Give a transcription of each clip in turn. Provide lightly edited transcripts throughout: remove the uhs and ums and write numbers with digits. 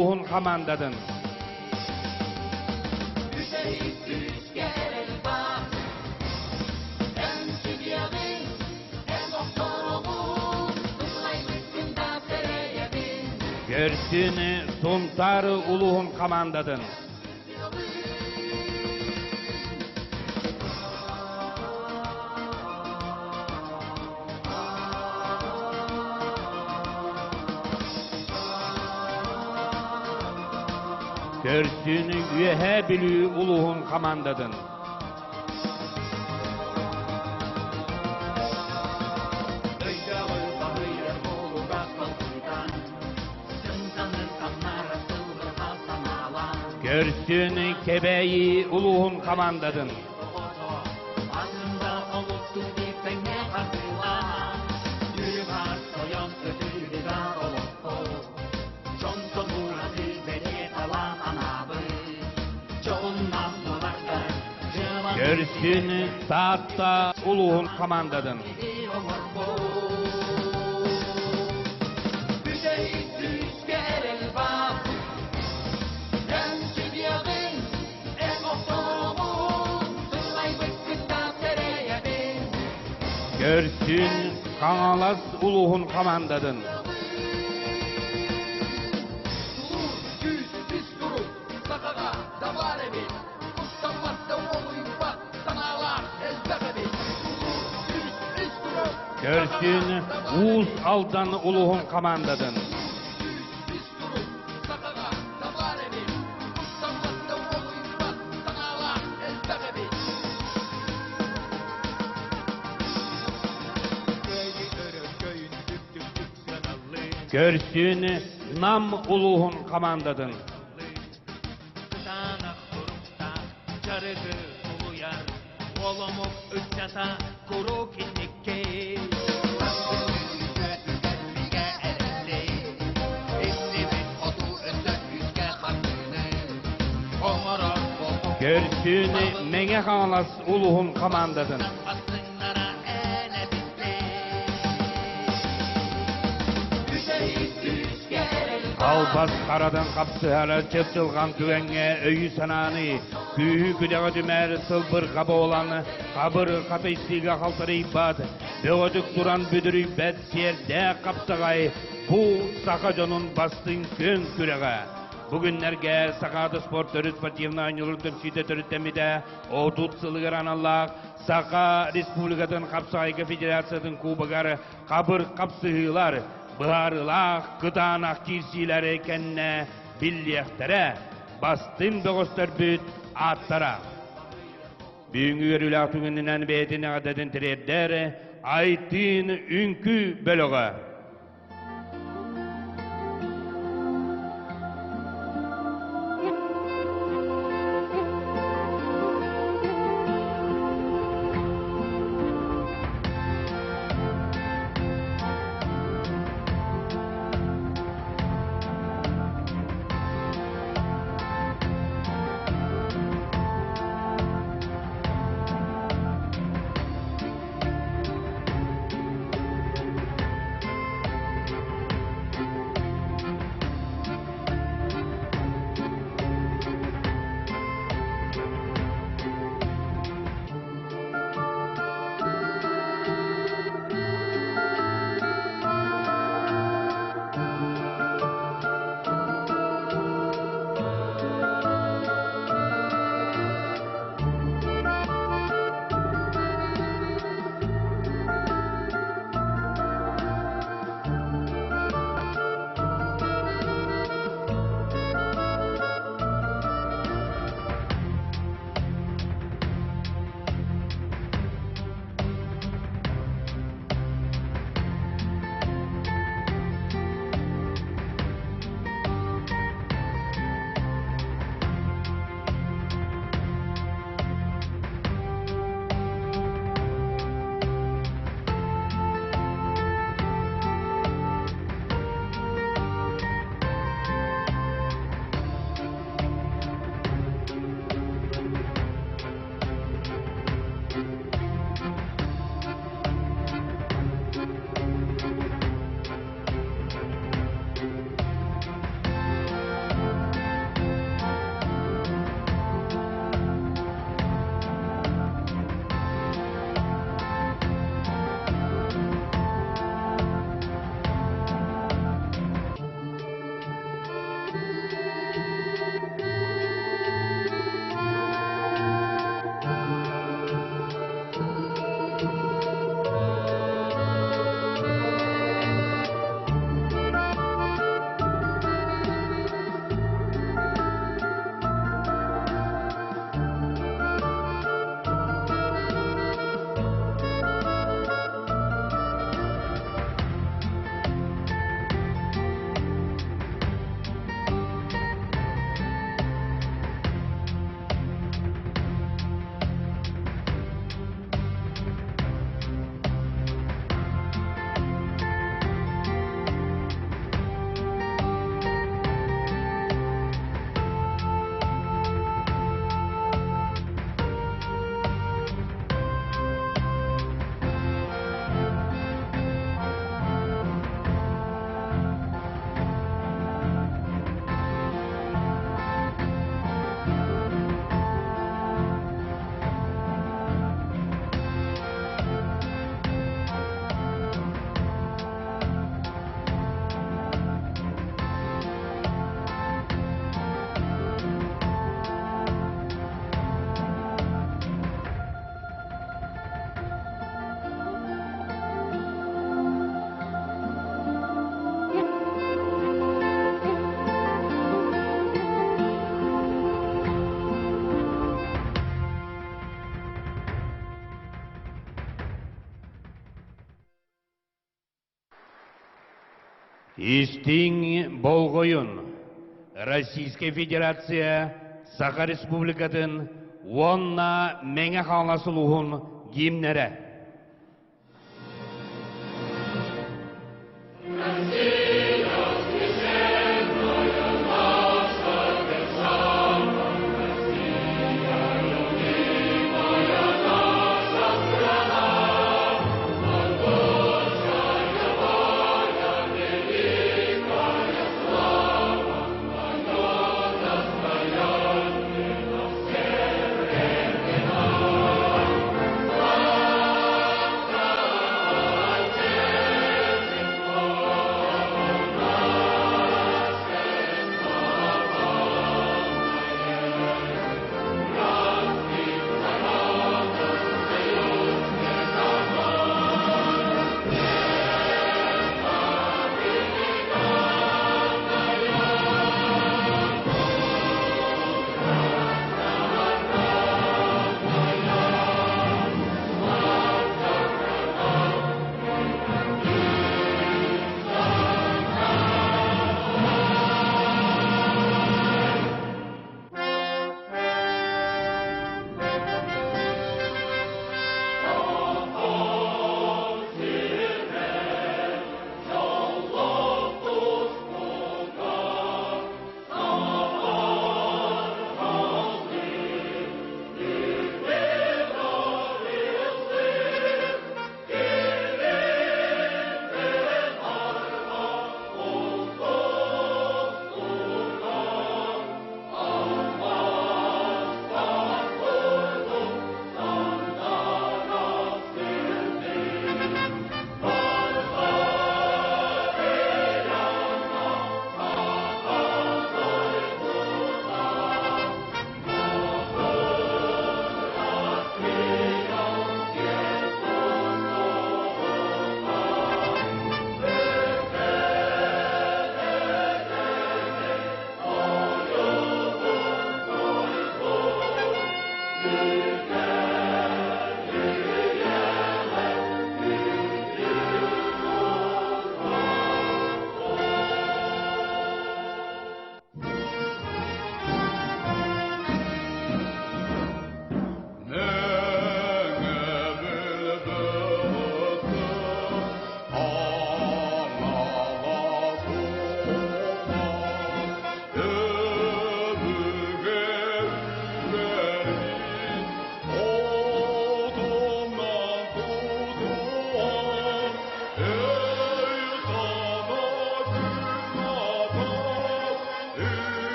Уһун хамаандатын. Көрсүн Сунтаар улууһун хамаандатын. Көрсүн Үөһээ Бүлүү улууһун хамаандатын. Көрсүн Кэбээйи улууһун хамаандатын. Көрсүн Таатта улууһун хамаандатын. Көрсүн Хаҥалас улууһун хамаандатын. Көрсүн Уус Алдан улууһун хамаандатын. Көрсүн Нам улууһун хамаандатын. Кытаанах туруктаах дьарыгы тулуйар Оломук ыччата куруук инникки. Көрсүн Мэҥэ Хаҥалас улууһун хамаандатын. Албас харадан хапсыһара чыпчылҕан түгэҥҥэ өйү-санааны, күүһү-күдэҕи түмэр сылбырҕа буолан, хабыр хатыйсыыга халтарыйбат, бөҕөтүк туран бүдүрүйбэт сиэрдээх хапсаҕай бу саха дьонун бастыҥ күөн күрэҕэ. Бу күннэргэ Сахаада спорт төрүт спортивнай оонньуулар түмсүүтэ төрүттэммитэ 30 сылыгар аналлаах Саха Республикатын хапсаҕайга федерациятын кубогар хабыр хапсыһыылар, быһаарыылаах кытаанах киирсиилэри кэннэ биллиэхтэрэ, бастыҥ бөҕөстөрбүт ааттара. Бүгүҥҥү үөрүүлээх түгэнинэн бэйэтин эҕэрдэтин тириэрдэр Айтыын үҥкүү бөлөҕө. Истиҥ болҕойун Российскай Федерация Саха Республикатын уонна Мэҥэ Хаҥалас улууһун гимнэрэ.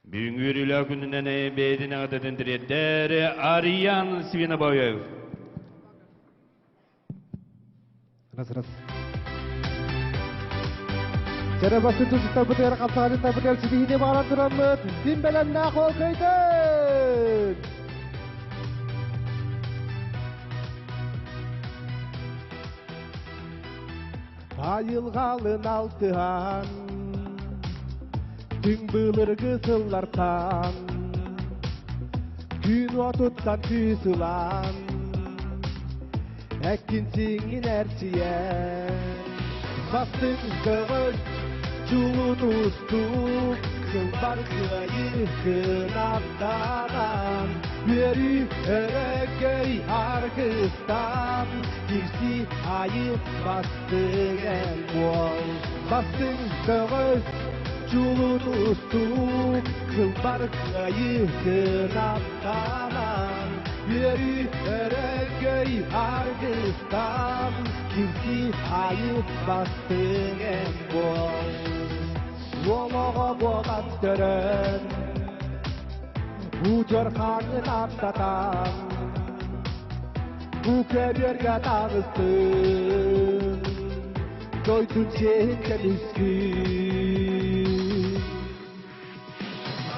Бүгүҥҥү үөрүүлээх күнүнэн бэйэтин эҕэрдэтин тириэрдэр Ариан Свинобоев. Раз, раз. Кэрэ басты тутуттарбытыгар хапсаҕалыттарбытыгар ситиһиини баҕаран тураммыт, син бэлэмнээх ол көйтөн! Айылҕалын алтыһан, түҥ былыргы сыллартан, күн уотуттан күүс ылан, эккин сиҥҥин эрчийэн, бастыҥ көҕүс чулун устук, сылбар кыайыы кынаттанан, үөрүү өрөгөй аргыстан, кирсии айыы бастыҥ эн буол. Бастыҥ көҕүс чулун устук, сылбар кыайыы кынаттанан, үөрүү өрөгөй аргыстан, кирсии айыы бастыҥ эн буол. Уолоҕо буолан төрөн, удьуор хаанын аттатан, Бу кэриэргэ таҕыстым, дойдун чиэһин көмүскүү.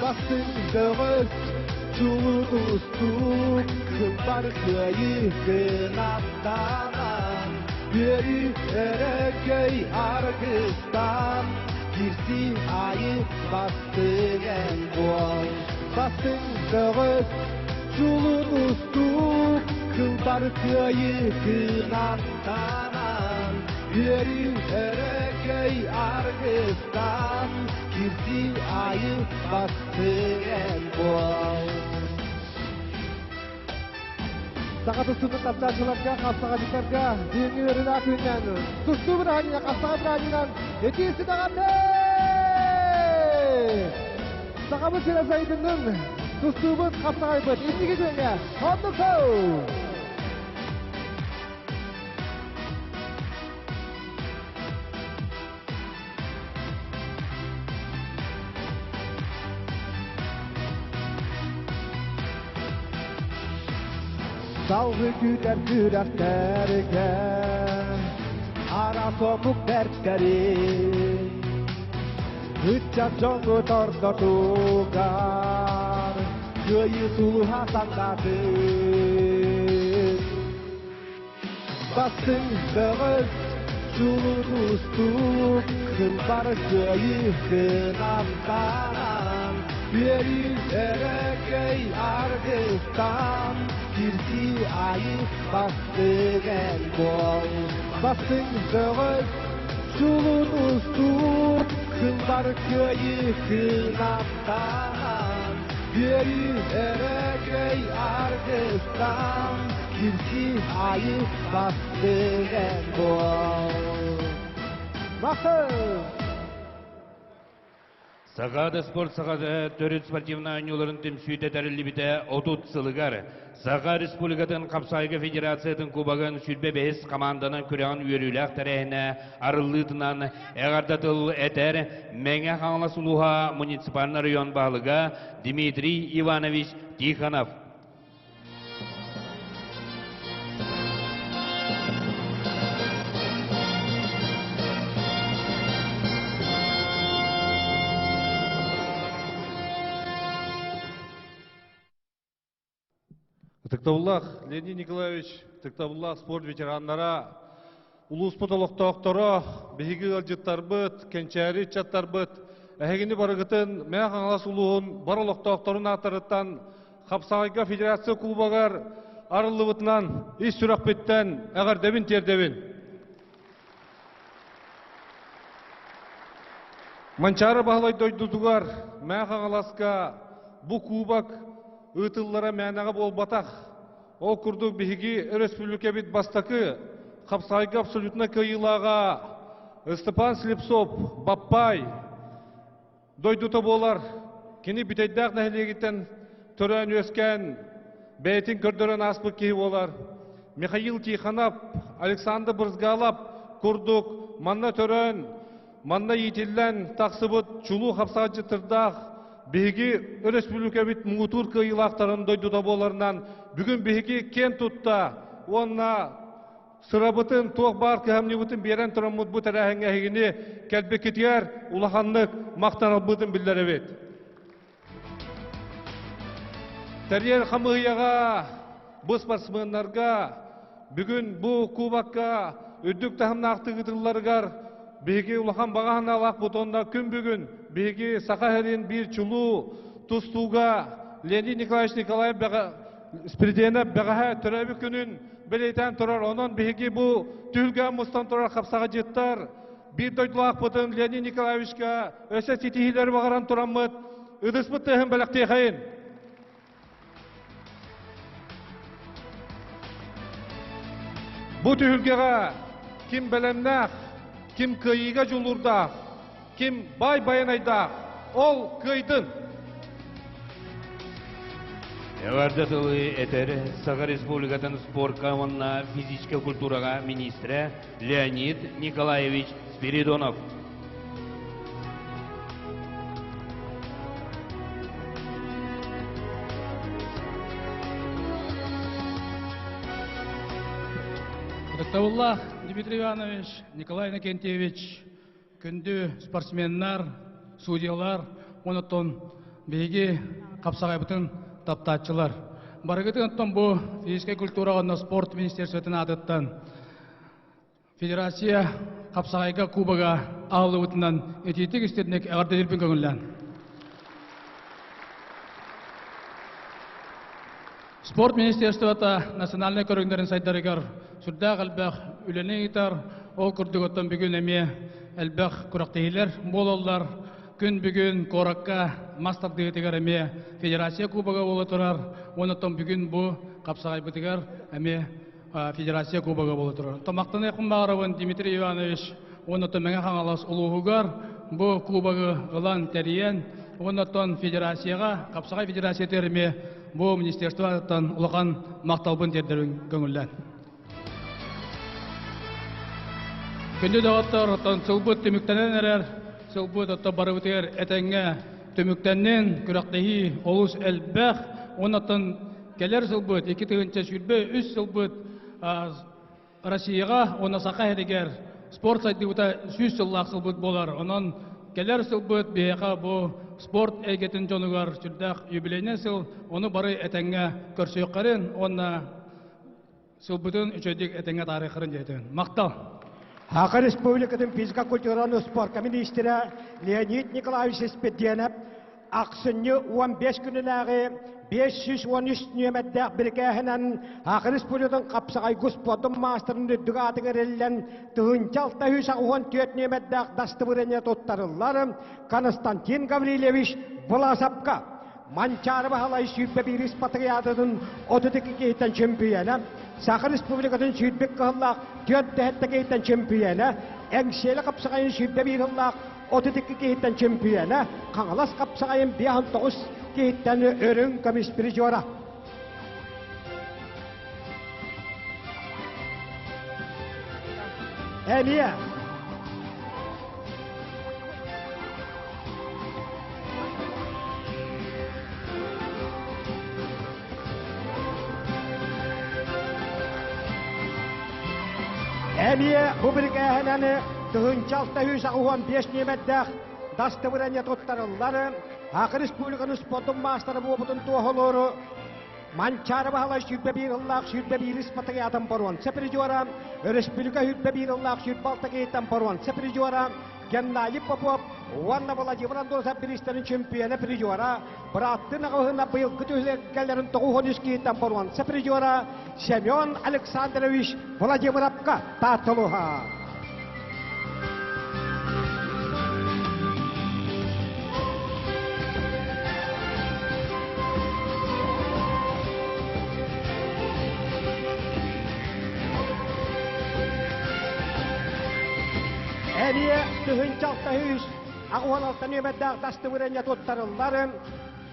Бастыҥ көҕүс, чулуу тустуук, кылбар кыайыы кынаттанан, үөрүү өрөгөй аргыстан, кирсии айы бастыҥ эн буол. Бастыҥ көҕүс, чулуу тустуук, кылбар кыайыы кынаттанан, үөрүү өрөгөй аргыстан, кирсии айы бастыҥ эн буол. Саха тустуутун таптааччыларга, хапсаҕайдьыттарга бүгүҥҥү үөрүүлээх күнүнэн тустуу бырааһынньыга хапсаҕай бырааһынньыгынан итии даҕаны! Сахабыт сирэ сайдыннын, тустуубут хапсаҕайбыт инники күөҥҥэ оннук Салгыы күүтэр күрэхтэргэ араас омук бэртэрин ыччат дьоҥҥут ортотугар кыайыы сулуһа сандатын. Бастыҥ бөҕөс, чулуу тустуук, кылбар кыайыы кынаттанан, үөрүү өрөгөй аргыстан, кирсии айы бастыҥ эн буол. Бастыҥ бөҕөс, чулуу тустуук, кылбар кыайыы кынаттанан, үөрүү өрөгөй аргыстан, Кирсии айы бастыҥ эн буол. Махтал! Сахаада спорт сахата төрүт спортивнай оонньууларын түмсүүтэ тэриллибитэ 30 сылыгар Саха Республикатын Хапсаайга Федерациятын Кубогын 25 хамаанданан күрэҕин үөрүүлээх тэрээһинэ арыллыытынан эҕэрдэ тыл этэр Мэҥэ Хаҥалас улууһа муниципальнай район баһылыга Дмитрий Иванович Тихонов. Ытыктабыллаах Леонид Николаевич, ытыктабыллаах спорт ветераннара, улууспут олохтоохторо, биһиги ыалдьыттарбыт, кэнчээри ыччаттарбыт, эһигини барыгытын Мэҥэ Хаҥалас улууһун бар олохтоохторун ааттарыттан Хапсаҕайга федерация кубогар арыллыбытынан ис сүрэхпиттэн эҕэрдэбин тиэрдэбин. Манчаары Баһылай дойдутугар Мэҥэ Хаҥаласка бу кубок ыытыллара мээнэҕэ буолбатах. Ол курдук биһиги өрөспүүбүлүкэбит бастакы хапсаҕайга абсолютно кыайыылааҕа Степан Слепцов Баппай дойдута буолар. Кини Бүтэйдээх нэһилиэгиттэн төрөөн-үөскээн бэйэтин көрдөрөн ааспыт киһи буолар. Михаил Тихонов, Александр Брызгалов курдук манна төрөөн, манна иитиллэн тахсыбыт чулуу хапсаҕайдьыттардаах биһиги өрөспүүбүлүкэбит муҥутуур кыайыылаахтарын дойдута буоларынан бүгүн биһиги киэн тутта уонна сырабытын, туох баар кыһамньыбытын биэрэн тураммыт бу тэрээһиҥҥэ эһигини кэлбиккитигэр улаханнык махтанарбытын биллэрэбит. Тэрийэр хамыыһыйаҕа бу спортсменнарга бүгүн бу кубокка үрдүк таһымнаахтык ыытылларыгар биһиги улахан баҕа санаалаахпыт уонна күн бүгүн биһиги Саха сирин биир чулуу тустууга Леонид Николаевич Николаев Спиридиэнэп бэҕэһээ төрөөбүт күнүн бэлиэтээн турар. Онон биһиги бу түһүлгэҕэ мустан турар хапсаҕайдьыттар биир дойдулаахпытын Леонид Николаевичка өссө ситиһиилэри баҕаран тураммыт ытыспыт тыаһын бэлэхтиэхэйин. Бу түһүлгэҕэ ким бэлэмнээх, ким кыайыыга дьулуурдаах, ким баай байанайдаах, ол кыайдын! Эҕэрдэ тылы этэр Саха Республикатын спорка уонна физическэй культураҕа министрэ Леонид Николаевич Спиридонов. Ытыктабыллаах Дмитрий Иванович, Николай Иннокентьевич, күндү спортсменнар, судьялар, онотон биһиги хапсаҕайбытын таптааччылар. Барыгытын оттон бу физическэй культура уонна спорт министерствотын аатыттан Федерация хапсаҕайга кубога аһыллыбытынан итиитик истирник эҕэрдэлиирбин көҥүллээн. Спорт министерствота национальнай көрүҥнэрин сайдарыгар сүрдээх элбэх үлэни ыытар. Ол курдук оттон бүгүн эмиэ элбэх күрэхтэһиилэр буолаллар. Күн бүгүн куоракка мас тардыытыгар эмиэ федерация кубога буола турар. Уонна оттон бүгүн бу хапсаҕайбытыгар эмиэ Федерация Кубога буола турар. Томактаныахпын баҕарабын Дмитрий Иванович уонна Мэҥэ Хаҥалас улууһугар бу кубогы ылан тэрийэн уонна оттон федерацияҕа Хапсаҕай федерациятыгар эмиэ бу министерствоттан улахан махталбын тиэрдэрин көҥүллээн. Күндү доҕоттор, оттон сылбыт түмүктэнэн эрэр, сылбыт оттон барыбытыгар этэҥҥэ түмүктэннин, күрэхтэһии олус элбэх, уонна оттон Кэлэр сылбыт 2023 сылбыт Россияҕа уонна Саха сиригэр спорт сайдыыта 100 сыллаах сылбыт буолар. Онон кэлэр сылбыт биһиэхэ бу спорт эйгэтин дьонугар сүрдээх юбилейнай сыл. Ону бары этэҥҥэ көрсүөххэрин уонна сылбытын үчүгэйдик этэҥҥэ таарыаххарын диэтин. Махтал! Саха Республикатын физика-культураны спорка министрэ Леонид Николаевич Испирдиэнэп ахсынньы 15 күнүнээҕи 513 нүөмэрдээх бирикээһинэн Саха Республикатын хапсаҕайгы спордун маастарын үрдүк аатыгар эриллэн 1684 нүөмэрдээх дастыбырыанньа туттарыллар Константин Гаврильевич Власовка Манчаары Баһылай 21 патриотын 32 киһиттэн чөмпүйүөнэ, Саха Республикатын сүүрбэ кыһыллаах 47 киһиттэн чөмпүйүөнэ, Эҥсиэли хапсаҕайын 21 сыллаах 32 киһиттэн чөмпүйүөнэ, Хаҥалас хапсаҕайын 59 киһиттэн үрүҥ көмүс призера. Эмиэ Эмиэ бу бирикээһинэн 1685 нүөмэрдээх дастыбырыанньа туттарыллар. Саха Республиканы спордун маастара буолбутун туоһулууру Манчаары Баһылай 21 сыллаах 21 спартакиадатын боруонса призера, өрөспүүбүлүкэ 21 сыллаах 26 киһиттэн боруонса призера Геннадий Попов уонна Владимир Андросов бириистэрин чемпиона призера, бырааттыы аҕаһына быйылгы түһүлгэлэрин 93 киһиттэн боруонса призера Семен Александрович Владимировка Таатталуха. Эмиэ 1603 аҕыс нүөмэрдээх дастыбырыанньа туттарыллар.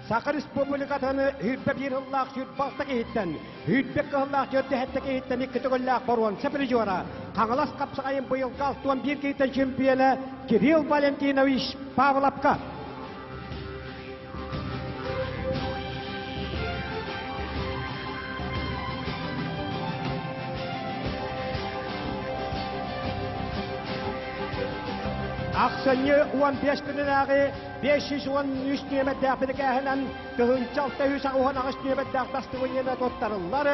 Саха Республикатын 21 сыллаах 26 киһиттэн Үүтбэк кыһыллаах дьөрдэһэттэ киһиттэн икки төгүллээх боруонса призера, Хаҥалас хапсаҕайын быйылгы 61 киһиттэн чемпиона Кирилл Валентинович Павловка. Ахсынньы 15 күнүнээҕи 513 нүөмэрдээх бирикээһинэн 1638 нүөмэрдээх тастыбынньаны туттарыллар.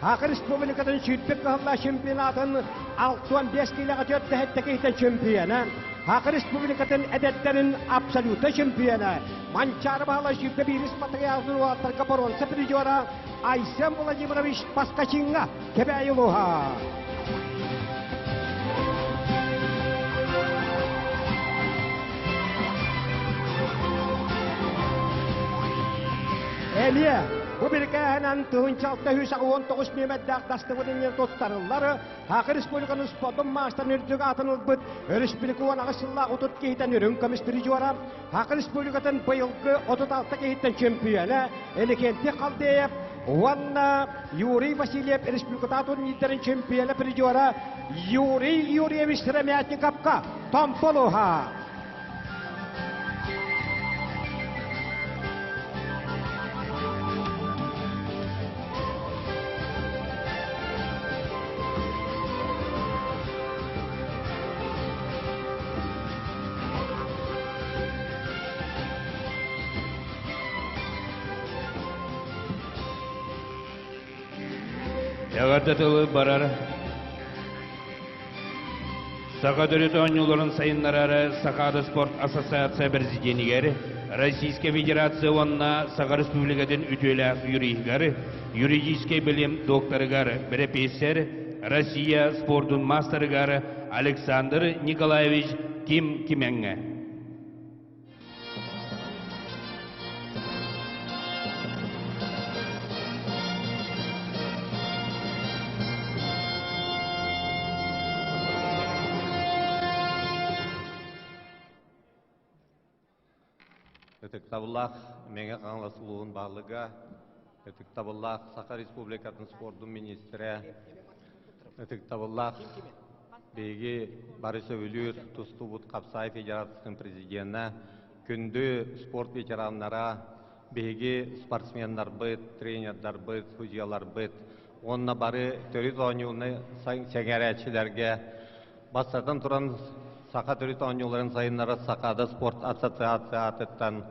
Саха Республикатын сүүрбүт кыһылла чемпионатын 65 киилэҕэ 47 киһиттэн чемпиона, Саха Республикатын эдэрдэрин абсолютнай чемпиона, Манчаары Баһылай 21 патриархын уолаттарга боруонса призера Айсен Владимирович Паскачиҥҥа Кэбээйи улууһа. Эмиэ бу бирикээһинэн 1689 нүөмэрдээх дастыбырыанньа туттарыллар. Саха Республиканы спордун маастарын үрдүк аатын ылбыт өрөспүүбүлүкэ 18 сыллаах 30 киһитэн үрүҥ көмүс призера, Саха Республикатын быйылгы 36 киһиттэн чемпиона Эликентий Халдеев уонна Юрий Васильев республиката турнирдарын чемпиона призера Юрий Юрьевич Сыромятниковка Томполуха. Эҕэрдэ тылы барар Саха төрүт оонньууларын сайыннарар Сахаада спорт ассоциация президенигэр, Российскай Федерация уонна Саха Республикатын үтүөлээх юриһыгар, юридическай билим докторыгар, бэрэпиэссэр, Россия спордун маастарыгар Александр Николаевич Ким Кимеҥҥэ. Ытыктабыллаах Мэҥэ Хаҥалас улууһун баһылыга, ытыктабыллаах Саха Республикатын спордун министрэ, ытыктабыллаах Биһиги бары сөбүлүүр тустуубут Хапсаай Федерациятын президенэ, күндү спорт ветераннара, биһиги спортсменнарбыт, тренердарбыт, судьуйаларбыт уонна бары төрүт оонньууну сэҥээрээччилэргэ бастатан туран саха төрүт оонньууларын сайыннарар Сахаада спорт ассоциация аатыттан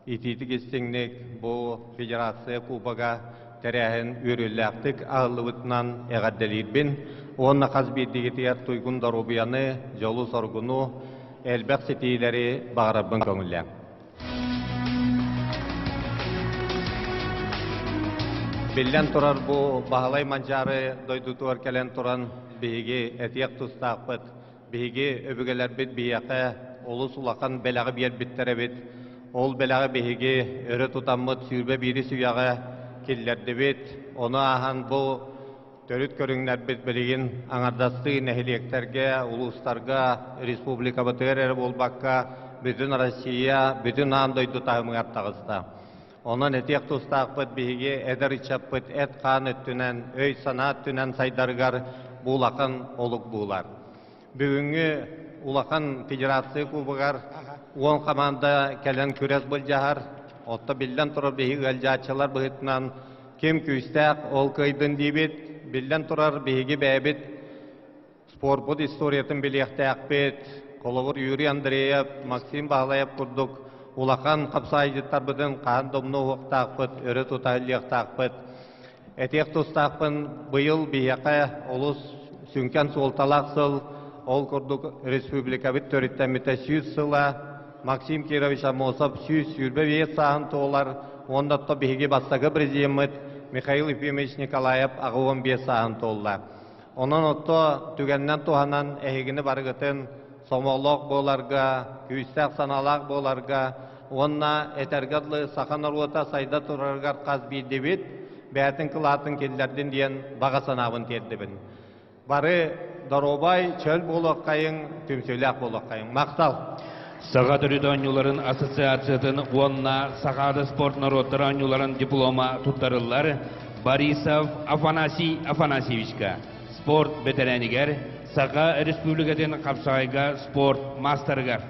итиитик истиҥник бу федерация кубога тэрээһин үөрүүлээхтик аһыллыбытынан эҕэрдэлиирбин уонна хас биирдиигитигэр туйгун доруобуйаны, дьолу-соргуну, элбэх ситиилэри баҕарарбын көҥүллээм. Биллэн турар бу Баһылай Манчаары дойдутугар кэлэн туран биһиги этиэх тустаахпыт. Биһиги өбүгэлэрбит биһиэхэ олус улахан бэлэҕи биэрбиттэр эбит. Ол бэлэҕи биһиги өрө тутаммыт 21 үйэҕэ киллэрдибит. Ону ааһан бу төрүт көрүҥнэрбит билигин аҥардастыы нэһилиэктэргэ, улуустарга, республикабытыгар эрэ буолбакка, бүтүн Россия, бүтүн аан дойду таһымыгар таҕыста. Онон этиэх тустаахпыт биһиги эдэр ыччаппыт эт-хаан өттүнэн, өй-санаа өттүнэн сайдарыгар бу улахан олук буолар. Бүгүҥҥү улахан федерация кубогар 10 хамаанда кэлэн күрэс былдьаһар. Отто биллэн турар биһиги ыалдьааччылар быһыытынан ким күүстээх ол кыайдын диибит. Биллэн турар биһиги бэйэбит Спорпут историятын билиэхтээхпит. Холобур, Юрий Андреев, Максим Баһылаев курдук улахан хапсаайдьыттарбытын хаһан да умнуохтаахпыт, өрө тута иһиллиэхтаахпыт. Этиэх тустаахпын, быйыл биһиэхэ олус сүҥкэн суолталаах сыл. Ол курдук республикабыт төрүттэммитэ 100 сыла, Максим Кирович Аммосов 125 сааһын туолар, уонна оттон биһиги бастакы президеммит Михаил Ефимович Николаев 85 сааһын туолла. Онон отто түгэнинэн туһанан эһигини барыгытын сомоҕолоох буоларга, күүстээх санаалаах буоларга уонна этэргэ дылы саха норуота сайда турарыгар хас биирдибит бэйэтин кылаатын киллэрдин диэн баҕа санаабын тиэрдибин. Бары доруобай, чөл буолуоххайыҥ, түмсүүлээх буолуоххайыҥ. Махтал! Саха төрүт оонньууларын ассоциациятын уонна Сахаада спорт норуоттар оонньууларын диплома туттарыллар Борисов Афанасий Афанасьевичка, спорт бэтэрээнигэр, Саха Республикатын хапсаҕайга спорт маастарыгар.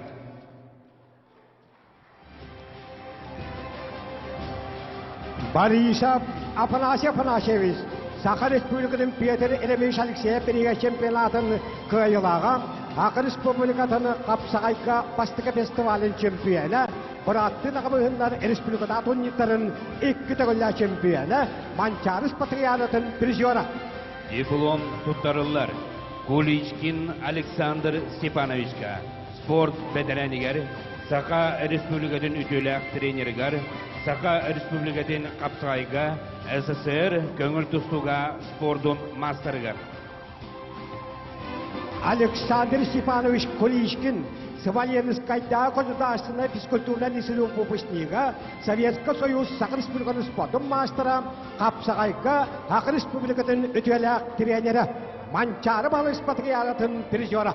Борисов Афанасий Афанасьевич, Саха Республикатын Петр Еремеевич Алексеев биригэ чемпионатын кыайыылааҕа, Саха Республикатын хапсаҕайга бастакы фестивалын чемпиона, бырааттыы наҕабыһыннар республиката турнирдарын икки төгүллээх чемпиона, Манчаарыс Патрианатын призера. Диплом туттарыллар Куличкин Александр Степановичка, спорт бэтэрээнигэр, Саха Республикатын үтүөлээх тренеригэр, Саха Республикатын хапсаҕайга СССР көҥүл тустууга спордун маастарыгар. Александр Степанович Куличкин Смоленскайдааҕы государственнай физкультурнай лицейин выпускнига, Советский Союз Саха Республикатын спордун маастара, хапсаҕайга Саха Республикатын үтүөлээх тренерэ, Манчаары Балыс Патриаратын призера.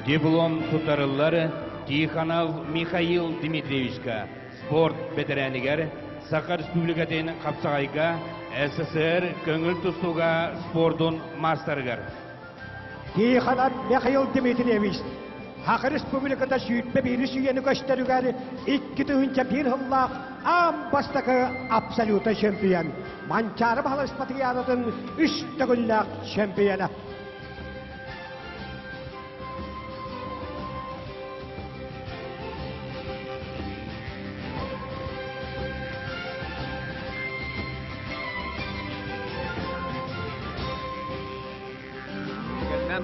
Диплом туттарыллар Тихонов Михаил Дмитриевичка, спорт бэтэрээнигэр, Саха Республикатын хапсаҕайга СССР көҥүл тустууга спордун маастарыгар. Тихонов Михаил Дмитриевич Саха Республиката 21 үйэни көстөрүгэр 2001 сыллаах аан бастакы абсолюта чемпион, Манчаары Баһылай Спартакиадатын үс төгүллээх чемпиона.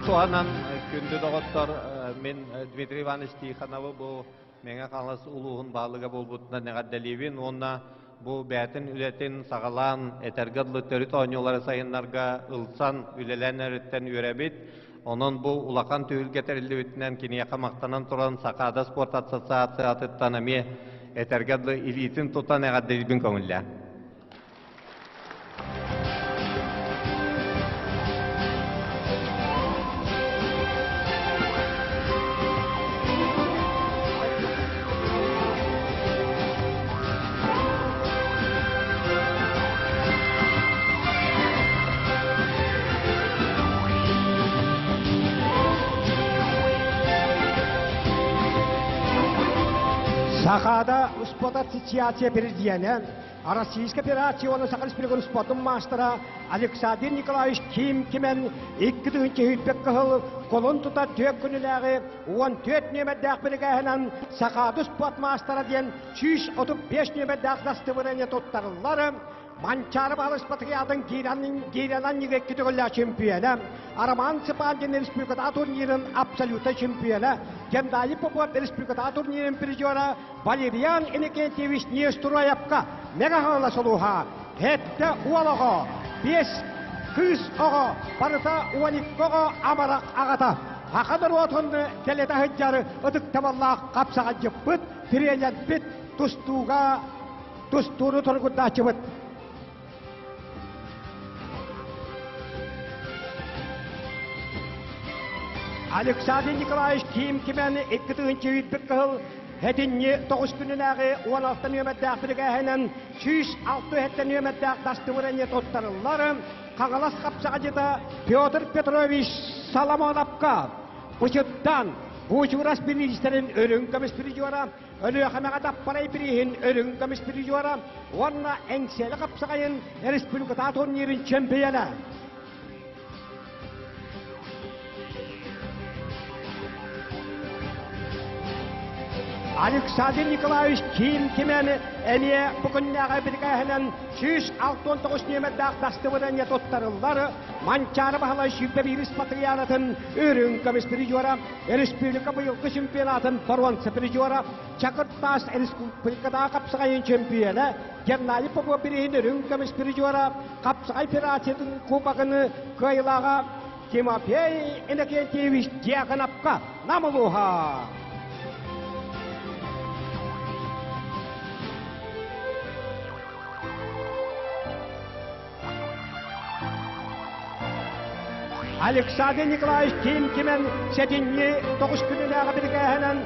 туһанан күндү доҕоттор, мин Дмитрий Иванович Тихоновы бу Мэҥэ Хаҥалас улууһун баһылыга буолбутунан эҕэрдэлиибин уонна бу бэйэтин үлэтин саҕалаан этэргэ дылы төрүт оонньуулары сайыннарга ылсан үлэлээн эрэртэн үөрэбит. Онон бу улахан түһүлгэ тэриллибитинэн киниэхэ махтанан туран Сахаада спорт ассоциациятыттан эмиэ этэргэ дылы илиитин тутан эҕэрдэлиибин көҥүллээн. Сахаада спорт ассоциация президенэ Российская Федерация уонна Саха Республикатын спордун маастара Александр Николаевич Ким Кимен 2 кыһыл колун тута түөрт күнүлээҕи 14 нүөмэрдээх биригээһинэн Сахаады спорт маастара диэн 135 нүөмэрдээх дастыбырыанньа туттарыллар. Манчаары баһылыс патриотын Гиранан икки төгүллээх чемпиона, Роман Цыпандин республиката турнирын абсолютнай чемпиона, Геннадий Попов республиката турнирын призера Валериан Иннокентьевич Нестроевка Мегаһала сулуһа, Хетте уол оҕо, биэс кыыс оҕо, барыта 12 оҕо амарах аҕата. Саха норуотун дэлэтэ сылдьар ытыктабыллаах хапсаҕайдьыппыт, тренербит, тустууга тустууну тургутааччыбыт. Александр Николаевич Ким Кимэн 2 тыһыынча кыһыл Этинни тоҕус күнүнээҕи 16 нүөмэрдээх биригээһинэн 106 нүөмэрдээх дастыбырыанньа туттарыллар. Хаҥалас хапсаҕадьыта Петр Петрович Соломоновка Бучуттан Буучурас бириистэрин үрүҥ көмүс призера, Өлүөхүмэҕэ Даппарай бирииһин үрүҥ көмүс призера уонна Эҥсиэли хапсаҕайын республиката турнирын чемпиона. Александр Николаевич Ким Кимэн эмиэ бу күннээҕи бирикээһинэн 169 нүөмэрдээх дастыбырыанньа туттарыллар. Манчаары Баһылай 121 патриаратын үрүҥ көмүс призера, республика быйылгы чемпионатын боруонса призера, Чакыр Таас республикатааҕы хапсаҕайын чемпиона Геннадий Попов бирииһин үрүҥ көмүс призера, хапсаҕай федерациятын кубогын кыайыылааҕа Тимофей Иннокентьевич Дьяконовка Нам улууһа. Александр Николаевич Ким Кимен сэтинньи тоҕус күнүнээҕи бирикээһинэн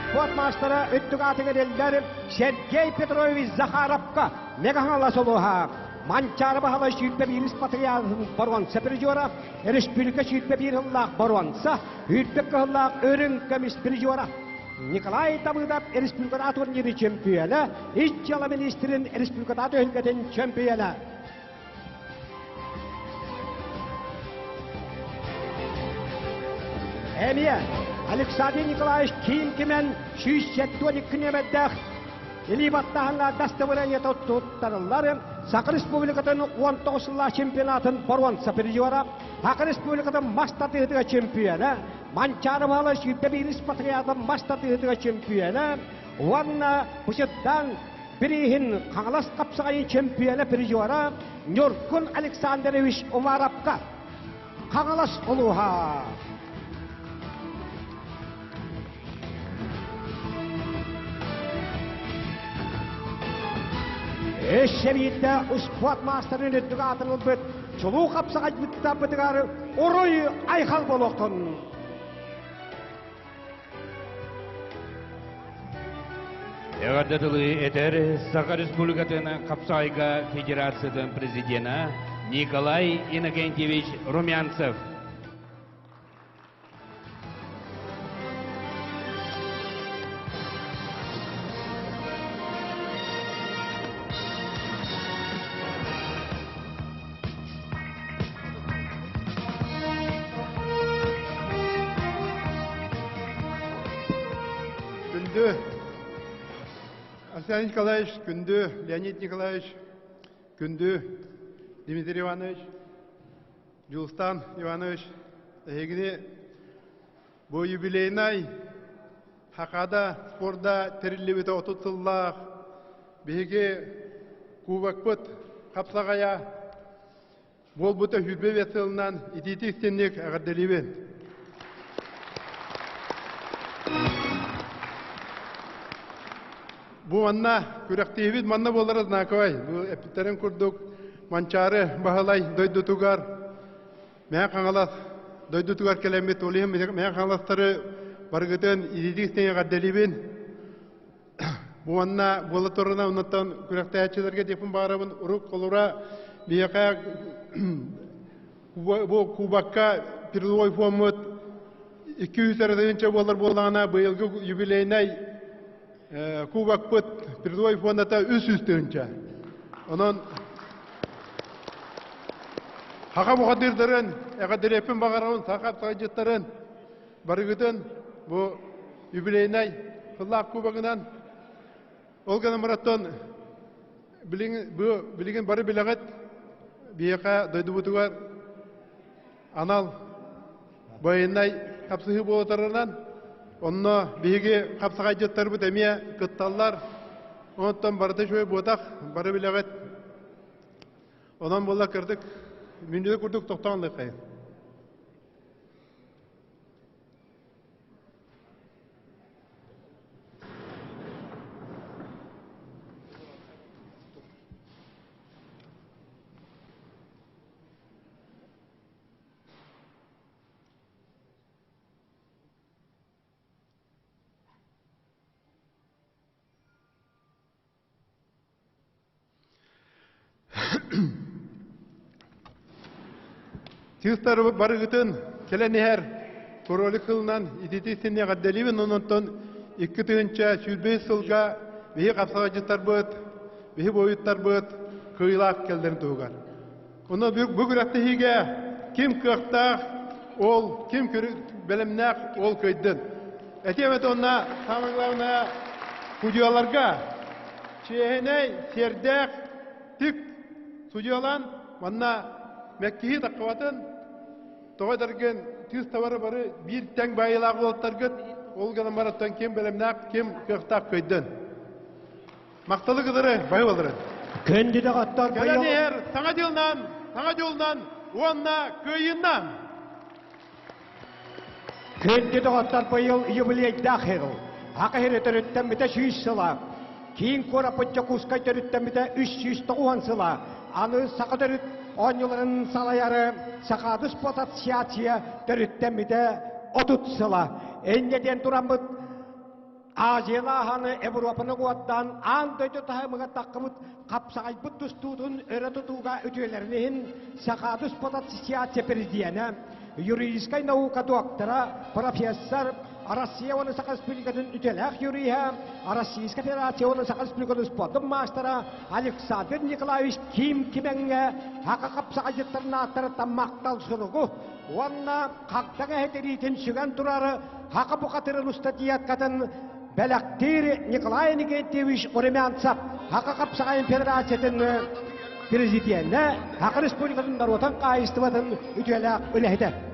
спорт маастара үрдүк аатыгар эллэр Сергей Петрович Захаровка Мегаһаҥалас улууһа Манчаары Баһылай 21 патриархын боруонса призера, республика 21 сыллаах боруонса, үрдүк кыһыллаах үрүҥ көмүс призера. Николай Давыдов республиката турниры чемпиона, ис дьыала министрин республиката түһүлгэтин чемпиона. Эмиэ Александр Николаевич Ким Кимен 172 нүөмэрдээх илии баттааһыҥҥа дастабырыанньата туттарыллар. Саха Республикатын 19 сыллаах чемпионатын боруонса призера, Саха Республикатын мас тардыһыытыгар чемпиона, Манчаары Баһылай 21 спартакиадатын мас тардыһыытыгар чемпиона уонна Пучыттан бирииһин Хаҥалас хапсаҕайын чемпиона призера Ньургун Александрович Умаровка Хаҥалас улууһа. Өссө биирдэ успуорт маастарын үрдүк аатын ылбыт чулуу хапсаҕайбыттарбытыгар уруй айхал буолуохтун! Эҕэрдэ тылы этэр Саха Республикатын хапсаҕайга Федерациятын президена Николай Иннокентьевич Румянцев. Күндү Арсений Николаевич, күндү Леонид Николаевич, күндү Дмитрий Иванович, Дьулустан Иванович, эһигини бу юбилейнай Хакада спорда тэриллибитэ 30 сыллаах биһиги кубокпыт хапсаҕайа буолбута 25 сылынан итиитик истинник эҕэрдэлиибин. Бу манна күрэхтиибит манна буолара знаковай. Бу эппиттэрин курдук Манчаары Баһылай дойдутугар Мэҥэ Хаҥалас дойдутугар кэлэммит ол иһин Мэҥэ Хаҥаластары барыгытын итиитик истиҥ эҕэрдэлиибин. Бу манна буола турарына оннуттан күрэхтэһээччилэргэ диэппин баҕарабын урук холура биһиэхэ бу кубокка призовой фоммут 200 тыһыынча буолар буоллаҕына быйылгы юбилейнай кубокпыт призовой фондата 300 тыһыынча. Онон Хаха бухатыырдарын, эҕэрдэлиэхпин баҕарабын, саха сылдьыттарын барыгытын бу юбилейнай сыллаах кубогынан ол гынан бараттан билигин бу билигин бары билэҕит биһиэхэ дойдубутугар анал военнай хапсыһыы буолатарынан онно биһиги хапсаҕайдьыттарбыт эмиэ кытталлар онтон барыта үчүгэй буотах бары билэҕит онон буолла кырдык мүнүүтэ курдук тохтоон лыхайын Тыыстары барыгытын кэлэн иһэр кролик сылынан итити истинни эҕэрдэлиибин онтон 2025 сылга биһи хапсаҕайдьыттарбыт, биһи буойуттарбыт кыайыылаах кэллэрин туһугар. Ону бу күрэхтэһиигэ ким кыахтаах, ол ким бэлэмнээх, ол кыайдын. Этиэм этэ онно самое главное судьяларга чиэһинэй, сиэрдээх тик судьялаан манна мэккиһи таххыбатын тоҕо этэргин тыыс табары бары биир тэҥ баайыылаах уолаттаргыт ол гынан бараттан ким бэлэмнээх, ким кыахтаах кыайдын. Махталы кытары байылалары. Күндү доҕоттор Кэлэн иһэр саҥа дьылынан, саҥа дьолунан уонна кыайыынан! Күндү доҕоттор быйыл юбилейдаах сыл. Аха сири төрүттэммитэ 100 сыла. Киин куораппыт Дьокуускай төрүттэммитэ 390 сыла. Аны саха төрүт оонньууларын салайары Сахаады спорт ассоциация төрүттэммитэ 30 сыла. Инньэ диэн тураммыт Азияны аһаны Европаны уоттаан аан дойду таһымыгар таххыбыт хапсаҕайбыт тустуутун өрө тутууга үтүөлэрин иһин Сахааты спорт ассоциация президенэ, юридическай наука доктора, профессор, Россия уонна Саха Республикатын үтүөлээх юриһа, Российская Федерация уонна Саха Республикатын спордун маастара Александр Николаевич Ким Кимэҥҥэ Хака хапсаҕайдьыттарын ааттарыттан махтал суругу уонна хагдаҥ эһэтириитин сүгэн турар Хака бухатырын устатыйаткатын бэлэхтиир Николай Никитьевич Румянцев Хака хапсаҕайын федерациятын президенэ, Хака Республикатын норуотун хаһаайыстыбатын үтүөлээх үлэһитэ.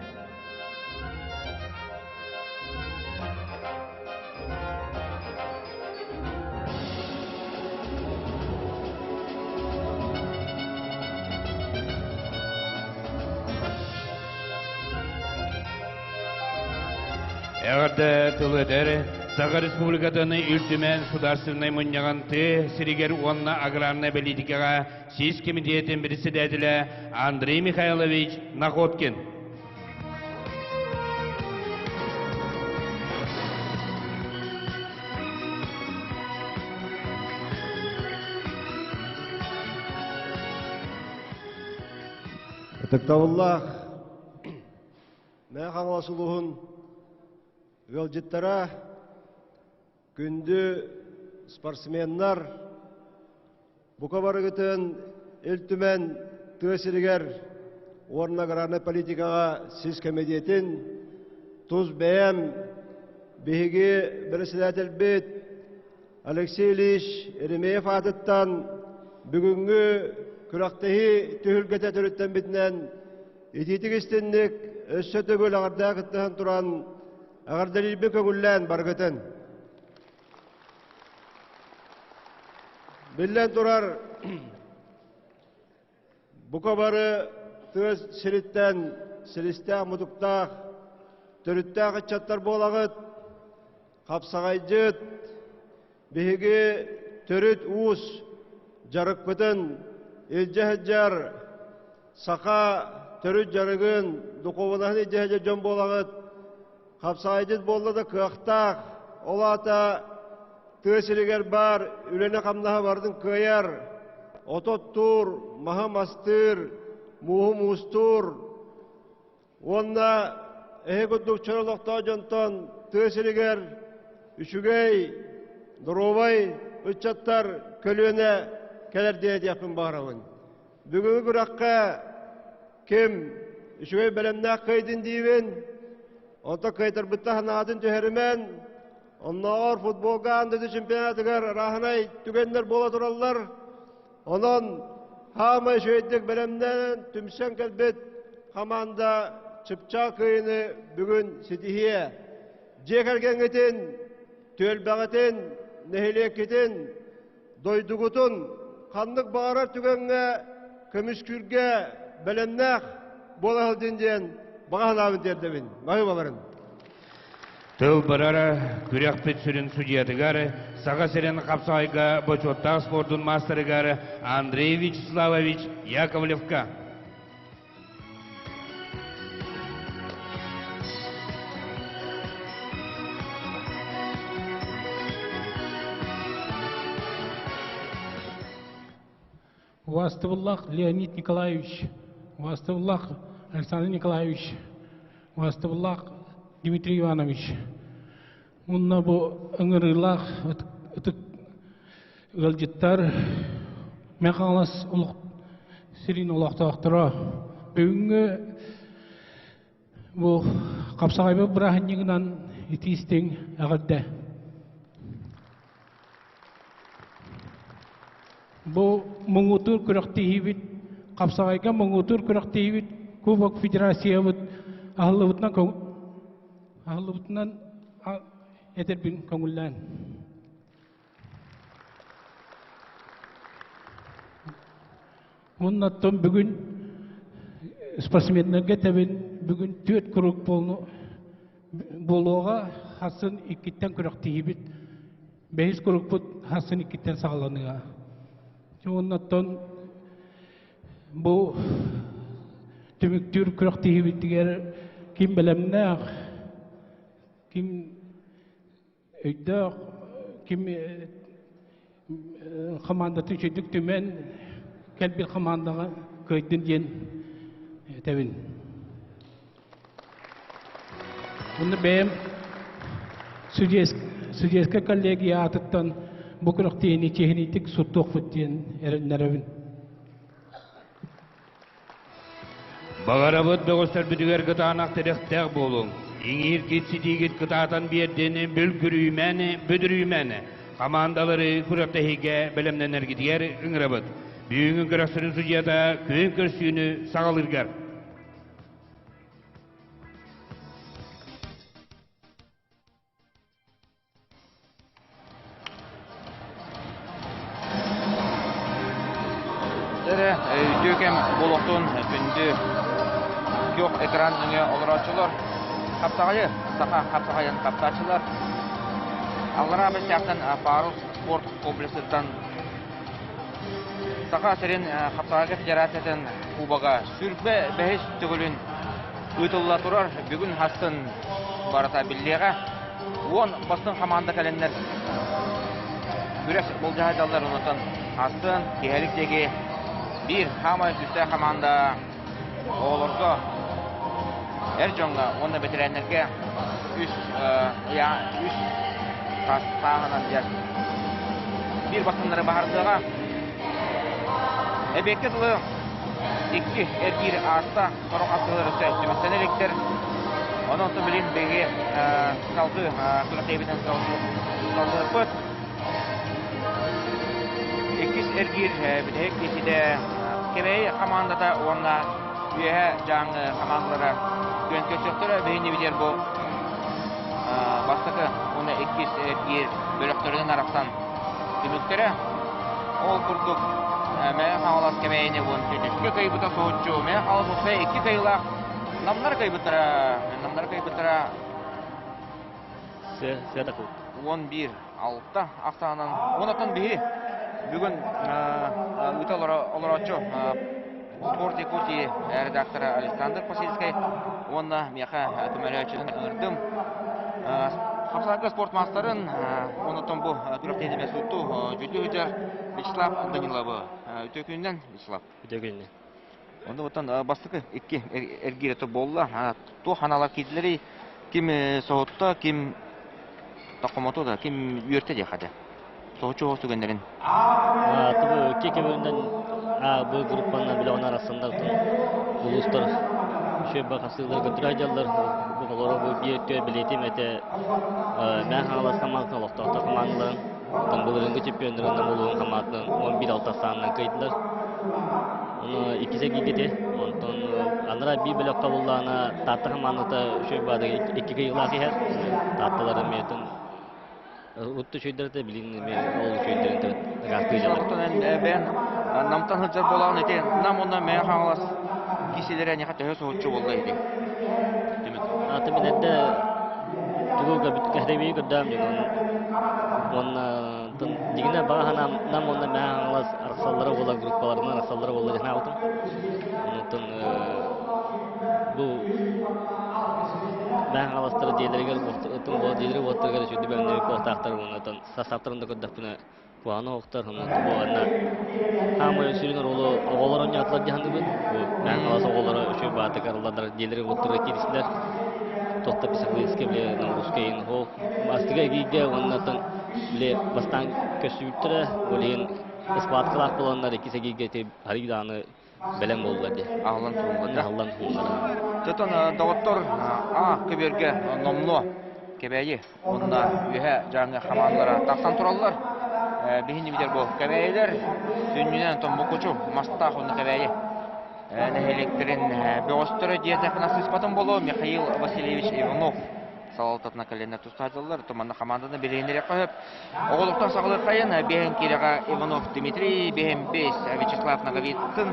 Эҕэрдэ тыл этэр Саха Республикатын Ил Түмэн Судаарственнай мунньаҕын тыа сиригэр уонна аграрнай бэлиитикэҕэ сис кэмитиэтин председателэ Андрей Михайлович Находкин. Ытыктабыллаах Мэҥэ Хаҥалас улууһун ыалдьыттара, күндү спортсменнар, бука барыгытын Ил Түмэн тыа сиригэр уонна аграрнай политикаҕа сис кэмитиэтин тус бэйэм биһиги бэрэссэдээтэлбит Алексей Ильич Еремеев аатыттан бүгүҥҥү күрэхтэһии түһүлгэтэ төрүттэммитинэн итиитик истинник. өссө төгүл эҕэрдээ кыттыһан туран эҕэрдэлиирбин көҥүллээн баргытын. Биллэн турар, бука бары тыа сириттэн силистээх-мутуктаах, төрүттээх ыччаттар буолаҕыт, хапсаҕайдьыт, биһиги төрүт уус дьарыкпытын илдьэ сылдьар саха төрүт дьарыгын, духуобунаһын илдьэ сылдьар дьон буолаҕыт. Хапсаҕайдьыт буолла да кыахтаах, ол аата тыа сиригэр баар үлэни-хамнаһы барытын кыайар, от оттуур, маһы мастыыр, мууһу муустуур уонна эһи курдук чөл олохтоох дьонтон тыа сиригэр үчүгэй, доруобай ыччаттар көлүөнэ кэлэр диэн этиэхпин баҕарабын. Бүгүҥҥү күрэххэ ким үчүгэй бэлэмнээх кыайдын диибин, онтон кыайтарбытта санаатын түһэримэн, оннооҕор футболга аан дойду чемпионатыгар арааһынай түгэннэр буола тураллар. Онон хаамай үчүгэйдик бэлэмнэнэн түмсэн кэлбит хамаанда чыпчаал кыайыыны бүгүн ситиһиэ. Дьиэ кэргэҥҥитин, түөлбэҕитин, нэһилиэккитин дойдугутун ханнык баҕарар түгэҥҥэ көмүскүүргэ бэлэмнээх буола сылдьын диэн баҕа санаабын тиэрдэбин. Баһыыбаларын. Тыл барара күрэхпит сүрүн судьуйатыгар Саха сирин хапсаҕайга бочуоттаах спордун маастарыгар Андрей Вячеславович Яковлевка. Убаастыбыллах Леонид Николаевич, убаастыбыллах Александр Николаевич, убаастыбыллах Дмитрий Иванович. Уонна бу ыҥырыылаах ытык ыалдьыттар Мэҥэ Хаҥалас олох сирин олохтоохторо бүгүҥҥү бу хапсаҕайбыт бырааһынньыгынан итии-истиҥ эҕэрдэ. Бу муҥутуур күрэхтэһиибит хапсаҕайга муҥутуур күрэхтэһиибит Кубок Федерациябыт аһыллыбытынан аһыллыбытынан этэрбин көҥүллээн. Оннаттан бүгүн спортсменнарга этэбин, бүгүн түөрт круг буолуоҕа, хасын иккиттэн күрэхтэһиибит. Бэһис кругпут хасын иккиттэн саҕаланыаҕа. Оннаттан Бу түмүктүүр күрэхтэһиибитигэр ким бэлэмнээх, ким өйдөөх, ким хамаандатын үчүгдүк түмэн кэлбит хамаандаҕа кыайдын диэн этэбин. Уонна бэйэм судейскай коллегия аатыттан бу күрэхтэһиини чиэһинэйдик суттуохпут диэн эрэннэрэбин. Баҕарабыт бөҕөстөрбүтүгэр кытаанах тирэхтээх буолуҥ. Иҥииргит ситиигит кытаатан биэрдин бүлгүрүүмэн, бүдүрүүмэн. Хамаандалары күрэхтэһиигэ бэлэмнэнэргитигэр ыҥырабыт. Бүгүҥҥү күрэхсэрин судьуйата күөн көрсүүнү саҕалыыргар. Эрэ үтүө кэм буолуохтун күндү күөх экран нөҥүө олорооччулар хапсаҕайы саха хапсаҕайын таптааччылар аллараа бэстээхтэн парус спорт комплексыттан Саха сирин хапсаҕайга федерациятын кубога сүрбэ бэһис төгүлүн ыытылла турар. Бүгүн хассын барыта биллиэҕэ. Уон бастыҥ хамаанда кэлэннэр күрэс былдьаһайдаллар онтон хассын киһэлик диэки биир хаамай күүстээх хамаанда оҕолорго, эр дьоҥҥо уонна бэтэрээннэргэ үс үс сааһынан дьэ биир бастыҥнары баһардыаҕа. Эбиэккэ дылы икки эргиир ааста, сорох аттылар өссө түмүктэнэ иликтэр. Онон билин биһиги салгыы күрэхтэһиибитин салгыахпыт. Иккис эргиир бүтэһик киһитэ Кэбээйи хамаандата уонна Үөһээ Дьааҥы хамаандалара. күөн көрсөхтөрө. Биһини битер бу бастакы уонна иккис эргиир бөлөхтөрүнэн арахсан түмүктэрэ. Ол курдук Мэҥэ Хаҥалас Кэбээйини уон түөтүскэ кыайбыта соһуччу. Мэҥэ Хаҥалас уопсайа икки кыайыылаах Намнар кыайбыттара. Намнар кыайбыттара 11 алта ахсаанан. Онтон биһи бүгүн ыыта олорооччу Спорт Якутии редактора Александр Посельскай уонна миэхэ көмөлөөччүтүн ыҥырдым. Хапсаҕайга спорт маастарын, онтон бу күрэхтэһиитэ сутту дьүүллүү сылдьар Вячеслав Даниловы. Үтүө күнүнэн, Вячеслав. Үтүө күнүнэн. Онно оттон бастакы икки эргиирэ буолла. Туох аналар киирдилэрий? Ким соһутта, ким токомото да, ким үөртэ диэххэ дэ. Соһуччу оһос түгэннэрин. Тубу икки кебүннэн А, Б группанан билэҕин арахсаннар улуустар үчүгэй бахасыылар көтүрэ сылдьаллар. Олору бу биир өттүгэр билиэтим этэ Мэҥэ Хаҥалас хамаандатын олохтоохтор хамаандаларын оттон былырыыҥҥы чемпионнарын Нам улууһун хамаандатын 11-6 саанынан кыайдылар. Ону иккис эргийдити. Онтон анараа биир бөлөххө буллаҕына Таатта хамаандата үчүгэй баадыга икки кыайыылаах иһэр. Таатталар эмиэ Урут үчүгэйдэр этэ, билигин эмиэ ол үчүгэйдэрин ыраахтыы дьалар. Оттон эн бэйэн Намтан сылдьар буолаҕын ити Нам уонна Мэҥэ Хаҥалас киисэлэрэ эйиэхэ төһө соһуччу буолла ити? Түмүк. Аты мин эрдэ тугу кэһрэбии көрдөм дьон уонна дигинэ баҕа санаам Нам уонна Мэҥэ Хаҥалас арахсаллара буола группаларынан арахсаллара буолла диэн санаабытым. Онтон бу Мэҥэ Хаҥаластар дьиэлэригэр дьиэлэригэр уоттарыгар үчүгэй бэлэмнэммит буолуохтаахтар уонна оттон састааптарын да көрдөхпүнэ куһаҕан оһохтор уонна бу уонна хаамай сүрүн оруолу оҕолор оонньоотулар дии саныыбын. Бу Мэҥэ Хаҥалас оҕолоро үчүгэй баатык арылланнар дьиэлэригэр уоттарыгар кииристилэр. Туохта психологически били нагрузка иһин астыга эгиигэ уонна оттон били бастаан көстүбүттэрэ ол иһин схваткалаах буоланнар иккис эгиигэ ити арыый даҕаны бэлэм буолла дии. Аһыллан туһуллар. Аһыллан туһуллар. Тотон доҕоттор А көбүөргэ номнуо Кэбээйи уонна Үөһээ Дьааҥы хамаандалара тахсан тураллар. Биһини битэр бу Кэбээйилэр сүнньүнэн Томбокучу, Мастаах уонна Кэбээйи нэһилиэктэрин бөҕөстөрө диэтэххинэ сыыспатым буолуо Михаил Васильевич Иванов салалтатына кэлэннэр тустааччылар манна хамаанданы билиһиннэриэххэ сөп. Оҕолуктан саҕалыаххайын биэһин киирэҕэ Иванов Дмитрий, биэһин бэс Вячеслав Ноговицын,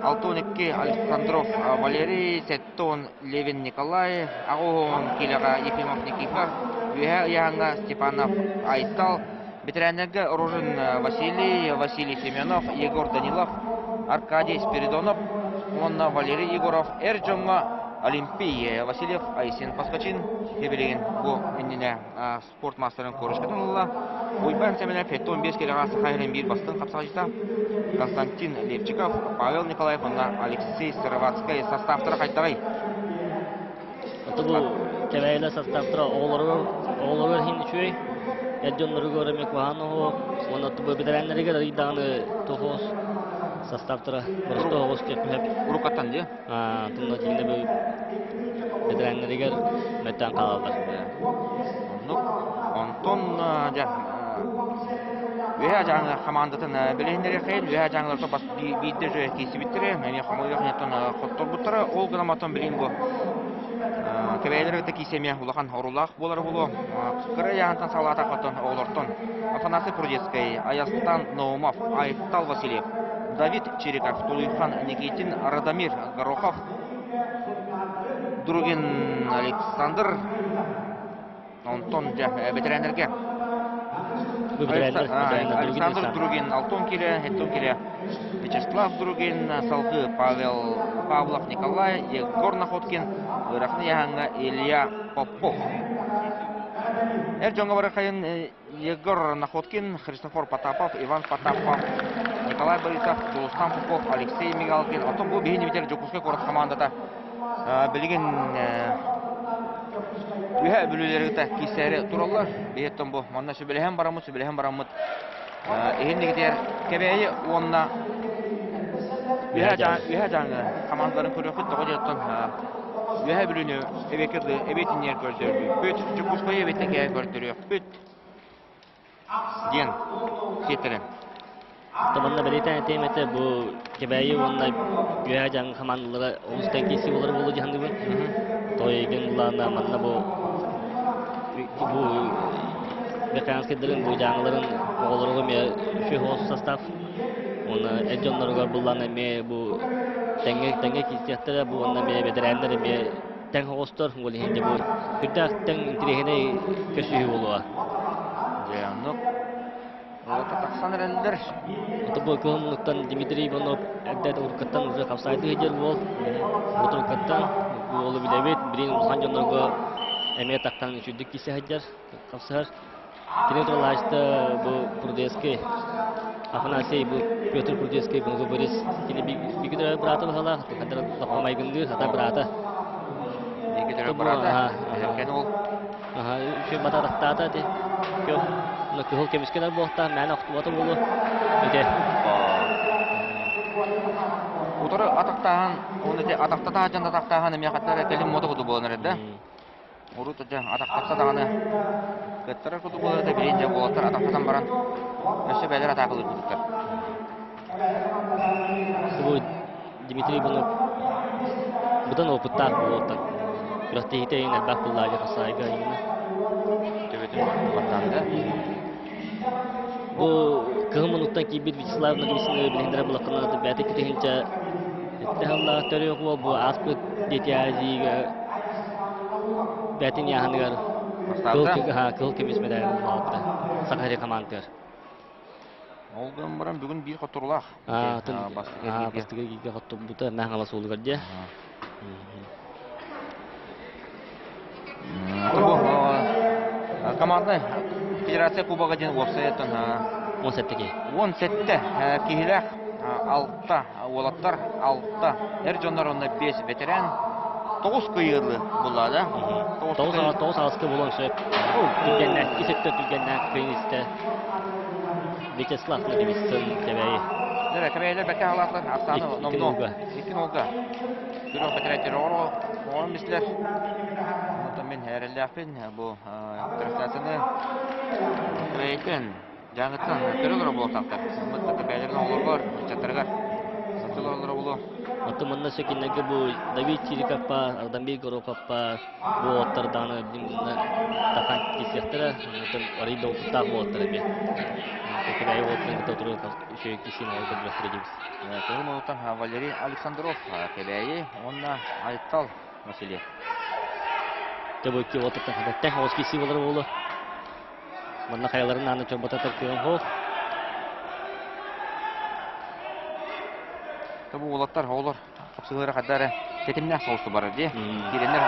6-12 Александров Валерий, 7 Левин Николай, 8 киилэҕэ Ефимов Никифор, үөһээ ыйааһыҥҥа Степанов Айтал, бэтэрээннэргэ Рожин Василий, Василий Семенов, Егор Данилов, Аркадий Спиридонов уонна Валерий Егоров эр дьоҥҥо Олимпий Васильев Айсен Поскачин билигин бу иннинэ спорт маастарын корочкатын ылла. Уйбаан Сэмэнов 75 килэҕэ Саха сирин биир бастыҥ хапсаҕайдьыта Константин Левчиков, Павел Николаев уонна Алексей Сыроватскай составтара хайдаҕый? Ото бу кэбээйилэр составтара оҕолоругар оҕолоругар иһин үчүгэй, эр дьонноругар эмиэ куһаҕан оһуох, уонна бу бэтэрээннэригэр арыйдаҕаны тоһоос составтара боростуой оҕус диэххэ сөп. Уруккаттан дии? Тунна дьиҥинэ бу бэтэрээннэригэр мөлтөөн хаалаллар. Оннук. Онтон дьэ Үөһээ Дьааҥы хамаандатын билиһиннэриэххэйин. Үөһээ Дьааҥыларга бас биирдэ үчүгэй киирсибиттэрэ, эмиэ хомойуох иһиттэн хотторбуттара. Ол гынан оттон билигин бу Кэбээйилэр кытта киирсэ эмиэ улахан оруулаах буолара буолуо. Кыра ыйааһынтан саҕалаатах оттон оҕолортон Афанасий Прудецкай, Айастан Наумов, Айтал Васильев, Давид Чириков, Тулуйхан Никитин, Радомир Горохов, Другин Александр, онтон дьэ бэтэрээннэргэ Александр Другин Алтон киле, Хеттон киле, Вячеслав Другин, салгыы Павел Павлов Николай, Егор Находкин, Ырахны Яһаҥҥа Илья Попов. Эр дьоҥҥо барыхайын Егор Находкин, Христофор Потапов, Иван Потапов, Николай Борисов, Дьулустан Попов, Алексей Мигалкин. Оттон бу биһини бүтэр Дьокуускай куорат хамаандата билигин үһэ бүлүүлэри кытта киирсээри тураллар. Биһиэттэн бу манна сүбэлэһэн бараммыт, сүбэлэһэн бараммыт иһин Кэбээйи уонна Үөһээ Дьааҥы хамаандаларын көрүөхпүт. Тоҕо диэттэн Үөһээ Бүлүүнү эбиэтинньэр көрдөрбүппүт, Дьокуускайы эбиэттэн көрдөрүөхпүт диэн сиэттэрэн. Манна бэлиэтээн этиэм этэ, бу Кэбээйи уонна Үөһээ Дьааҥы хамаандалара олус тэҥ киирсии буолар буолуо дии саныыбын. Тойгин булаана манна бу бу Беканскайдарын бу дьааҥыларын оҕолоругар эмиэ үчүгэй соҕус состав. Уонна эр дьонноругар буллаана эмиэ бу тэҥҥэ тэҥҥэ киирсиэхтэрэ бу уонна эмиэ бэтэрээннэр эмиэ тэҥ оҕустар. Ол иһин дьэ бу сүрдээх тэҥ интэриэһинэй көрсүһүү буолуоҕа. Дьэ оннук Уолаттар тахсан эрэллэр. Это бу кыһын Дмитрий Иванов эрдэ уруккаттан уже хапсаайдыы сылдьар уол. Уруккаттан бу уолу билэбит. Билигин улахан дьоннорго эмиэ тахсан үчүгдүк киирсэ сылдьар, хапсыһар. Кини туралаачта бу Прудецкий, Афанасий бу Петр Прудецкий бу Борис кини биги төрөөбүт быраата быһалаах, хадыр лаппа майгынныыр, хата быраата. Биги төрөөбүт быраата, эһэркэн уол. Үчүгэй батарахтаата ити. Кыһыл көмүскэнэр буолтаах, мээнэ охтубата буолуо. Ити. Утары атахтааһын, оны ити атахтатаа дьон атахтааһын эмиэ хаттар кэлин мото куду буолан эрэр да. Урут ити атахтатса даҕаны кыттарар куду буолар да билин дьэ уолаттар атахтатан баран өссө бэлэр атаакалыыр кудуктар. Бу Дмитрий Иванов быдан опыттаах буолуоттан күрэхтэһиитэ иһин элбэх пыллаага хасаайга именно. Төбөтүн баттаанда. Бу кыһын мунуктан киирбит Вячеслав Нагвисины билиһиннэрэ булаххына бэйэтэ китиһинчэ эттэһаллаах төрүөх уол бу ааспыт Дети Азияга бэйэтин яһаныгар кыһыл көмүс мэдээлин ылбыта Саха командатыгар. Ол гынан баран бүгүн биир хотторулаах. Бастакы эргииргэ хотторбута Мэҥэ Хаҥалас уолугар диэ. Командный федерация кубога диэн уопсайыттан 17 киһи. 17 киһилээх алта уолаттар, алта эр дьоннор уонна биэс ветеран тоҕус кыйыылы буллаада. Тоҕус аҕыска булуон сөп. Түргэннээх, ис өттө түргэннээх кыйын истэ. Вячеслав Владимирович Кэбээйи. Дөрө, Кэбээйилэр бэккэ халаатылар ахсааны номнуо. Икки нолга. Күрэх бэтэрээттэр оҕорон бистилэр. Онтон мин эрэллээхпин бу трансляцияны Кэбээйиттэн Дьааҥыттан көрө олоро буолуохтаахтар. Мыттата бэйэлэрин оҕолоругар, ыччаттарыгар сылдьа олороллоро буолуо. Оттон манна сөкиннэргэ бу Давид Чирикаппа, Ардамбей Гороховпа бу уолаттар даҕаны тахан киирсиэхтэрэ. Оттон арый да опыттаах уолаттар эмиэ. Кэбээйи уолаттарын кытта утары үчүгэй киирсиини оҕо көрдөрүөхтэрэ диибит. Кыһыл Мунуттан Валерий Александров, Кэбээйи уонна Айтал Васильев. Дьэ бу икки уолаттартан хадаттан оҕус киирсии буолар буолуо. Манна хайаларын ааны чорбототор кыаҕым суох. Бу уолаттар, оҕолор хапсыһыылара хайда эрэ тэтимнээх соҕустук барар дии. Киирэннэр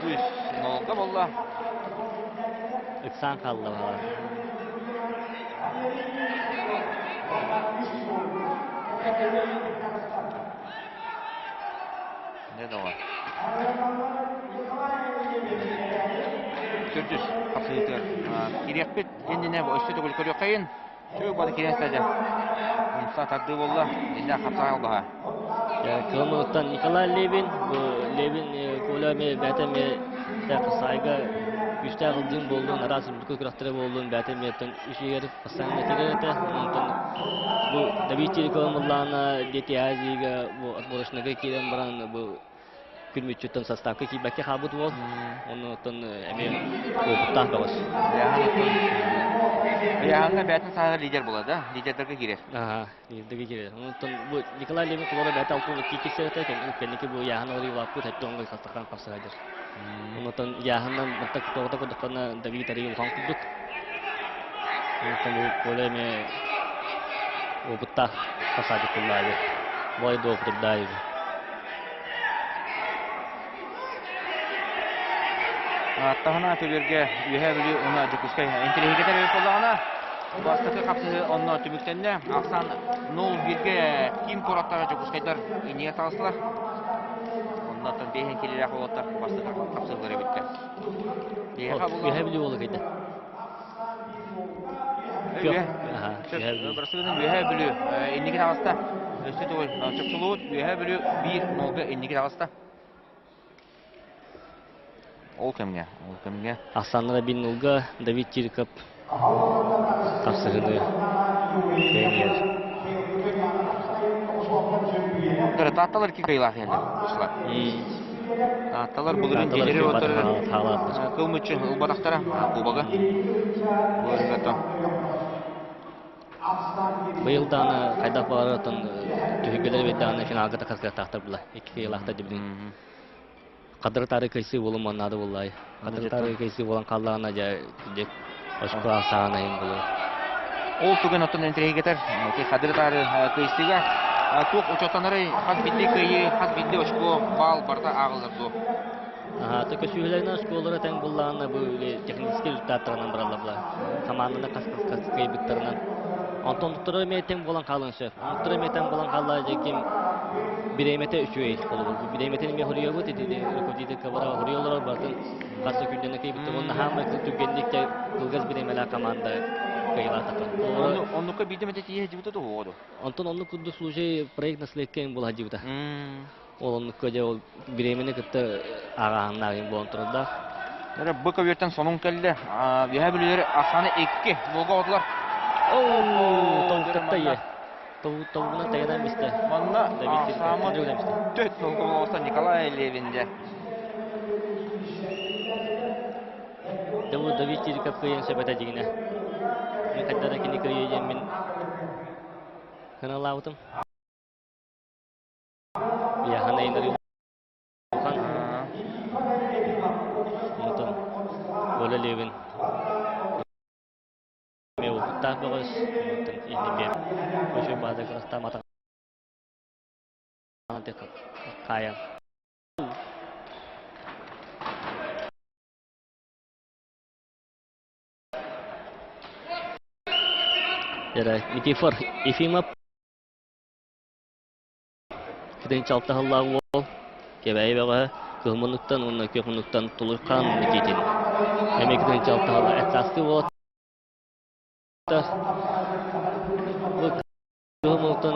Үс нолга буолла. Ыксаан хаалла баҕар. Дьэ доҕор. Төрдүс хапсыһыытыгар кириэхпит иннинэ өссө төгүл көрүөххэйин. Чүг бары киирэн истэ Умса тардыы буолла. Иннэ хапсаҕай албаһа. Кылмыттан Николай Левин, бу Левин Коля эмиэ бэйэтэ эмиэ саайга күүстээх ылдьыын буоллун, араас үрдүкү күрэхтэрэ буоллун, бэйэтэ эмиэ үчүгэр постоянно киирэр этэ. Онтон бу Давид Чирикова мыллаана Дети Азияга бу отборочнайга киирэн баран бу күн мүччүттэн составка киирбэккэ хаалбыт уол. Оннуттан эмиэ опыттаах бөҕөс. Ыйааһыҥҥа бэйэтин сааһыгар лидер буолар да? Лидердэргэ киирэр. Аха, лидердэргэ киирэр. Онтон бу Николай Левин кулара бэйэтэ 62 киирсэрэтэ, кэнники бу ыйааһын олору улааппыт, эттэ оҥой хастахан хапсыһайдыр. Онтон ыйааһыннан мантан тоҕото көрдөххүнэ Давид арый улахан курдук. Онтон бу Коля эмиэ опыттаах хасаадык куллаайы. Бой да опытырдаайы. Таһына көбүөргэ Үөһээ Бүлүү уонна Дьокуускай интэриэһиргэтэр эбит буоллаҕына, бастакы хапсыһыы онно түмүктэннэ. Ахсаан 0-1-гэ киин куораттара Дьокуускайдар иннигэр таҕыстылар. Оннуттан биэһин килилээх уолаттар бастакы хапсыһыылар эбиттэр. Үөһээ Бүлүү уола кыйда. Бырасыгынан Үөһээ Бүлүү инники таҕыста. Өссө төгүл чопчулуут Үөһээ Бүлүү 1-0-га инники таҕыста. Ол кэмҥэ, ол кэмҥэ. Ахсааннара 1-0-га Давид Чириков хапсыһыны кыайан Таатталар икки кыайыылаах иһэллэр. Таатталар былырыын дьиэлэри отторор кыл мүччү ылбатахтара кубога. Былырыҥҥа Быйыл даҕаны хайдах баҕарар оттон түһүлгэлэри биэрдэҕинэ финалга тахсыахтаахтар була. Икки кыайыылаахтар дибилин. Хадыры тары кыйсыы буолумуон наада буоллай. Хадыры тары кыйсыы буолан хааллаҕына дьэ дьэ очко саҕан айын булуо. Ол түгэн оттон интриигэтэр ити хадыры тары кыйсыыга туох учуоттанарый хас бидди кыайыы, хас бидди очко баал барыта ааҕыллар дуо? Аха, көсүүһүлэринэн оскуолалара тэҥ буллаҕына бу техническэй результаттарынан бараллар була. Команданы хас-хас кыайбыттарынан. Онтон оннуктара эмиэ тэҥ буолан хаалыан сөп. Оннуктара эмиэ тэҥ буолан хаалла дьэ ким бириэмэтэ үчүгэй холобур. Бу бириэмэтин эмиэ хоруйабыт ити руководитель кабара хоруйа олорор барытын хас да күннэнэ кыайбыттар уонна хаамай түргэнник те кылгас бириэмэлээх команда кыайылаатаха. Оннукка биирдэ эмэтэ тиийэ сылдьыбыта дуо оҕо Онтон оннук курдук случай проект наследка им була сылдьыбыта. Ол оннукка дьэ ол бириэмэни кытта ааҕааһыннаах буолан турардаах. Эрэ бу көбүөртэн сонун кэллэ. Үөһээ Бүлүүлэр ахсааны икки нолга отулар. Тобуктатта ийэ. Тобугунан тайанан бистэ. Манна ахсаамы төт нолга болоста Николай Левин дьэ. Дьэ бу Давид Чириков кыайан сөп этэ дьиҥинэ. Мин хайда да кини кыайыа диэн мин сыаналаабытым. Онтон Коля Левин эмиэ опыттаах бөҕөс, онтон иннин үчүгэй баада кырахтааматаҕына хаайан. Никифор Ефимов Китин чалтаһыллаах уол Кэбээйи бөҕөһө кыһыл муннуктан уонна күөх муннуктан Тулуйхан Никитин. Эмиэ китин чалтаһылла эт саастыы уолаттар. Бу кыһыл муннуктан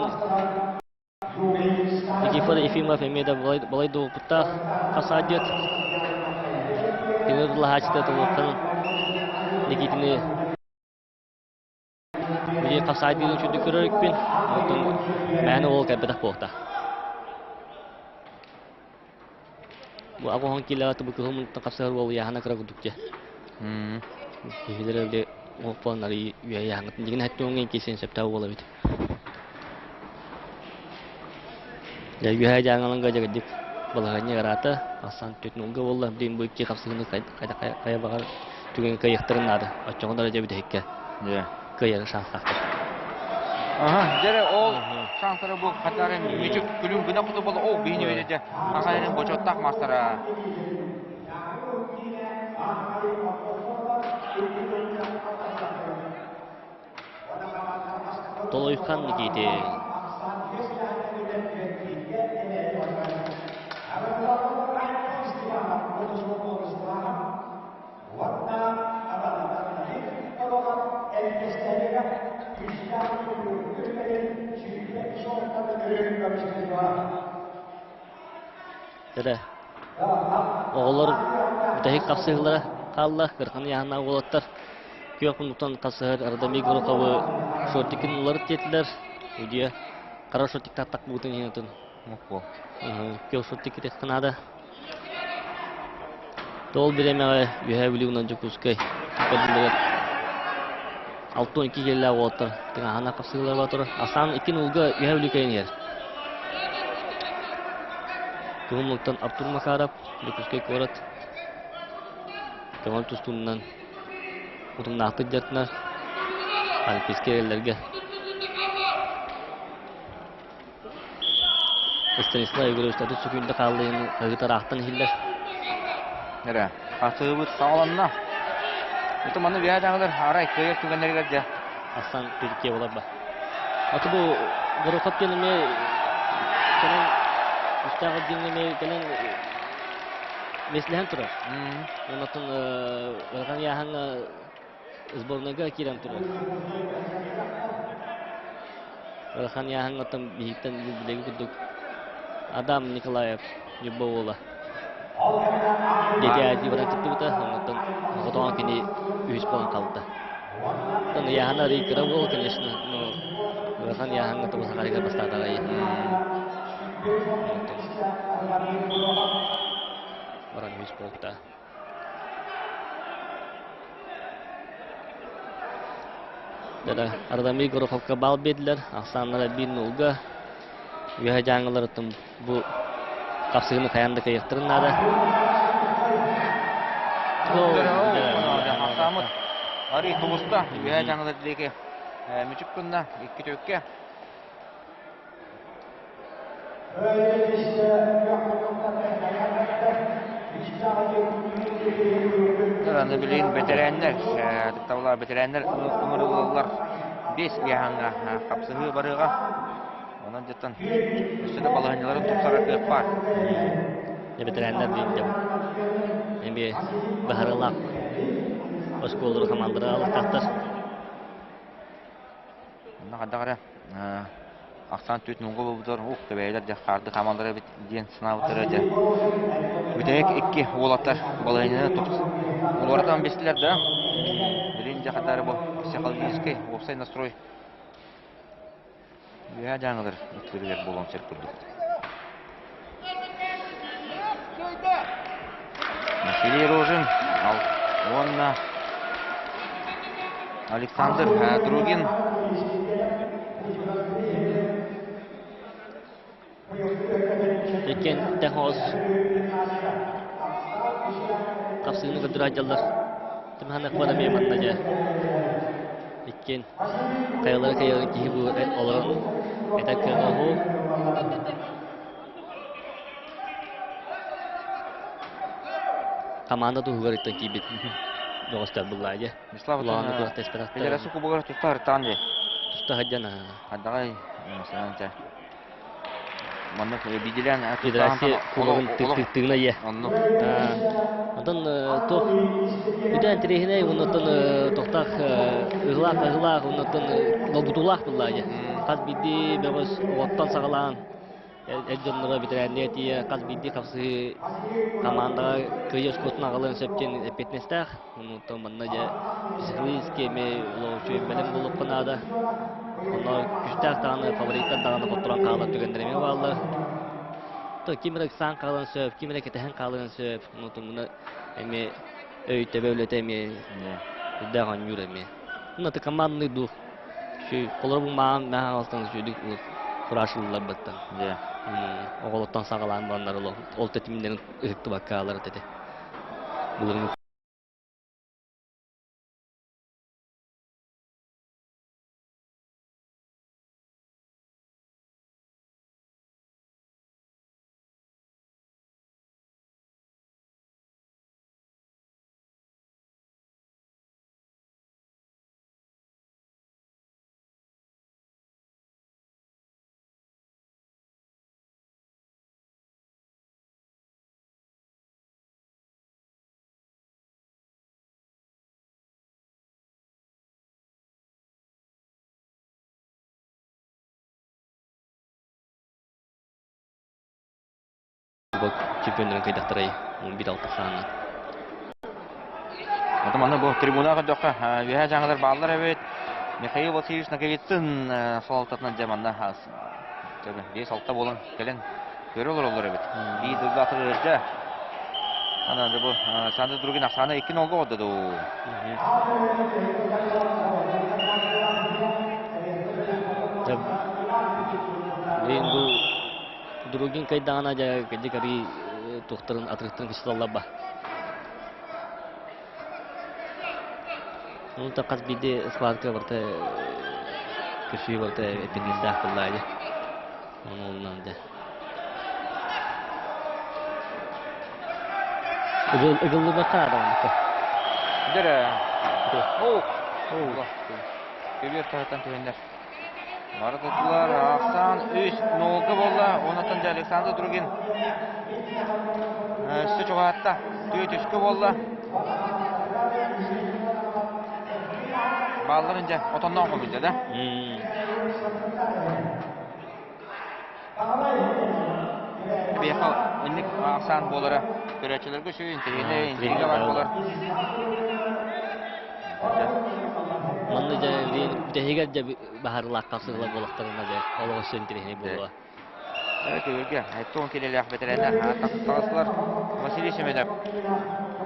Никифор Ефимов эмиэ да балай да опыттаах хасаадьыт. Кини ылаһааччыта Тулуйхан Никитини Били хапсаайдыырын үчүгдүк көрөр эбиппин, оттон мээнэ уол кэлбэтэх буолта. Бу агоһон киилэҕэ тубу кыһыл муннуктан хапсыһар уол ыйааһына кыра курдук дьэ. Киһилэр өлө уоппуон арый үөйээһиҥҥитин дигин хэттуоҥҥа киирсиэн сөптөөх уол эбит. Дьэ үөһээ дьааҥыланга дьэгирдик балаһыанньа ыараата, ахсаан түөт нулга буолла, билигин бу икки хапсыһыыны хайа баҕар түгэн кыайыахтарын наада. Оччоҕо да дьэ бүтэһиккэ кыайар шанстаахтар. Аха, дьэ ол шанстара бу хатары мүчүк күлүм гына куту боло ол биһини өйдө дьэ ахайрын бочоттаах мастара. Толойхан Никитин. Эрэ оҕолор бүтэһик хапсыһыылара хаалла. Кырхан ыйааһыннаах уолаттар күөх муннуктан хасыһар Радомир Гороховы шортикин уларыт диэтилэр. Удьуйа хара шортиктаах такпыбытын иһин отун. Күөх шортик китэххэ наада. Ол бириэмэҕэ Үөһээ Бүлүү уонна Дьокуускай көрдүллүбэт 62 киилэлээх уолаттар тыҥааһына хапсыһыылара турар. Асан икки нулга Үөһээ Бүлүү кэлэн иһэр. Кыһыл Артур Макаров, Дьокуускай куорат көҥүл тустуунан утумнаахтык дьарыктанар Олимпийскай эрэллэргэ Станислав Егорович 30 секунда хааллыйын ыытараахтан иһиллэр. Эрэ, хасыыбыт саҕаланна. Это маны үөһэ арай кыайар түгэннэригэр дьэ. Асан Түркия болар ба. Аты бу Горохов диэн эмиэ кэлэн үстээх диэн эмиэ кэлэн меслэһэн турар. Оннотон ыарахан ыйааһыҥҥа сборнайга киирэн турар. Ыарахан ыйааһыҥҥа оттон биһиктэн билиги курдук Адам Николаев Ньурба уола Дети баран кыттыбыта, оннуттан хотоҕон кини үһүс буолан хаалта. Оттон ыйааһына арый кыра буол, конечно, но ыарахан ыйааһыҥҥа тобус сахарыгар бастаатаҕай. баран үһүс буолта. Радомир Гороховка баал биэрдилэр. Ахсааннара биир нулга. Үөһэ дьааҥыларыттан бу хапсыгыны хайаан да кыайыахтарын наада. Ахсаамыт арый тубуста. Үөһэ дьааҥылар диэки мүчүк гынна. Икки төккэ. Аны билигин бэтэрээннэр, ытыктабыллаах бэтэрээннэр ыҥырыллаллар. Биэс ыйааһыҥҥа хапсыһыы барыаҕа. Онон дьиттэн өссө да балаһыанньаларын тупсарар кыах баар. Бэтэрээннэр диэн эмиэ баһарылаах оскуолалары хамаандалара алыктаахтар. Онно хайдах эрэ ахсаан түөрт муҥга буолбутугар ух тэбэйэлэр дьэ хаарды хаамаллар эбит диэн санаабыттара дьэ бүтэһик икки уолаттар балаһыанньаны тупс уларытан биэстилэр да билин дьэ хайдах эрэ бу психологическай уопсай настрой үөһээ дьааҥылар өттүлэригэр буолуон сөп курдук. Василий Рожин уонна Александр Другин Иккиэн тэхоос хапсыыны көрдөрө сылдьаллар. Тимханах бара эмиэ манна дьэ. Иккиэн хайалара кыайарын киһи бу олорон этэр кыаҕа уһу. Команда туһугар иттэн киирбит бөҕөстөр буллаа дьэ. Вячеслав Улахан күрэхтэспэтахтар. Федерация кубогар туста ыртаан дии. Туста сылдьан Хайдаҕай масынан чэ. Маннык биирдиилээн Федерация кубогын тыына ийэ. Онну. Онтон туох бүтэ интэриэһинэй оннуттан тохтоох ыһылаах ыһылаах оннуттан долгутуулаах буллаа дьэ. Хас биирдии бөҕөс оҕоттон саҕалаан эр дьонноро бэтэрээннэр тиийэ хас биирдии хапсыһыы командаҕа кыайыы оскуолатын аҕалыан сөп диэн эппиэтинэстээх. Онтон манна дьэ психологически эмиэ үчүгэй бэлэм буолуохха наада. Онно күүстээх даҕаны фавориттар даҕаны хотторон хаалар түгэннэр эмиэ бааллар. То ким эрэ ыксаан хаалыан сөп, ким эрэ кэтэһэн хаалыан сөп. Онтон муна эмиэ өй-төбө үлэтэ эмиэ үрдээх оонньуур эмиэ. Ну, это командный дух. Холобур маан наһаа алтан үчүгүйдүк кураж ылларбыттан. Оҕолоттон саҕалаан бараннар ол тэтимнэрин ыһыктыбакка алар этэ. Булыргы чемпионнарын кыйдахтарай 11-6 саанан. Ото манна бу трибунаҕа көрдөххө, үөһээ дьааҥылар бааллар эбит. Михаил Васильевич Ноговицын салалтатынан дьэ манна 5-6 буолан кэлэн көрө олороллор эбит. Биир дойдулаахтар ыалдьа. Ана бу Александр Другин ахсаана 2-0 оҕордо дуу. Блин, бу Другин кайдаҕына дьэ кырдьык арыы туохтарын атырыктарын кыччаталлар ба. Ну, так хас биирдии схватка барыта көрсүү барыта эппиэтинэстээх буоллаа дьэ. Ону оннан дьэ. Ыгыллыбакка наада Дэрэ. Оу. Көбүөр таһыттан түһэннэр. Бары тутулар ахсаан үс нолга буолла. Онтон дьэ Александр Другин өссө чугаһатта. Түөрт үскэ буолла. Баалларын дьэ отонноон хомуйда да. Биһиэхэ инник ахсаан буолара көрөөччүлэргэ үчүгэй интэриэһинэй интрига баар буолар. Манна дьэ бүтэһигэр дьэ баһарылаах хапсыһыылар буолахтарына дьэ олох өссө интэриэһинэй буолуо. Көбүргэ 70 килэлээх бэтэрээннэр таҕыстылар. Василий Семенов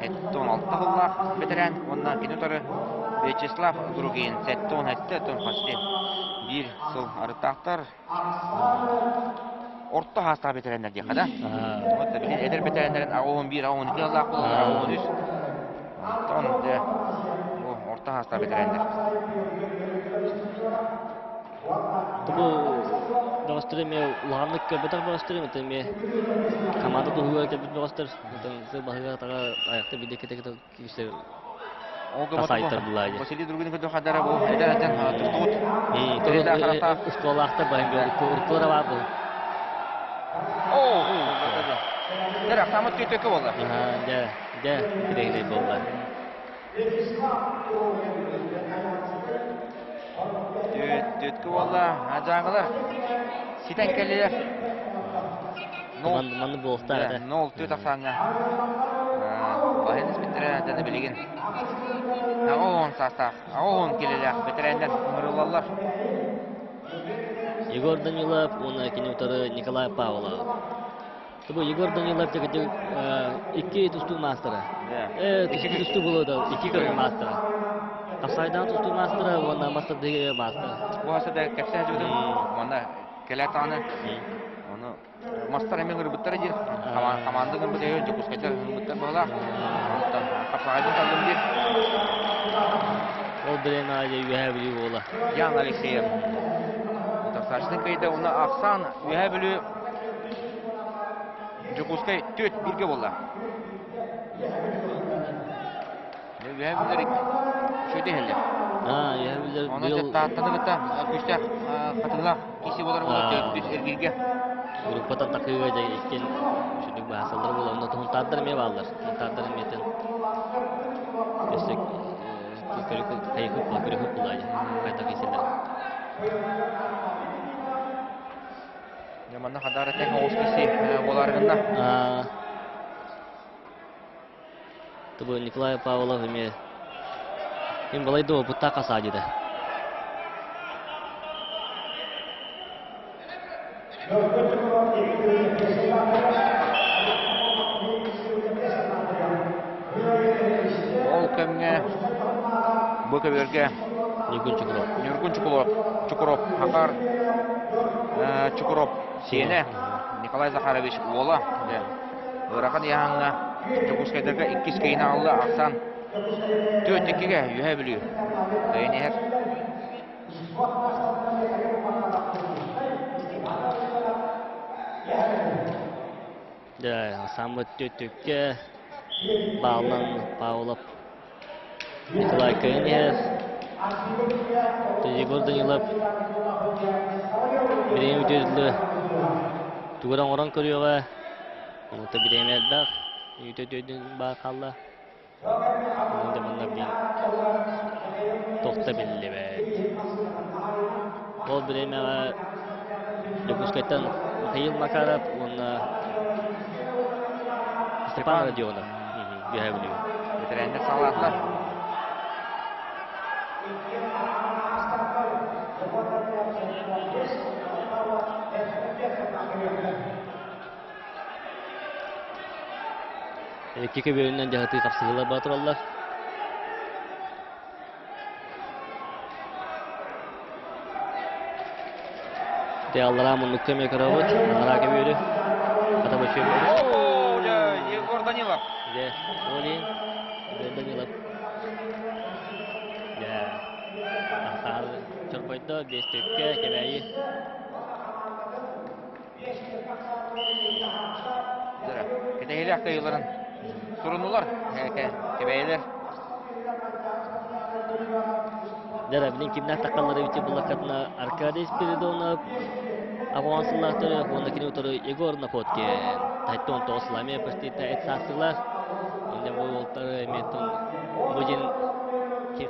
76 сыллаах бэтэрээн уонна кини утары Вячеслав Другин 77 тон почти биир сыл арыттаахтар. Орто хаастаах бэтэрээннэр диэххэ да. Вот билин эдэр бэтэрээннэрин 81, 82 сыллаах буолаллар, 83. Онтон дьэ бу орто хаастаах бэтэрээннэр. Бу бөҕөстөрү эмиэ улаханнык көрбөтөх бөҕөстөрүм, это эмиэ команда туһугар кэлбит бөҕөстөр. Сыл баһыгар таҕа айахта бидэ кете кете киирсэ Тасайтар булаайы. Василий Другин көтө хадара бу эдэр атан тустуут. Устуолаахтар баһын уруккулара баар бу. Оо, Дэр ахсамыт төтөкө болла. Дэ, дэ, тирегиней болла. Төткө болла, ажаңылар. Ситен келлилер. Манны буолуохтаах этэ. Нол түөт ахсааҥҥа баһын испиттэрэ дьоно билигин 80 саастаах, 80 килэлээх бэтэрээннэр ыҥырыллаллар. Егор Данилов уонна кини утары Николай Павлов. Бу Егор Данилов дьэ икки тустуу маастара. Икки тустуу буолуо да икки көрүҥ маастара. Хапсайдаан тустуу маастара уонна мастардыгы маастара. Бу хаса да кэпсээ дьүтүн манна кэлэ тааны ону мастар эмиэ ырбыттара диир хамаанда ырбыт өйө Дьокуускайдар ырбыттар быһылаах онтон хапсаҕайдын таллым диир Ол билэн аайы Үөһээ Бүлүү буола. Ян Алексеев Тахсааччытын кыйда уна ахсаан Үөһээ Бүлүү Дьокуускай түөрт бииргэ буолла. Үөһээ Бүлүүлэр үчүгэй иһэллэр. Үөһээ Бүлүүлэр Онон дьэ Тааттаны кытта күүстээх хатыылаах киси буолар буолар төрдүс эргииргэ. Группаттан такыыга дьэ иккин сүдүк баасаллар буолар. Онно Тунтаардар эмиэ бааллар. Тунтаардар эмиэтин өссө көрү булаайы. Хайдах киселер. Дьэ манна хадаар тэҥ оҕус киси буолар гынна. Тобу Николай Павлов эмиэ ким балай да опыттаах хасаадьыта. Ол кэмҥэ бу көбүөргэ Ньургун Чукуров. Ньургун Чукуров, Чукуров, Хахар Чукуров сиэнэ Николай Захарович уола Ыарахан ыйааһыҥҥа Дьокуускайдарга иккис киһини аҕалла ахсаан түөрт иккигэ Үөһээ Бүлүү кыайан иһэр. Дьэ, саммыт түөттүккэ бааллан Павлов Николай кыайан иһэр. Егор Данилов бириэмэ бүтүөр тугу эрэ оҥорон көрүөҕэ. Онута бириэмэ элбэх. Үүтэ үтүөдүн баар хаалла. Онон да манна биир тохто биллибэт. Ол бириэмэҕэ Дьокуускайтан Михаил Макаров уонна Степан Родионов Үөһээ Бүлүү. Бэтэрээннэр саҕалаатылар. Икки көбүөрүнэн дьаһатыы хапсыһыылар бара тураллар. Те аллараа муннукка эмиэ көрөбүт. Аллараа көбүөрү. Хата бочуо О, Егор Данилов. Дьэ, Олин, Егор Данилов. Дьэ, Ахсаал чорбойдо, биэс төккө, Кэбээйи. Кэтэһиилээх кыайыыларын сурунулар, кэбээйилэр. Дьэ, билин кимнээх таххаллары эбитэ буллаххытына Аркадий Спиридонов, Аҕуан сыллаахтары уонна кини утары Егор Находкин. Тайтон тоҕус сыл эмиэ почти эт саастыылаах. Инде бу уолтары эмиэ бу дьин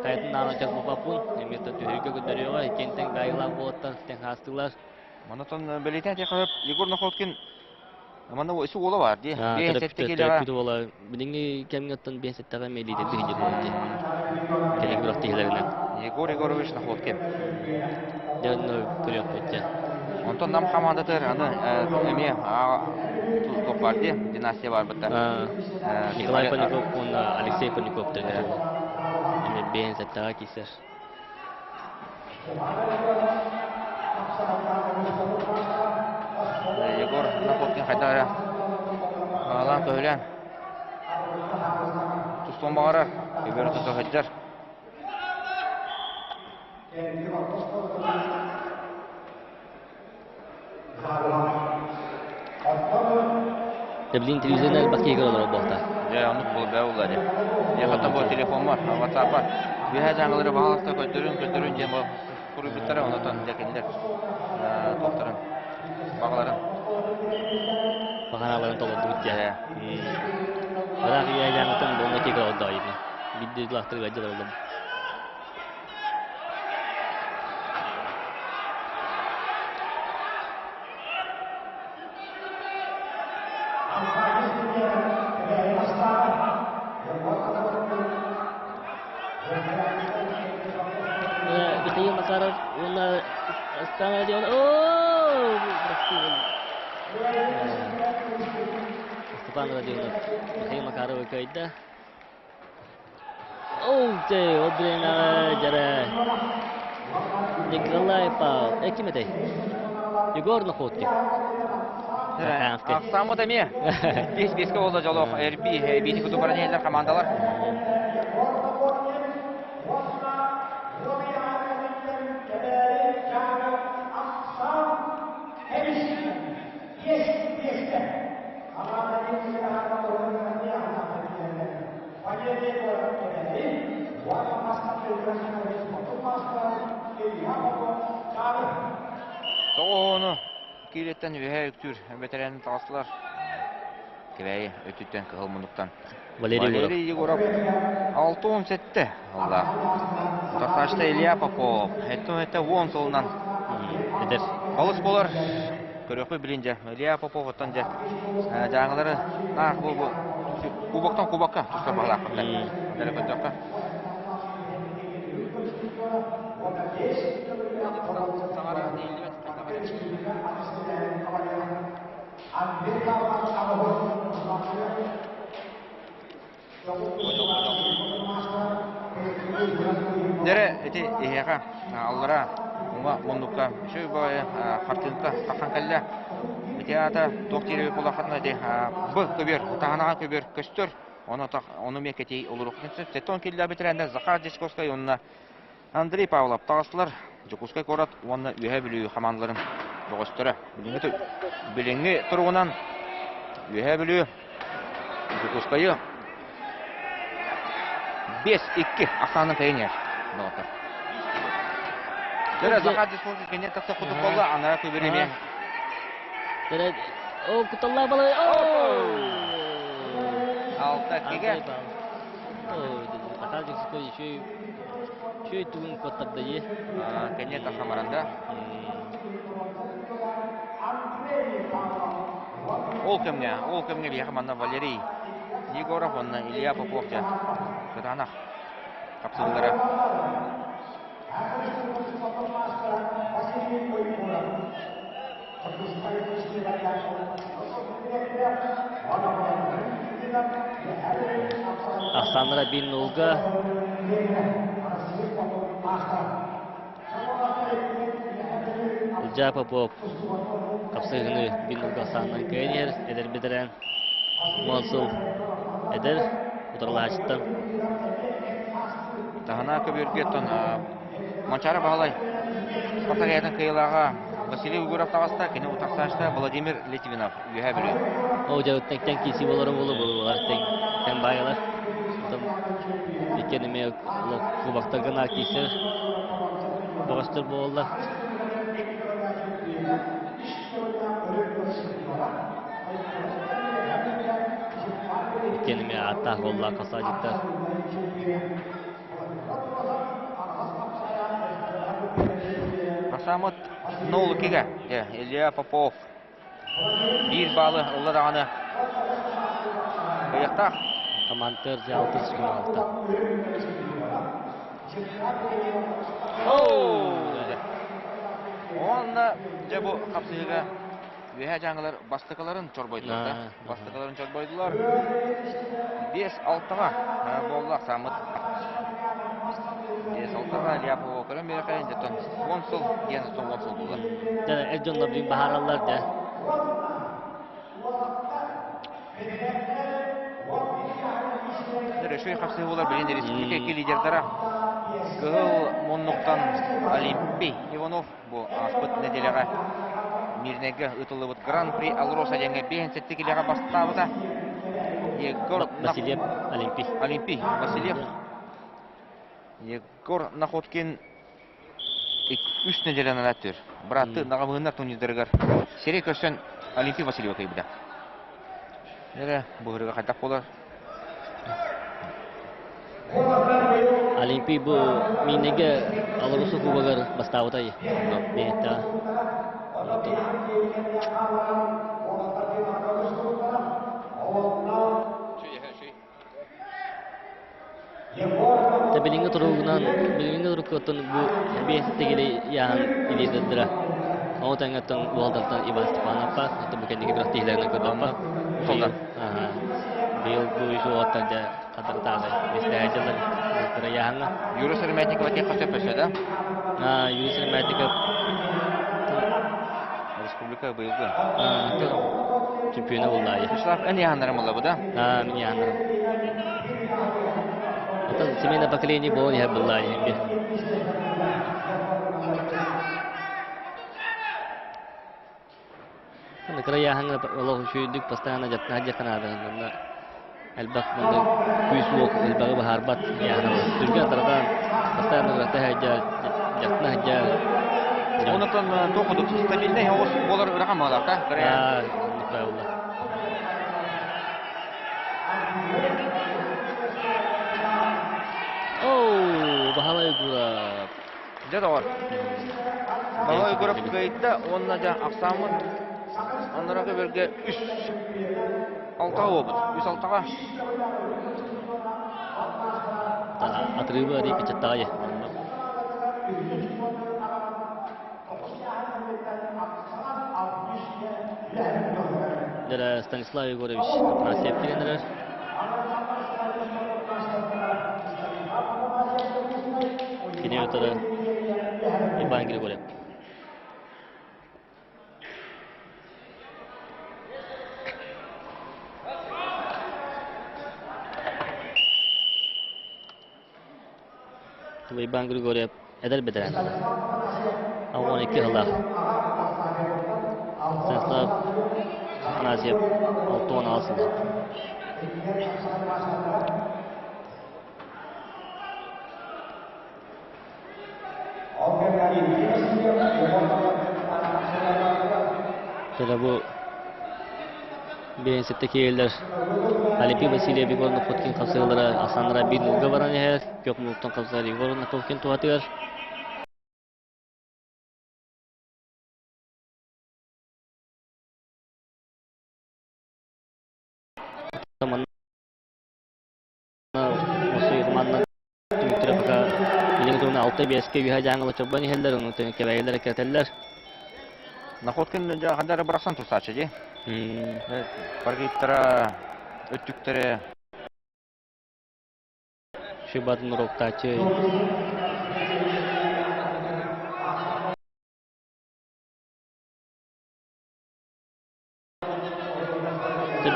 хайатын наана чорбоппаппын эмиэ түһүүгэ көрдөрүөҕэ иккиэн тэҥ баайылаах буолаттар тэҥ хаастыылар. Манатон бэлиэтээн этиэххэ Егор Находкин манна isi уола бар дии. Биэс сэттэ киилэҕэ. Төрөппүт уола билиҥҥи кэмҥэ оттон биэс сэттэҕэ эмиэ илиитэ тыһыынча буолар дии. Кэлин күрэхтэһиилэринэн. Егор Егорович Находкин. Дьэ онно көрүөхпүт дьэ. Онтон Нам хамаандатыгар аны эмиэ туох баар дии, династия баар бытта. Николай Паников уонна Алексей Паников төрүт Эмиэ бэйэн сэттэҕэ киирсэр. Егор Находкин хайдах эрэ аалаан көһүлээн тустуон баҕарар, көбүөрү тута сылдьар. Эблин телевизорын элбэх киһи көрө олорор буолта. Дьэ, оннук буолбаа буолла дии. Дьэ, хата бу телефоммар, WhatsApp-а үөһээ дьаҥылары баҕаласта көрдөрүн, көрдөрүн диэн суруйбуттара, онотон дьэ кинилэр туохтарын, баҕаларын. Баҕаналарын толордубут дии. Ыраах үөһээ дьаҥыттан буолна киһи көрө олордоо Биирдэ дылаахтарга дьылар олордум. Михаил Макаров уонна Астана Родион Степан Родионов Михаил Макаровы кыайда. Ол дьэ, ол бириэмэҕэ дьэрэ Николай Павлов, ким этэй? Егор Находкин. Ахсааммыт эмиэ. Бес беске болла жолох эрби биити куту баран иһэллэр командалар. Тоҕуһуну киилэттэн үөһээ үктүүр бэтэрээн таҕыстылар. Кэбээйи өттүттэн кыһыл муннуктан Валерий Егоров 67 ылла. Тахсаачта Илья Попов. Эттон 10 сылынан эдэр. Балыс болар. Көрүөхпүт билин дьэ. Илья Попов оттон дьэ дьааҥылары наах бу бу кубоктан кубокка тустар баҕалаахпыт. Дэрэ көрдөххө. Дэрэ ити иһиэхэ аллара уҥа муннукка үчүгэй баҕайы хартыынка тахсан кэллэ. Ити аата туох диир буоллаххытына ити б көбүөр таһынаҕа көбүөр көстөр. Ону ону эмиэ кэтии олоруохтун сөп. Сеттон киллэ бэтэрээннэр Захар Дьячковскай уонна Андрей Павлов таҕыстылар. Дьокуускай куорат уонна Үөһээ Бүлүү хамаандаларын бөҕөстөрө. Билиҥҥи, билиҥҥи туругунан Үөһээ Бүлүү Дьокуускайы 5-2 ахсаанын кыайан иһэр. Доҕоттор. Дөрө Захар Дьячковский кэннин тахса кутук буолла, анара көбүр эмиэ. Дөрө, о, куталлаа балай, Алта иккигэ. Захар Дьячковский еще Үчүгэй тугун куоттарда дии. Кэннэ тахсан баран да. Ол кэмҥэ, ол кэмҥэ биһиэхэ манна Валерий Егоров уонна Илья Попов дьэ кытаанах хапсыһыылара. Ахсааннара биир нулга. Ылдьаа Попов хапсыһыыны биир нулга ахсаанынан кыайан иһэр эдэр бэтэрээн Уон сыл эдэр утарылаһааччыттан. Таһына көбүөргэ оттон Манчаары Баһылай Спартакиадатын кыайыылааҕа Василий Угуров таҕыста, кини утарсааччыта Владимир Литвинов, Үөһээ Бүлүү. Ол дьэ тэҥ киирсии буолара буолуо буолар тэҥ тэҥ баайалар. Оттон иккиэн эмиэ кубоктарга наар киирсэр бөҕөстөр буолаллар. Иккиэн эмиэ ааттаах буолла хасаадьыттар. Асамыт 0-2-гэ Илья Попов биир баалы ылла даҕаны кыайыахтаах. Командир дьаалты сүгүн алта. Онно дьэ бу хапсыһыыга үөһээ дьааҥылар бастакыларын чорбойдулар да. Бастакыларын чорбойдулар. 5-6-ҕа буолла ахсааммыт. 5-6-ҕа Ляпова көрөн биэрэхэ, дьэ 10 сыл диэн 10 сыл буолла. Дьэ, эр дьоннор бүгүн баһаараллар дьэ. Үчүгэй хапсыһыы буолар билин республика икки лидердара Кыһыл муннуктан Олимпий Иванов бу ааспыт нэдиэлэҕэ Мирнэйгэ ыытыллыбыт Гран-при Алроса диэҥҥэ 57 килэҕэ бастаабыта. Егор Васильев Олимпий. Олимпий Васильев. Егор Находкин үс нэдиэлэнэн аттыр. Быраатты наҕамыһыннар турнирдарыгар сирэй көрсөн Олимпий Васильева кыайбыта. Эрэ быһырыга хайдах буолар? Олимпий бу Минеге Алроса кубогар бастаабыта бэйэтэ. Та билиҥҥи туругунан, билиҥҥи туруккуттан бу биэс тигили яһан илиитэрдэрэ. Ол тэҥҥэттэн уолдартан Иван Степановка, аты бу кэнники күрэхтэһиилэринэн көрдөххө, Солдар. Быйыл бу үс уолаттар дьэ хатырытааны истээдьэлэр кыра яһаҥҥа. Юра Сыромятникова тиэххэ сөп өссө да? Юрий Сыромятников Республика быйылгы. Чемпиона буллаайы. Вячеслав, эн яһаннарым буолла бу да? Мин яһаннарым. Это семейное поколение буолан иһэр буллаайы. Кыра яһаҥҥа олох үчүгэйдик постоянно дьаттаах дьаханаада онно элбэх маннык күүс-уох элбэҕи баһаарбат яһана түргэн тарҕаан постоянно кырата сылдьар дьаттана сылдьар Онотон туох курдук стабильнай оҕус буолар ырахан баҕалаах да кыра правильно. Оу, Баһылай Гуров. Дьэ доҕор. Баһылай Гуров кыайда уонна дьэ ахсааммыт анараа көбөргө үс алтаҕа буолбут. Үс алтаҕа. Отрывы арый кычаттаҕай. Дьэ Станислав Егорович Афанасьев киирэн эрэр. Кини өтөрө Иван Григорьев. Иван Григорьев эдэр бэтэрээн. 12 сыллаах. Станислав Афанасьев 66 сыллаах. Бу биэнсэттэ киэллэр Алипий Васильев Егор Находкин хапсыһыылара Асанра биир нуулга баран иһэр. Күөх муннуктан хапсыһар Егор Находкин туһатыгар. Манна түмүктэрэ пока билиҥҥи туругунан 6-5-кэ үөһэ дьааҥылар чорбон иһэллэр, ону кэбээйилэр эккирэтэллэр. Находкин ханна эрэ бырахсан турсааччы дии. Баргыттара, өттүктэрэ. Шибатын уроктааччы.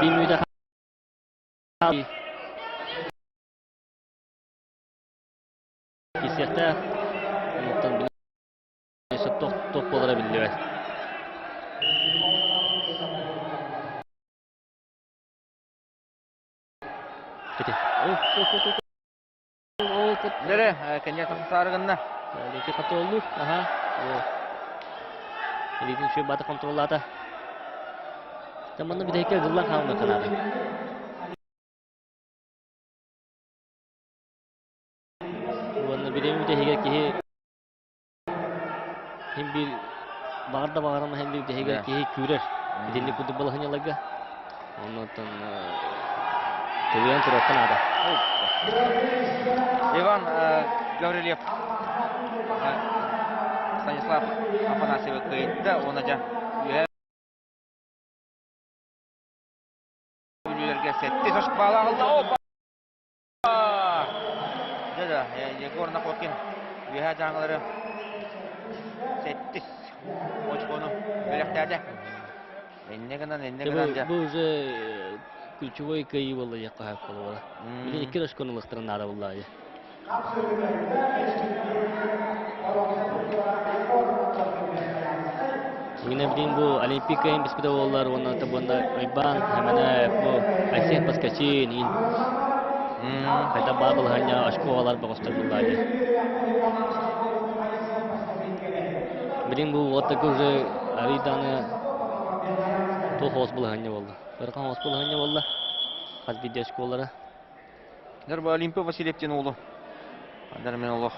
Биир мүнүүтэ Кисиэхтээх, онтон туох туох буолара биллибэт. Нэрэ, кэнньэ саарыгынна. Илиити контроллуур. Аха. Илиитин үчүгэй баата контроллаата. Манна бүтэһиккэ ыгыллан хаалмыт наада. Уонна бириэмэ бүтэһигэр киһи хин биир баҕар да баҕарама хин биир бүтэһигэр киһи күүрэр. Итинник курдук балаһынньаларга. Оннуттан тулуйан туруохха наада. Иван Гаврильев. Станислав Афанасьевы кыайда уонна дьэ үөһээ Бүлүүлэргэ сэттис очко аҕалла. Опа! Дьэ да, Егор Находкин үөһээ дьааҥылары сэттис очкону бэлэхтээтэ. Инньэ гынан, инньэ гынан дьэ. Бу уже ключевой кыайыы буолла диэххэ сөп буолуо. Билин икки очкону ылыахтарын наада буолла. Инна билин бу Олимпийка биспитэ буоллар уонна табуонна Уйбаан хэмэнэ бу Айсен Паскачин ин хайда баа балаһанньа очкоалар бөҕөстөр буллаа дии. Билин бу уоттарга уже арыйдааны туох оҕус балаһанньа буолла. Ыарахан оҕус балаһанньа буолла. Хас биирдии очколара. Дэр Олимпия Васильев диэн уолу Дэр мен олох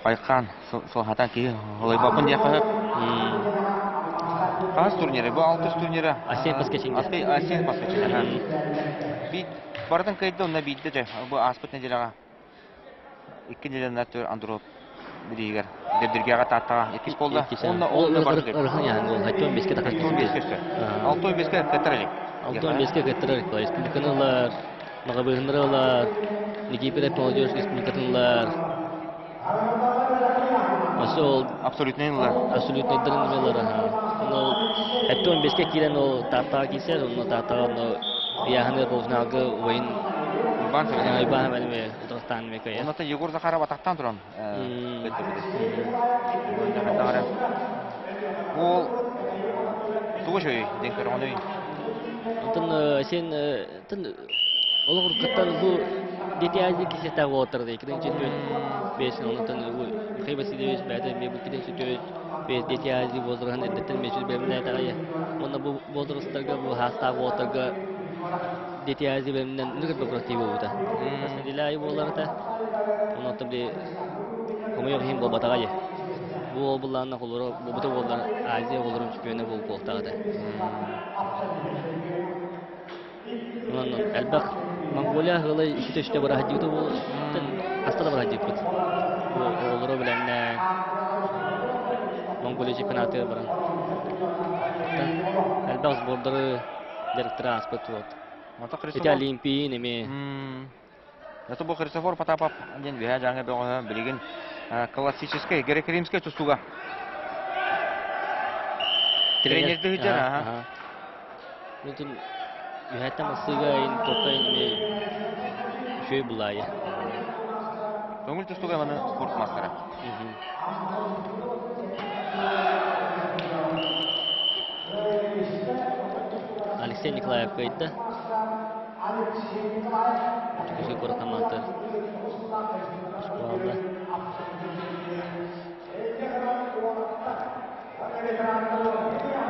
хайхаан сылхатан киһи олойбоппун диэххэ сөп. Хас турниры? Бу алтыс турнира. Асен Паскачинга. Асен Паскачинга. Бит барытын кыйды онно биирдэ дьэ бу ааспыт неделяҕа икки неделяны Андроп бириигэр Дэбдиргэҕэ Тааттаҕа иккис буолла. Онно ол барыт. Ырхан яһан ол хаттон беске тахар. Алтон беске өссө. Алтон беске кыттар элек. Алтон беске кыттар элек. Республиканы ылар, Маҕабыһыннары ылар, Никифоров молодежь республикатын ылар. Өссө ол абсолютный ылар. Абсолютныйдарын ылар. Онно хаттон беске киирэн ол Тааттаҕа киирсэр, онно Тааттаҕа онно ыйааһыныгар полуфиналга убайын Уйбаан Сэмэнэ. Уйбаан Сэмэнэ утарыктаан эмиэ Онно Егор Захаров атахтаан туран Ол тугу үчүгэй диэн көрөҕүнүй? Онтон сен тын олох уруккаттан бу Дети Азии кисетэ буолтар дии кидин четверть бес онтон Михаил Васильевич бэйэтэ эмиэ бу кидин четверть бес Дети Азии возраһын эрдэттэн мечүл бэлэмнээтэҕэ уонна бу возрастарга бу хаастаах уолаттарга Дети Азии бэлэмнэн ныкыр бокуратыы буолбута. Неделя айы буоларыта. Онон били хомойуох иһин буолбатаҕа дии. Бу уол буллаанна холоро буолбута буоллар Азия оҕолорун чемпиона буолуохтаах этэ. Онон элбэх Монголия ыала иккитэ-үстэ быраһадьыыта буолтан хаста да быраһадьыыппыт. Бу оҕолоро билэннээн Монголия чемпионатыгар баран. Элбэх сбордары дьарыктара ааспыт вот. Ити Олимпийин эмиэ. Это был Христофор Потапов диэн үөһээ дьааҥы бөҕөһө билигин классическай греко-римскэй тустууга тренердии сылдьар аха. Бүтүн үөһэттэн массыыга ин тоққа эмиэ үчүгэй булаайы. Көҥүл тустууга маны спорт мастера. Алексей Николаев кыайда. Дьокуускай куорат хамаандата оскуолалла.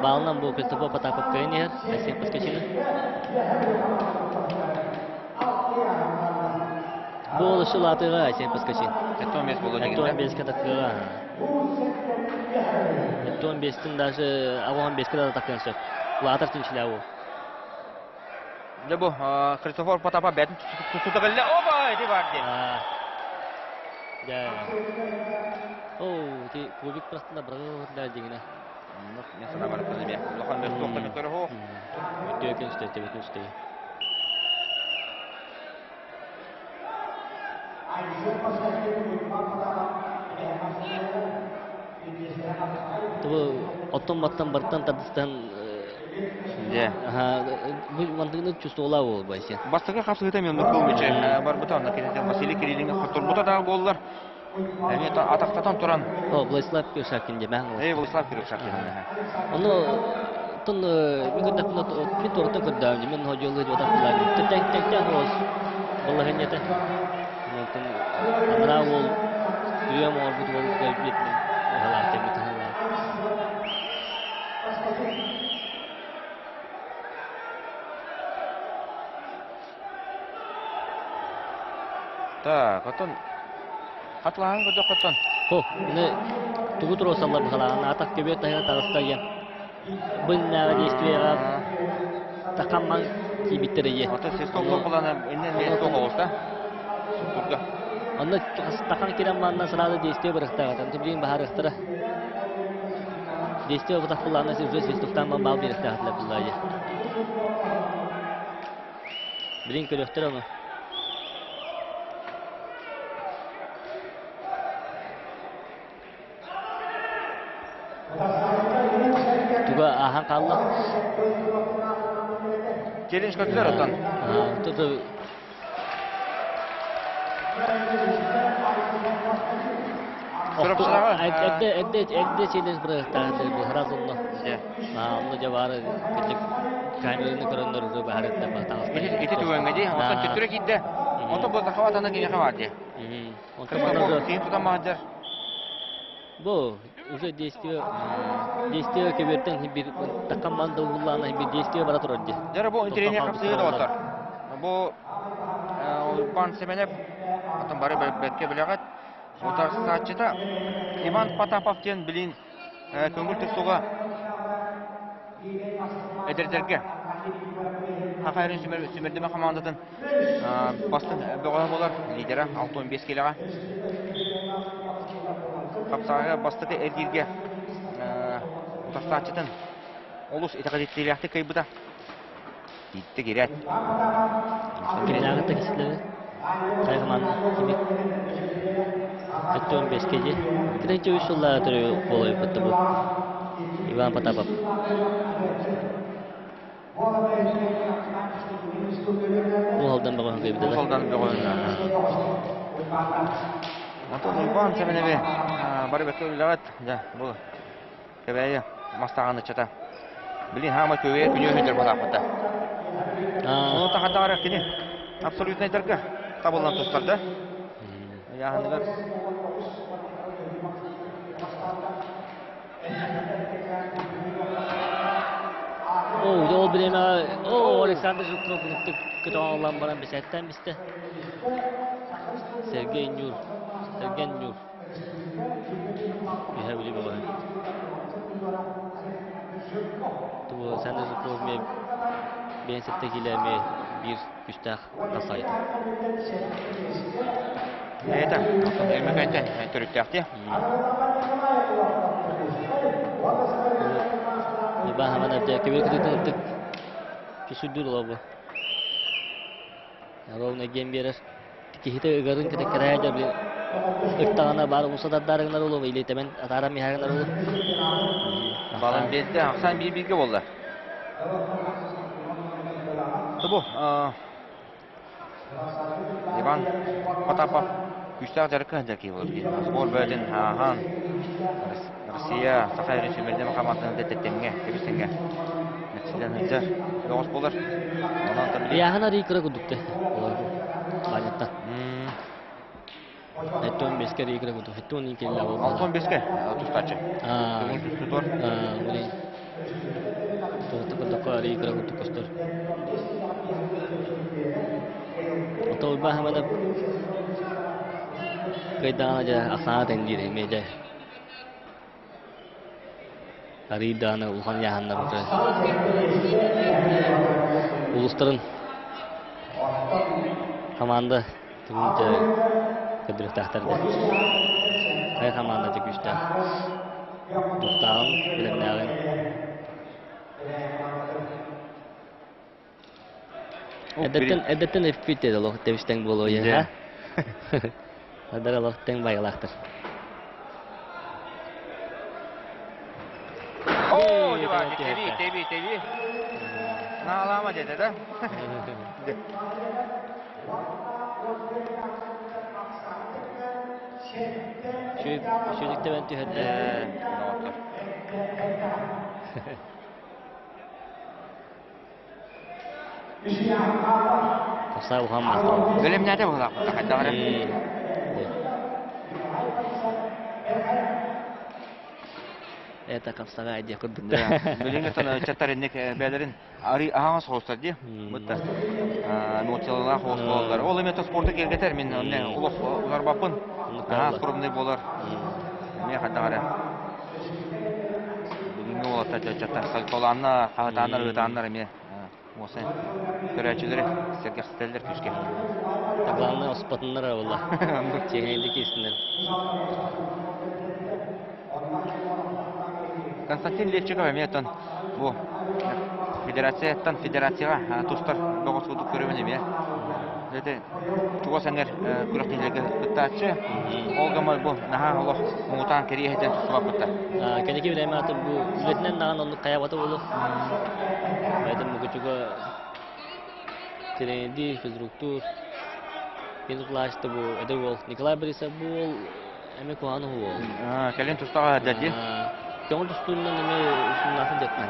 Баалынан бу Христофор Потапов кыайан иһэр, Алексей Поскачина. Бу ол өссө улаатыаҕа Айсен Поскачин. Эттон бес боло Эттон беске такыаҕа. Эттон бестин даже агоан беске да такыан сөп. Улаатар чинчилээ ол. Дьэ бу Христофор Потапа бэтин тутута кэллэ. Опа, ити бар диэн. Дьэ. Оо, ити кубик просто бырагылла дигинэ. Мен сана барыттан эмиэ. Улахан мөс туохтан көрө хоо. Өттүөкөн үстэ, төбөтүн үстэ. Тубу оттон-маттан бартан тардыстан Дьэ. Бу мантыгыны чувствовала буолбай сен. Бастакы хапсыһыта мен нукул мүче барбыта онно кинитен Василий Кириллиҥҥэ хотторбута да буоллар. Эмиэ атахтатан туран. О, Владислав Киршакин дeme. Эй, Владислав Киршакин. Ону тон мин көрдөхпүнэ мин туораттан көрдөм мен hodьоллуу отак булаан тэҥ тэҥ оос балаһынньата онтон анараа уол үйэм оҥорбут уол кэлбит ыһалаах кэммит ыһалаах. Так, оттон хатылаһан көрдөххөттөн. Хо, аны тугу туруорсаллар быһалаан атах көбүө таһыгар таҕыста диэн. Бу иннээҕи действиеҕа такамман киирбиттэр ийэ. Ото свисток тохулана иннен свисток оҕуста. Сутурга. Онно тахан кирен манна сразу действие бырахтаҕатан. Билигин баһарыахтара. Действие бутах буллаана уже свистуктан бан бал биэрэхтээхтилэр буллаайы. Билин көрүөхтэр ону. Туга ааһан хаалла. Челлендж көтүлэр оттон. Тут Эрдэ эрдэ эрдэ челлендж бырайыктаах быһара сонно. Онно дьэ баары кырдьык камераны көрөннөр уже баһарыттан таҕыста. Ити түгэҥҥэ дии, онтон төттөрү киирдэ. Онтон бу захват ана киниэхэ баар дии. Киин тутан маһадьар. Бу уже действие действие кебертен бир таккан манда угуллаана бир действие бара турар ди. Дьэ бу интэриэһинэй хапсыһыы доҕоттор. Бу Уйбаан Семенев оттон бары бэркэ билэҕит. Утарсааччыта Иван Потапов диэн билин көҥүл тустууга эдэрдэргэ Саха эрин сүмэрдэмэ хамаандатын бастыҥ бөҕөһө буолар лидера 65 килоҕа. Хапсаҕайга бастакы эргииргэ утарсааччытын олус итэҕэтиилээхтик кыайбыта. Иитте киирээт. Кимнээҕи кисилэри хайа хамаанда кими Өттөөн бэске дии. Китайча үс сыллаа төрү буолайбытта бу. Иван Потапов. Уһалдан бөҕөһүн кыйбыта. Уһалдан бөҕөһүн. Онтон Уйбаан Сэмэнэби бары бэккэ үлэҕит. Дьэ, бу Кэбээйи мастаҕан ыччата. Билин хаама күөгэйэ күнүө хүндэр батааппыта. Ону тахардаҕар кини абсолютнайдарга табыллан тустарда. Ыйааһыныгар О, ол бириэмэ о, Александр Жуков көтөҕөллөн баран бэчээттэн бистэ. Сергей Нюр, Сергей Нюр. Үһэ били бөҕө. Тубу Александр Жуков эмиэ биэн сэттэ киилэ эмиэ биир күстээх тасайда. Это Өймөкөөнтөн төрүттээхти. Баһаман әбдә кебек ытык түсүрдүр олобу. Ровно гем берер. Киһитэ ыгарын кытта кэрэһэ дьэ били ыктаҕына баар умса тардарыгынар улуу или тэмэн атааран миһагынар улуу. Балан биэрдэ, ахсаан биир бииргэ буолла. Тобу Иван Потапов күүстээх дьарыкка сылдьар киһи буолар киһи. Спорт бөҕөтүн ааһан Россия Саха сирин сүүмэрдэмэ хамаандатын тэттэмҥэ, тэбис-тэҥҥэ мэкчилэн сылдьар бөҕөс буолар. Онон Ыйааһын арыый кыра курдук да. Баанньаттан. Эттон беске арыый кыра курдук. Эттон икки Алтон беске тустааччы. Көҥүл тустутуор. Туохта курдукка арыый кыра курдук көстөр. Ото Уйбаан Хамадов кыайдаҕына дьэ ахсаана тэҥниир эмиэ дьэ. Арыый даҕаны улахан ыйааһыннар уже улуустарын хамаанда тугун дьэ көрдөрүөхтээхтэр да. Хайа хамаанда дьэ күүстээх. Духтааҕын, бэлэмнээҕин. Эдэттэн эдэттэн эппит олох тэбистэҥ буолуо ha. Адар олох тэҥ байылаахтар. О, теби, теби, теби. Наалаама деді да? Шүрүктебен түһэрдэ. Тахса улахан маастар. Бэлэмнээтэ быһылаахпыт хайдах эрэ. Это хапсаҕай диэх курдук. Билиҥҥи ыччаттар инник бэйэлэрин арыы аһаҕас хоустар дии. Бытта эмоциялаах хоус буолаллар. Ол эмиэ спорду киэргэтэр мин олох утарбаппын. Наһаа скромный буолар. Эмиэ хайдах эрэ. Бүгүҥҥү уолаттар ыччаттар толааннар, хаһытааннар, ыытааннар эмиэ. Уоса көрөөччүлэри сэргэхситэллэр күүскэ. Главное оспотуннар буолла. Чиэһинэйдик киирсиннэр. Константин Левчиков эмиэ оттон бу федерацияттан федерацияҕа тустар бөҕөс курдук көрөбүн эмиэ. Это чугас эҥэр күрэхтэһиилэргэ кыттааччы. Ол гыммар бу наһаа олох муҥутаан кэриэһитэн тустубаппыттар. Кэнники бириэмэ атын бу үлэтинэн даҕаны оннук хайабата буолуо. Поэтому мукучуга тренердиир, физруктуур. Кини кылаачта бу эдэр уол Николай Борисов бу уол эмэ куһаҕан уол. Кэлин тустаҕа дэрди. Көҥүл тустуунан эмэ усуннаахын дьаттан.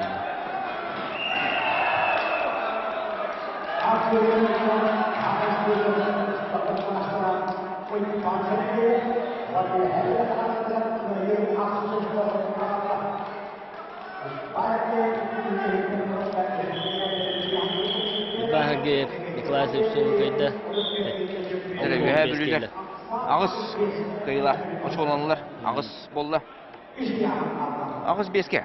Баһагев Николай Севцов кыайда. Үөһээ Бүлүүлэр аҕыс кыайыылаах очколаналлар. Аҕыс буолла. Аҕыс биэскэ.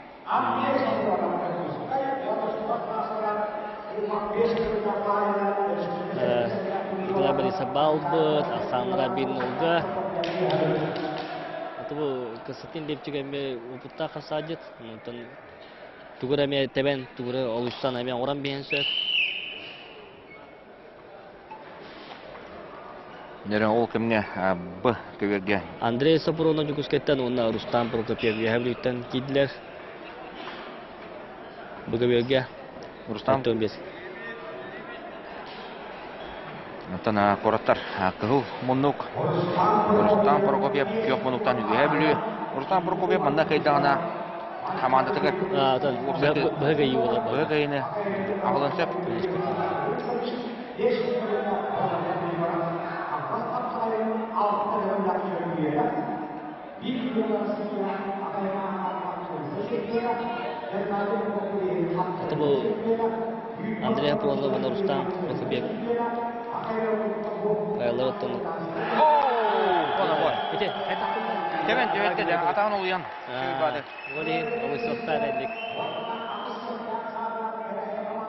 Николай Борисов баалбыт, Оксана Рабиновга. Это бу Константин Лепчик эмиэ опыттаах хасаадьыт. Онтон тугура эмиэ тэбэн, тугура олуйсан эмиэ оҥорон биһэн сөп. Нөрө ол кэмҥэ Б көбүөргэ Андрей Сопронов Дьокуускайтан уонна Рустам Прокопьев Үөһээ Бүлүүттэн киирдилэр. Бу көбүөргэ Рустам Оттон куораттар кыһыл муннук Рустам Прокопьев күөх муннуктан Үөһээ Бүлүү. Рустам Прокопьев манна кыайдаҕына хамаандатыгар быһа кыайыы буолар. Быһа кыайыыны аҕалан сөп. Это был Андрей Апрозов уонна Рустам Прокопьев. Аялар оттон. Ити. Тебен тебетте атаан олуйан.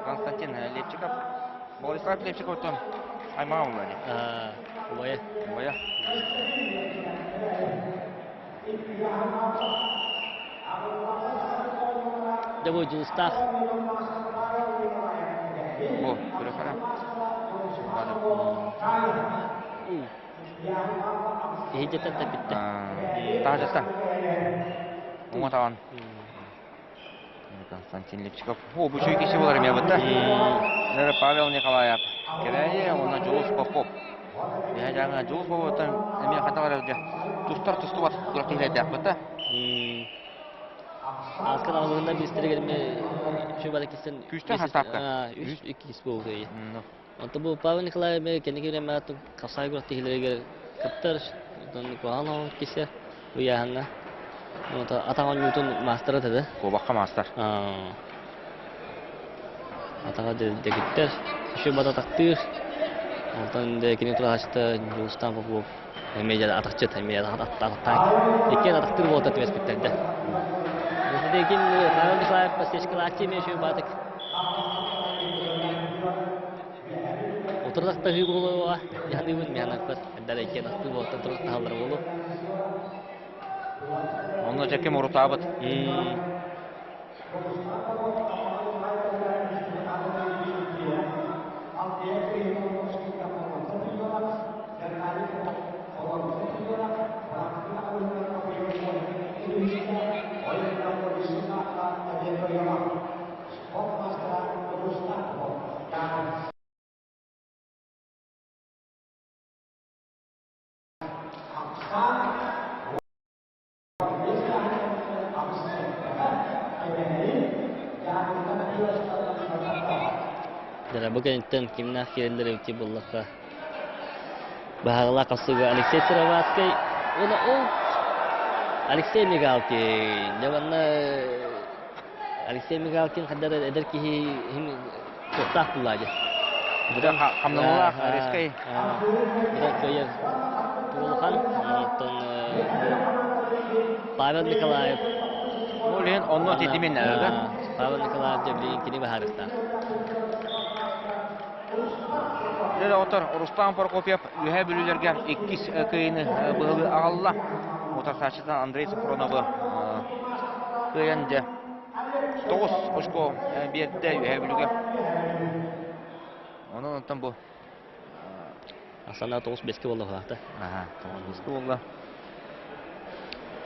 Константин Лепчиков. Борислав Лепчиков оттон аймаҕа буолла дии. Убайа. Убайа. Дьэ бу дьулустаах. Бу, көрө-көрө. Иһидьэтэн тэпиттэ. Таһдьаттан. Уҥа таҕан. Константин Лепчиков. О, бу үчүгэй киһи буолар эмиэ бытта. Павел Николаев. Кэбээйи уонна Дьулус Попов. Эһэ дьаҥа Дьулус Поповтан эмиэ хата барарга тустар тустубат күрэхтэһиилэрдээх бытта. Ааскан алгыһынан биэстэригэр эмиэ үчүгэй бары кисэн Күүстээх хастаапка. Үс иккис буолуо. Онто бу Павел Николаевич кэнники бириэмэҕэ хапсаҕай күрэхтэһиилэригэр кыттар, оттон куһаҕан оҕо кисе ыйааһыҥҥа. Онто атах оонньуутун маастара этэ да? Куобахха маастар. Атаҕа дэгиттэр, үчүгэй бататахтыыр. Онтон дэ кини турааччыта Дьулустаан Попов эмиэ дьэ атахчыт, эмиэ атахтаах. Иккиэн атахтыыр буолта түбэспиттэр да. Ким Павел Николаев подсечкалааччы эмиэ үчүгэй баатык. Утарыластаһыы буолуоҕа, дьаһаныыбын миэнэппэр эрдэ иккиэн ахтыы буолтан турустаһаллара буолуо. Онно дьэ ким урутаабыт? Дьэ, бу кэнниттэн кимнээх киирэллэр эбитий буоллахха быһаарылаах хасыга Алексей Сыроватскай уонна ол Алексей Мигалкин дьэ манна Алексей Мигалкин хайдах эдэр киһи туохтаах буллаа дьэ. Хамнанулаах резкэй. Быдан кыайар улахан. Онтон Павел Николаев. Ол иһин онно титимин да? Павел Николаев дьэ билигин кини баһаарыктаах. Дьэ, доҕоттор, Руслан Прокопьев Үөһээ Бүлүүлэргэ иккис кыайыыны быһылыы аҕалла. Утарсааччытынан Андрей Софроновы кыайан дьэ 9 очко биэрдэ Үөһээ Бүлүүгэ. Онон онтон бу Асана 9-5-ке буолла хаата. Аха, 9-5-ке буолла.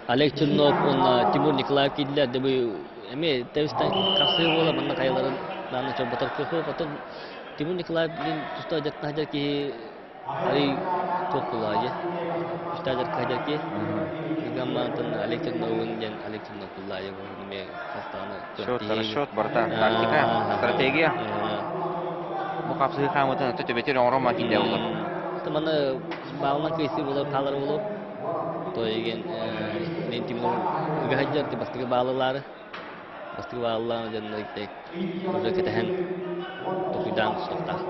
Олег Чернов уонна Тимур Николаев киирдилэр. Дебу эми тэбистен хапсыы буола манна хайаларын дааны чорботор кыхы. Потом Тимур Николаев блин туста дьаттан хадьар киһи арый туох кулаайы. Туста дьар хадьар киһи. Гаммантан Олег Черновун диэн Олег Чернов кулаайы эми хастааны Счет, расчет, барыта тактика, стратегия. Бу хапсыы хаамытын төбөтүр оҥоро киинде болор. Маны баалынан кыйсы болор, хаалар болор. То еген мен Тимур ыгаһадьар бастакы баалылары бастакы баалылаан дьоннор уже кэтэһэн токуйдаан тустуохтаах.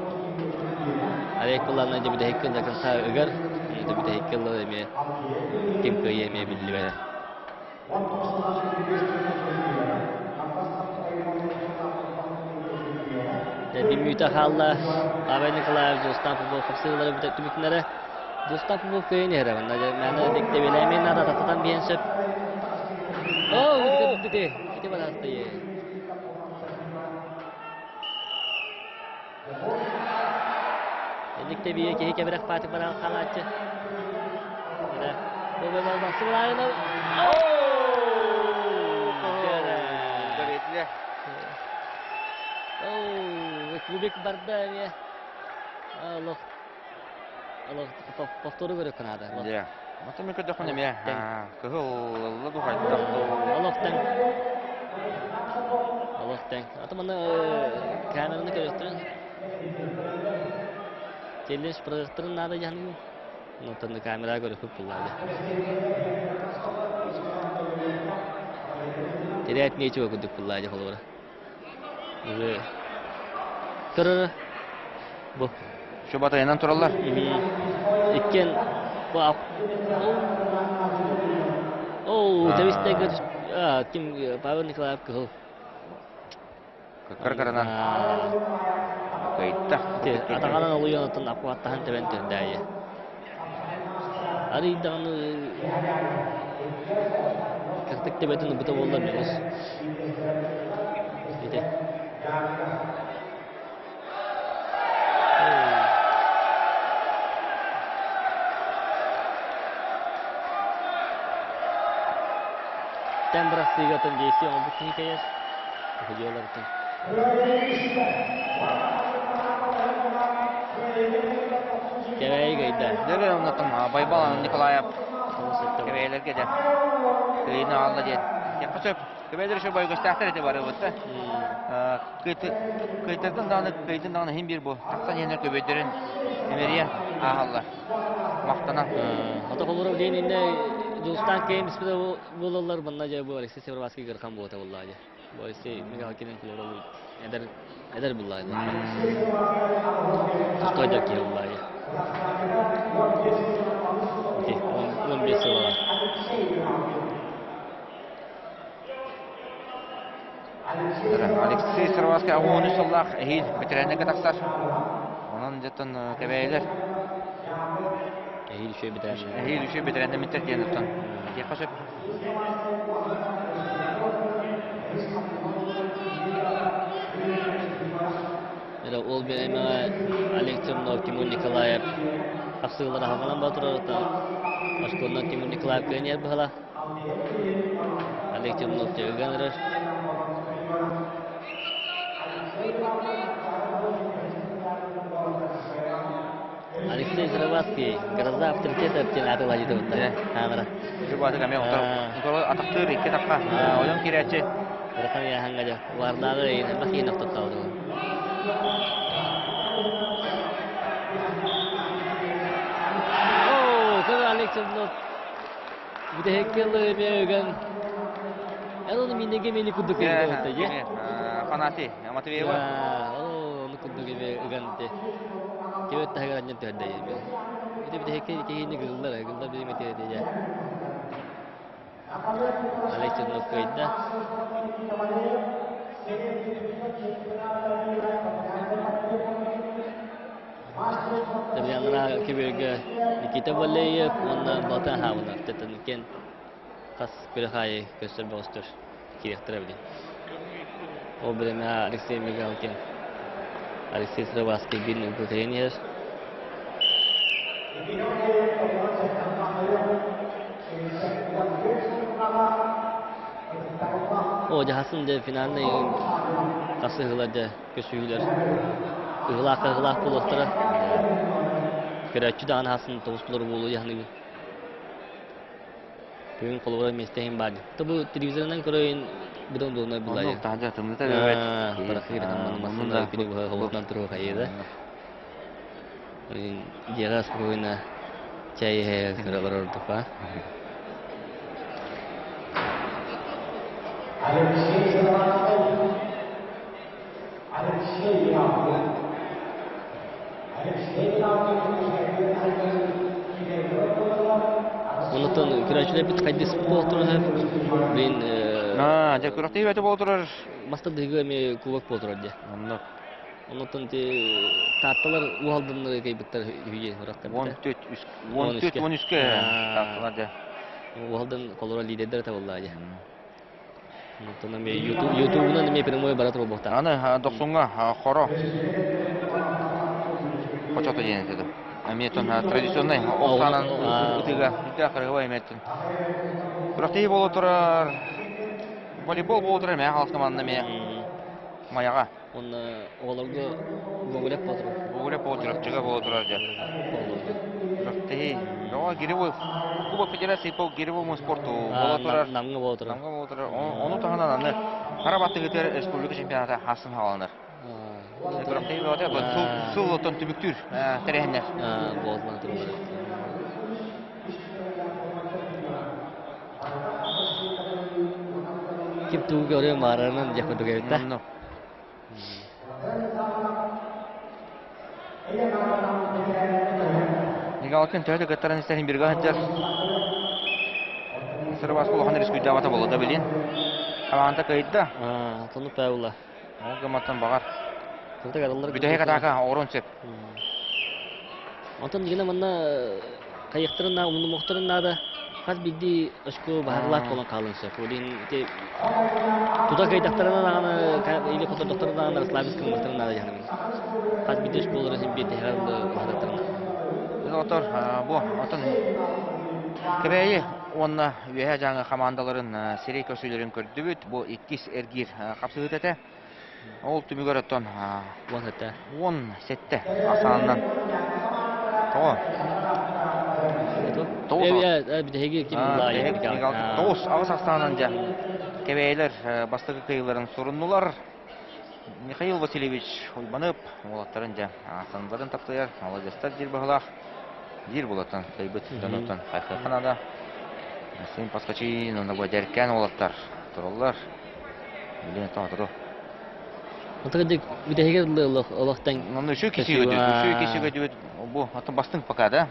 Олег Куллана дебүтэһикки до конца ыгар, дебүтэһикки ылла эмиэ ким кыайыа эмиэ биллибэтэ. Дебүмүтэ хаалла Павел Николаев Дьулустаан Попов хапсыылары түмүктүнэрэ Дьулустаан Попов кыайан иһэрэ манна мээнэ дэктебилээмин наада тахсатан биэн сөп. Оо, ити ити бараастайы. Инник тэбиэ киһи кэбирэх паатык бараан хаалааччы. Кубик барда эмиэ. Олох олох повтору көрүөххэ наада. Дьэ. Оттон мен көрдөхпүнэ эмиэ кыһыл ылла хайдах Олох тэҥ. Олох тэҥ. Ата манна камераны көрүөхтэрин. Челлендж проекторын наада дьаһаныгым. Онтон камера көрүөхпүт буллаады. Терять нечего курдук буллаады холобура. Уже көрөр бу. Şu батайынан тураллар. Иккен бу Оу, тэбистэгэ ким Павел Николаев кыһыл. Кыркаранан кыйтта. Атаҕанан олуйан акваттаһан тэбэн түрдээйи. Арыйдаҕаны кыртык төбөтүн ыбыта буолла мөҕүс. Ити. Тэн бырахсыыгатын действие оҥорбут киһи кэйэр. Видеолартан. Кэбээйи кыйда. Дөрө оннотон Байбал Николаев кэбээйлэргэ дэ кыйыны аалла диэн. Тиэххэ сөп. Кэбээйлэр еще бойгостаахтар эти барыбытта. Кыйтырдын даҕаны кыйдын даҕаны иһин биир бу. Тахсан иһэннэр көбөйдөрүн эмэрийэн ааһаллар. Махтанан. Ото холура диэн инне Дьулустаан кэйин испитэ буолаллар манна дьэ бу Алексей Северовский кырхан буота буолла дьэ. Бу Алексей Михалкинын кулура эдэр эдэр буллаа Тустой да киһи буллаа Ити 15 сыллаах. Алексей Сыроватский 13 сыллаах эһиил ветераннарга тахсар. Онон дьоттон кэбээйилэр. Эһиил үчүгэй бэтэрээн. Эһиил үчүгэй бэтэрээннэммиттэр диэн оттон этиэххэ сөп. Эрэ ол бириэмэҕэ Олег Чернов, Тимур Николаев тахсыылара хаҥалан бара турарыттан оскуоланан Тимур Николаев кыайан быһала. Олег Чернов дьэ ырар. Алексей Жировацкий, гроза авторитетов диэн ааты ылаайдыбыттар. Камера. Жубаты каме атахтыыр икки тахха ойон киирээччи. Улахан яханга дьэ уардаары ыйын элбэх иин охтоттоодугу. Оо, көр Алексей Чернов бүтэһикки ылы өгөн Эн оны минеге мени курдук же. Афанасий Матвеева. Ону курдук эме ыган те. Кебет таһыгар анньан түһэрдэ. Ити бүтэһикки киһини гыллар, гыллар билим эти же. Олег Чернов кыайда. Ильянра киберге Никита Валеев уонна Балта Хабынов тетен хас күрэх аайы көстөр бөҕөстөр киириэхтэрэ билин. Ол бириэмэ Алексей Мигалкин, Алексей Сыроватский биир кыайан иһэр. О, дьаһасын дьэ финальный хасыһыылар дьэ көсүүһүлэр ыһылаах-ыһылаах буолуохтара. Көрөөччү даҕаны хасын тоҕус толору буолуо дьаһаныыбын. Бүгүн холобура миэстэ иһин баар. То бу телевизорынан көрөйүн быдан удобно булла. Оннук таһдьа тымныта бэбэт. Барахыр массыына күнү быһа холотунан туруох хайыда. Дьиэҕэ спокойно чай иһэ көрө олорор ордук Оннуттан көрөөччүлэрбит хайдыс буолтуруһар. Блин, Аа, дьэ күрэхтэһии бөтө буола турар. Мастар дыгы эмиэ кубок буола турар дьэ. Оннук. Оннуттан ти таатталар уһалдыннары кайбыттар үһүйе уракка. 14 14 13-кэ таатталар дьэ. Уһалдан холоро лидердер табыллаа дьэ. Онтон эмиэ ютубунан эмиэ прямой бара турбуохтаах. Аны дохсуҥҥа хоро хочото диэн этэ Эмиэ традиционный ох саанан ытыыга үтэ кырыгыбай эмиэ Күрэхтэһии буола турар волейбол буола турар эмиэ хаалыска манна эмиэ Майаҕа. Уонна оҕолорго Гоголев буола турар. Гоголев буола турар, чыга буола турар дьэ. Күрэхтэһии. Бөҕө гиревой Кубок Федерации по гиревому спорту буола турар. Намҥа буола турар. Намҥа буола турар. Ону таһынан аны хара баттыгытыгар республика чемпионата хасын хааланар. Күрэхтэһии бөҕөтө сыл оттон түмүктүүр тэрээһиннэр. Буолан турар. Ким тугу көрүө маарынан дьэ курдук эбит да. Николакын төһө да кыттаран истэрин биргэ сылдьар. Сырыбас улахан рискуйдаабата буолла да билин. Хамаанда кыайда. Тону Павла. Ол гыматтан баҕар. Бүтэһик атака оҕорон сөп. Онтон дигинэ манна хайыктарын на умнумуохтарын наада хас биирдии очко баһарлаах буолан хаалыан сөп. Ол ити тута кыайдахтарына даҕаны или хотордохторуна даҕаны расслабиться гыммыттарын наада дьаһанабын. Хас биирдии очколары син биир тэһэр баһадаттарын. Отор бу отон Кэбээйи уонна Үөһээ Дьааҥы хамаандаларын сирэй көрсүүлэрин көрдүбүт. Бу иккис эргиир хапсыһыыта этэ. Ол түмүгэр оттон 17. 17 ахсаанынан. Тоҕо? Тоҕус тоҕус аҕыс ахсаанынан дьэ кэбээйилэр бастакы кыайыыларын суруннулар. Михаил Васильевич Уйбанып уолаттарын дьэ саналарын таптайар, маладьыастар диир баһылаах. Диир булаттан кыайбыт дьонуттан хайхыахха наада. Син Паскачиин уонна бу эдэркээн уолаттар тураллар. Билин тоҕотору. Отыгдык бүтэһигэр олохтон Онно үчүгэй киси көтүт, үчүгэй киси көтүбүт. Бу атын бастыҥ пока да.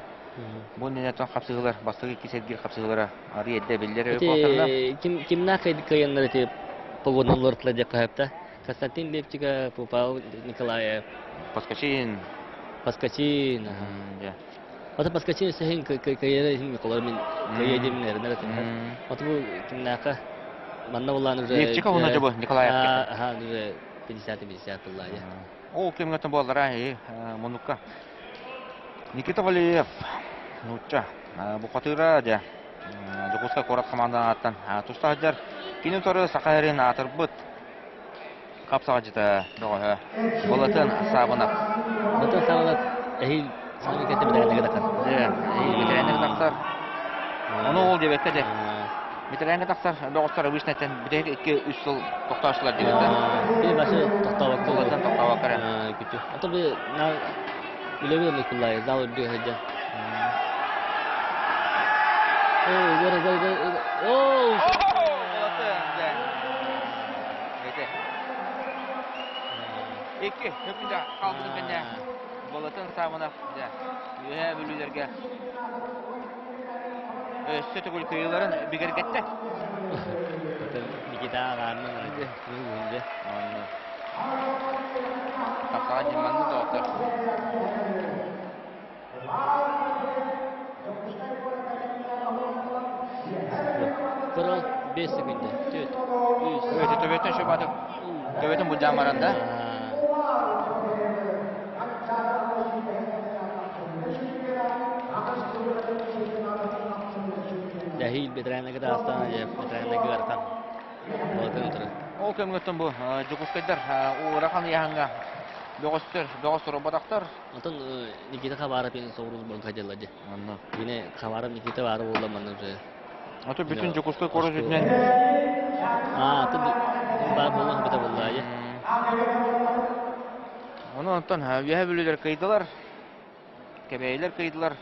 Бу иннинэ хапсыһыылар, бастакы икки сэргиир хапсыһыылара арый эрдэ биллэр Ити ким кимнээх кыайаннар ити погодан олортулар диэххэ сөп да. Константин Лепчиков, Павел Николаев. Паскачин. Паскачин. Ата Паскачин сехин кыйара иһин колор мин кыйа дим нернер Ата бу кимнээхэ манна буллаан уже Лепчиков уна жобу Николаев. Аха уже 50-50 буллаа. Ол кемгетен буоллара мунукка. Никита Валеев нуучча бухатыыра дьэ Дьокуускай куорат хамаандан ааттан туста сылдьар. Кини утары Саха сирин аатырбыт хапсаҕадьыта бөҕөһө Былатын Саабынап. Былатын Саабынап эһиил саҥа кэтэ бэтэрээннэргэ тахсар. Дьэ, эһиил бэтэрээннэргэ тахсар. Ону ол диэбэккэ дьэ. Бэтэрээнгэ тахсар бөҕөстөр обычно этэн бүтэһик 2-3 сыл тохтоочулар диэбит да. Били башы тохтообокко. Былатын тохтообокко эрэ. Күтү. Ото би на үлэбит оннук куллай, зал үрдүгэр сылдьан. Оо, гор, гор, гор, оо! Ити. Икки хөкүнэ хаалбытын кэннэ Болотун Саабынов дьэ Үөһээ Бүлүүлэргэ өссө төгүл кыайыыларын бигэргэттэ. Никита ааҕаарынан. Тахсаҕа дьин маннык доҕоттор. Кырыл 5 секунда. 4, 3. Өтө төбөтөн шөбатык. Төбөтөн былдьаан баран да. Дәһиил бетерәнеге да астана же бетерәнеге архан. Болатын отыры. Ол көмгөттөн бу Дьокуускайдар ыарахан ыйааһыҥҥа бөҕөстөр, бөҕөс роботахтар. Онтон Никита Хабаров пен соҕуруу банка дьалла дьэ. Онно. Кини Хабаров Никита баара буолла манна уже. Ото бүтүн Дьокуускай куорат үрдүнэн Аа, атын баар буолуох бita буолла дьэ. Ону онтон үөһэ бүлүүлэр кыйдылар, кэбээйилэр кыйдылар.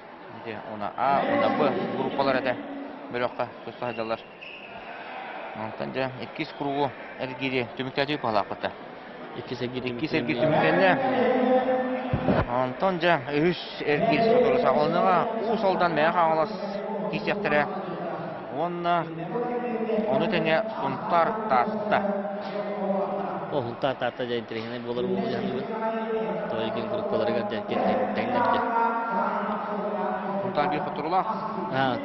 Ити уна А, уна Б группалар этэ бөлөххө туста сылдьаллар. Онтон дьэ иккис кругу эргиири түмүктээтии паһалаахпыта. Иккис эргиир Иккис эргиир түмүктэннэ. Онтон дьэ үһүс эргиир сотору саҕаланыаҕа. Уус Алдан Мэҥэ Хаҥалас киирсиэхтэрэ. Уонна ону тэҥэ Сунтаар Таатта. О, Сунтаар Таатта дьэ интэриэһинэй буолар буолуо дьаһаныбын. Тойгин группаларыгар дьэ тэҥнэрдэ. Сунтаар биир хотурулаах. Аа,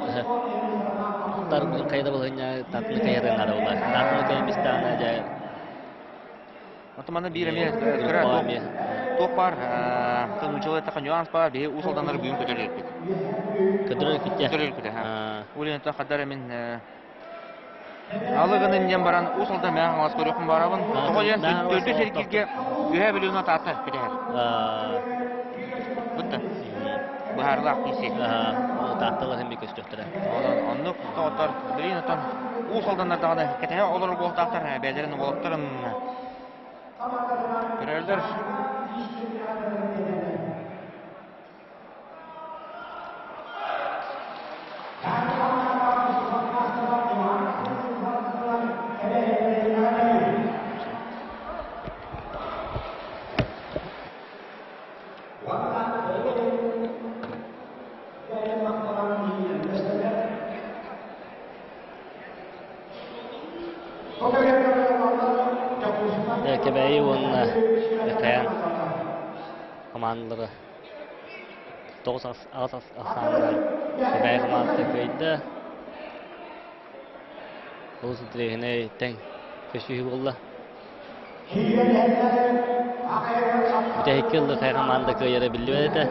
Сунтаар хайда балаһынньа Тааттаны кайарын наада буолар. Тааттаны кайын бистаана дьэ Оттон манна биир эмиэ кыра туох баар, нууччалыы эттэххэ нюанс баар, биһи Уус Алданнары бүгүн көтөр иликпит. Көтөр иликпит Көтөр иликпит, Улин хадар мин алы гынын диэн баран Уус Алдан мээн хаҥалас көрүөхпүн баарабын. Тоҕо диэн төрдүс эргииргэ Үөһээ Бүлүүнү Таатта кэтэһэр. Бутта. Быһаарылаах киирсии. Таатталар эмиэ көстүөхтэрэ. Онон оннук тоҕоттор билигин оттон Уус Алданнар даҕаны кэтэһэ олорор буолтаахтар бэйэлэрин уолаттарын көрөллөр. Кэбээйи уонна КХН хамаандалара 9-8 ахсаанынан Кэбээйи хамаандата кыайда. Олус интэриэһинэй тэҥ көсүһүү буолла. Бүтэһиккэ ыллы хайа хамаанда кыайара биллибэт этэ.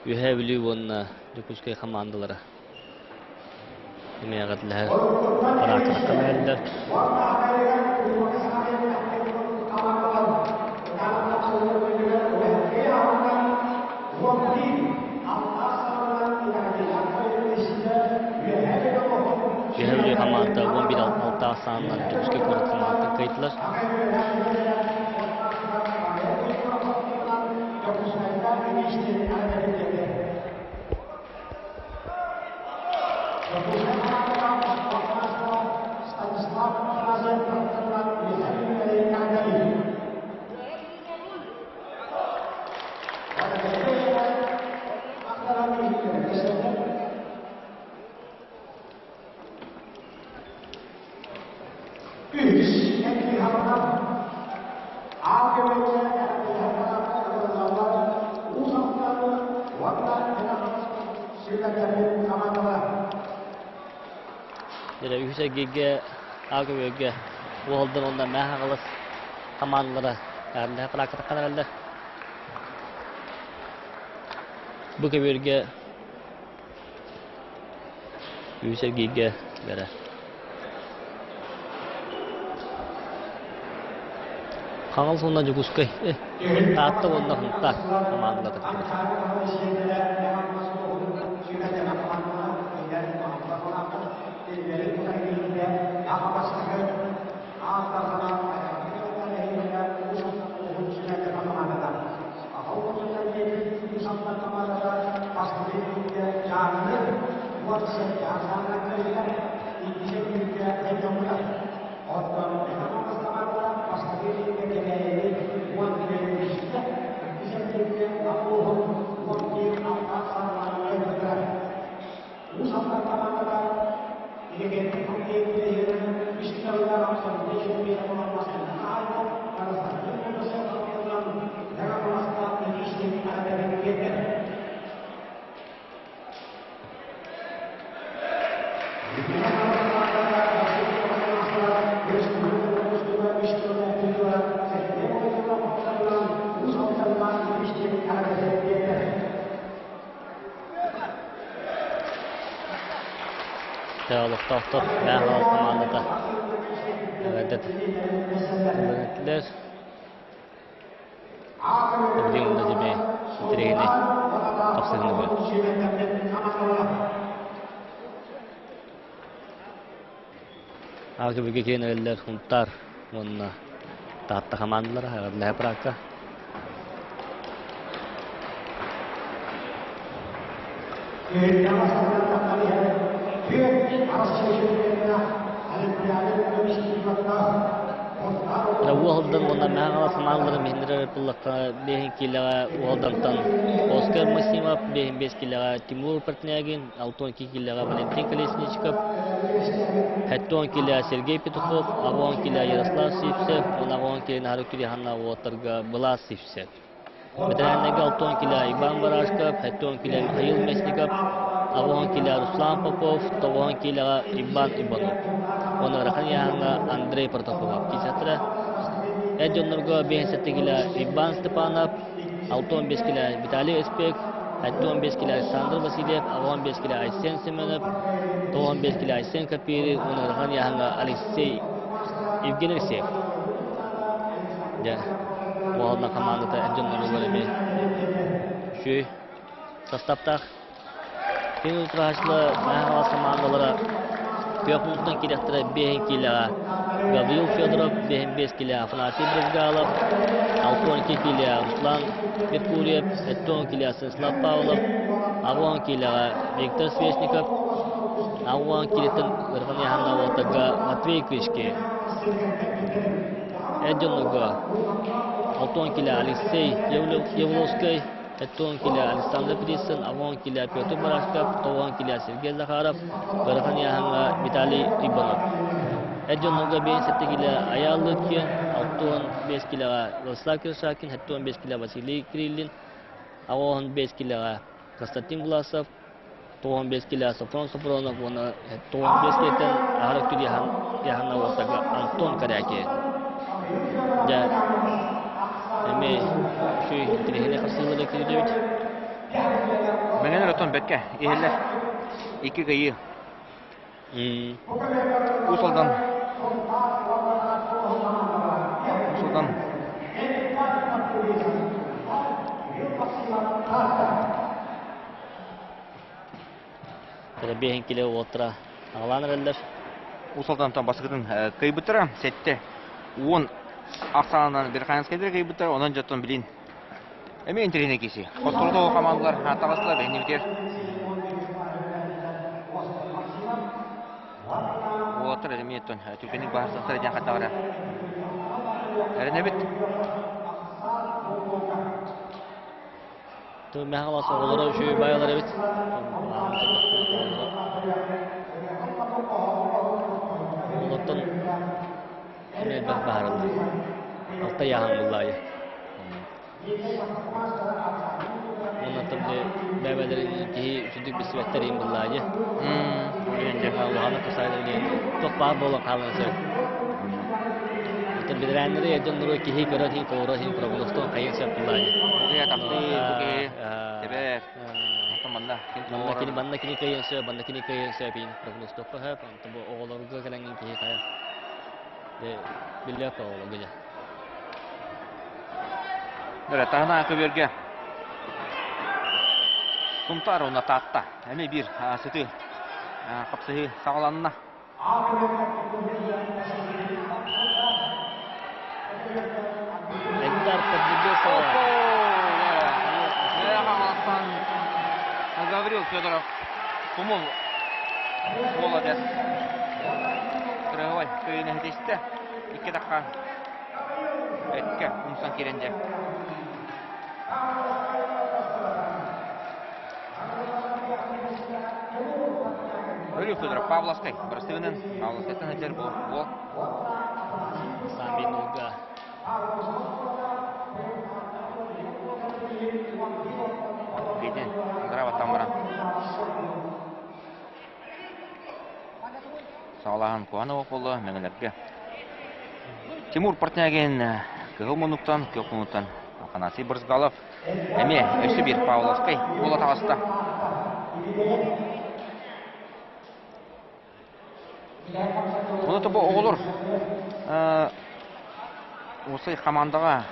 Үөһээ Бүлүү уонна Дьокуускай хамаандалара эмиэ эҕэрдэлэһэр параакыраттан эрэллэр. Үөһээ Бүлүү хамаанда 11 6 саанынан Дьокуускай куорат хамаандатын кыайдылар. Дьэ, үһүс эргииргэ А көбүөргэ Уолдан уонна Мэҥэ Хаҥалас хамаандалара эҕэрдэ параакка эрэллэр. Бу көбүөргэ үһүс эргииргэ бэрэ. Хаҥалас уонна Дьокуускай, Таатта уонна Сунтаар хамаандалара кытталлар. Олохтоохтор Мэҥэ хамаандата эҕэрдэ ылыннылар. Билигин онно дьэ интэриэһинэй хапсыһыыны баар. Аҕа киэн эрэллэр Сунтаар уонна Таатта хамаандалара эҕэрдэлэһэ параакка. Уолдан уонна Мэҥэ хамаандалара миһиннэрэр буллахха биэһин киилэҕэ Уолдантан Оскар Максимов, биэһин биэс киилэҕэ Тимур Портнягин, 62 килэҕэ Валентин Колесничков, 70 килэ Сергей Петухов, 80 килэ Ярослав Сивцев, 10 килэ Наһарык Кириһанна уолаттарга Былаас Сивцев. Ветераннарга 60 килэ Иван Барашков, 70 килэ Михаил Мясников, 80 килэ Руслан Попов, 90 килэҕэ Иван Иванов. Уонна ыарахан ыйааһыҥҥа Андрей Протопопов киирсэттэрэ. Эр дьоннорго 57 килэ Иван Степанов, 65 килэ Виталий Эспек, 75 килэ Александр Васильев, 65 килэ Айсен Семенов, 95 килэ Айсен Капири уонна ыарахан ыйааһыҥҥа Алексей Евгений Алексеев. Дьэ, уолна хамаандата эр дьонноругар эмиэ үчүгэй састааптаах. Кини утрааччылар Мэҥэ хамаандалара күөх муннуктан киириэхтэрэ биэһин киилэҕэ Гаврил Федоров, биэһин биэс киилэ Афанасий Брызгалов, 62 киилэ Руслан Меркурьев, 70 киилэ Станислав Павлов, 80 киилэҕэ Виктор Свешников, 80 киилэттэн ыарахан ыйааһыннаах уолаттарга Матвей Кычкин. Эр дьоннорго 60 киилэ Алексей Явловскай, Эттон килэ Александр Птицын, Авон килэ Петр Барашков, Товон килэ Сергей Захаров, ыарахан ыйааһыҥҥа Виталий Иванов. Эр дьоннорго 57 килэ Айаал Лыткин, 65 килэҕэ Владислав Киршакин, 75 килэ Василий Кириллин, 85 килэҕэ Константин Власов, 95 килэ Софрон Софронов уонна 95 килэттэн аһара өттүн ыйааһынна уолаттарга Антон Корякин. Дьэ, эмиэ үчүгэй интэриэһинэй хапсыһыылары күүтэбит. Мэҥэлэр оттон бэркэ иһэллэр. Икки кыайыы. Уус Алдан Уус Алдан Биэһин килэ уолаттара аҕалаан эрэллэр. Уус Алдантан бастакытын кыайбыттара сэттэ уон ахсаанынан Верхоянскайдар кыайбыттара, онон дьоттон билин эмиэ интэриэһинэй киси. Хотторутоо хамаандалар таҕыстылар бэһиннибитигэр. Уолаттар эмиэ оттон түргэнник баһарсахтара диэн хаттаҕара. Эрэнэбит. Мэхалас оҕолоро үчүгэй баайалар эбит. Олортон элбэх баһарыллар. Алта яһан буллаайы. Оннортон бэбэлэрин киһи үчүдүк билсибэттэр иин буллаайы. Улахан кусайдар диэн туох баар буолан хаалан сөп. Оттон бэтэрээннэри дьоннору киһи көрөр иһин толорор иһин прогнозтуон хайыан сөп буллаайы. Бугуйа тахтыы, бугуйа тебер. Онтон манна ким Манна кини манна кини кыайыан сөп, манна кини кыайыан сөп иһин прогнозтуохха сөп. Онтон бу оҕолорго кэлэҥҥин киһи хайа биллэр оҕолорго дьэ. Дөрө таһына көбүөргэ Сунтаар уонна Таатта эмиэ биир сытыы хапсыһыы саҕаланна. Эльдар Поднебесова. Гаврил Федоров Тумул молодец. Кырыһыбай кыйын эһитистэ. Икки тахха экке умсан киирэн дьэ. Гаврил Федоров Павловскай бырастыгынан Павловскайтан сылдьар буол. Самбинуга. Бейтен, Андра баран. Саҕалааһын куһаҕан буолла Мэҥэлэргэ. Тимур Портнягин кыһыл муннуктан, күөх муннуктан Афанасий Брызгалов эмиэ өссө биир Павловскай буола таҕыста. Оны тобо оҕолор Осай хамаандаҕа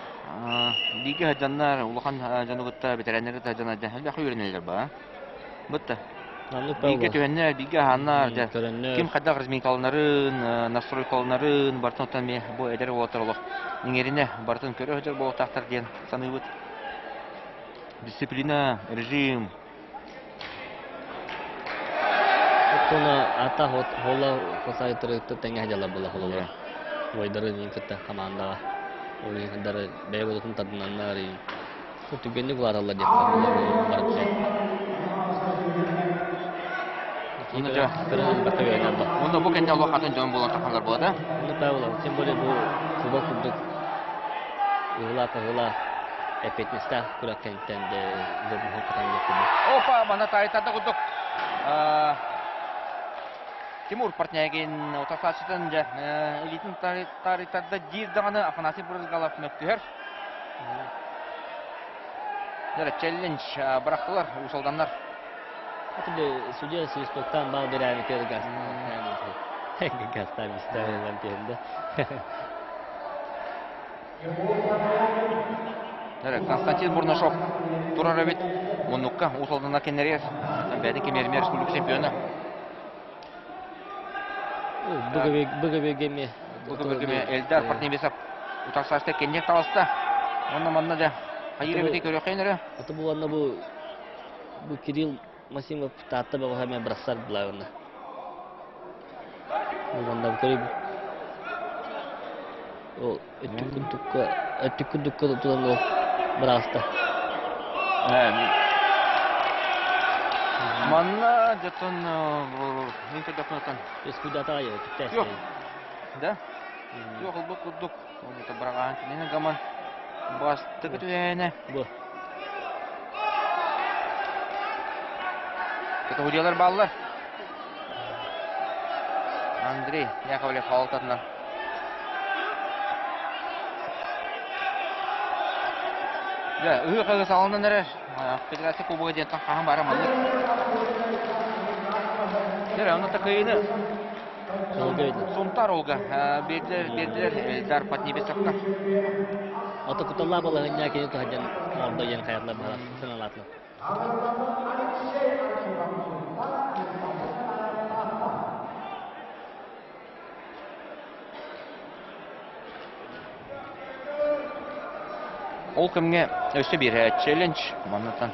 бииргэ сылдьаннар улахан дьону кытта бэтэрээннэри кытта сылдьаннар дьэ элбэх үөрэнэллэр ба. Бытта. Бииргэ түһэннэр, бииргэ аһааннар, дьэ ким хайдах разминкаланарын, настройкаланарын барытын оттон эмиэ бу эдэр уолаттар олох иҥэринэ барытын көрө сылдьар буолуохтаахтар диэн саныыбыт. Дисциплина, режим. Оттон ата хола хосайтырыкты тэҥэ дьала була хололоро. Уойдары кытта командаҕа. Ол иһин бэйэ бодотун тардынаннар түгэнник улааталлар диэххэ барыт Онно бу кэннэ олох атын дьон буолан тахалар буолата. Онно Павел, тем более бу куба курдук ыһыла-кыһыла эппиэтинэстээх күрэхтэн Опа, мана таайтарда курдук. Тимур Портнягин утарсааччытын дьэ илиитин тарытарда диир даҕаны Афанасий Брызгалов мөккүһэр. Дьэ, челлендж бырахтылар уусалданнар. Судья свистоктан бал берәми кер гастан бистәр тиһенде. Константин Бурнашов турар эбит. Муннукка Уус Алданна кэннэригэр бэйэтин кэмиэрмэ республика чемпиона. Быгыбегеми. Быгыбегеми Эльдар Партнебесов утарсаачта кэнниэк таҕыста. Онно манна да хайыр эбити көрүөххэ эрэ. Аты бу анна бу бу Кирилл Масимов Таатта бөҕөһө эмиэ бырахсар былаҕына. Бу манна көрөбүт. Ол өттүк курдукка өттүк курдукка тутан ол бырааста. Манна дьоттон мин көрдөхпүнүттэн Эскудата айы түптээс. Yok. Да? Yok ылбыт курдук. Ол быраҕаан кинини гаман бастыкы түһээнэ. Бу. Категориялар бааллар. Андрей Яковлев хаалтатынан. Дьэ, ыһыы-хаһыы саҕаланан эрэр. Федерация Кубога диэнтэн хаһан баара маннык. Дьэ, онно такыйыны Сунтар Олга биэрдилэр, биэрдилэр Эльдар Поднебесовка. Ото куталлаа балаһынньа кини туһадьан оҥордо диэн хайалар баһалар сыналаатылар. Ол кэмҥэ өссө биир челлендж маннатан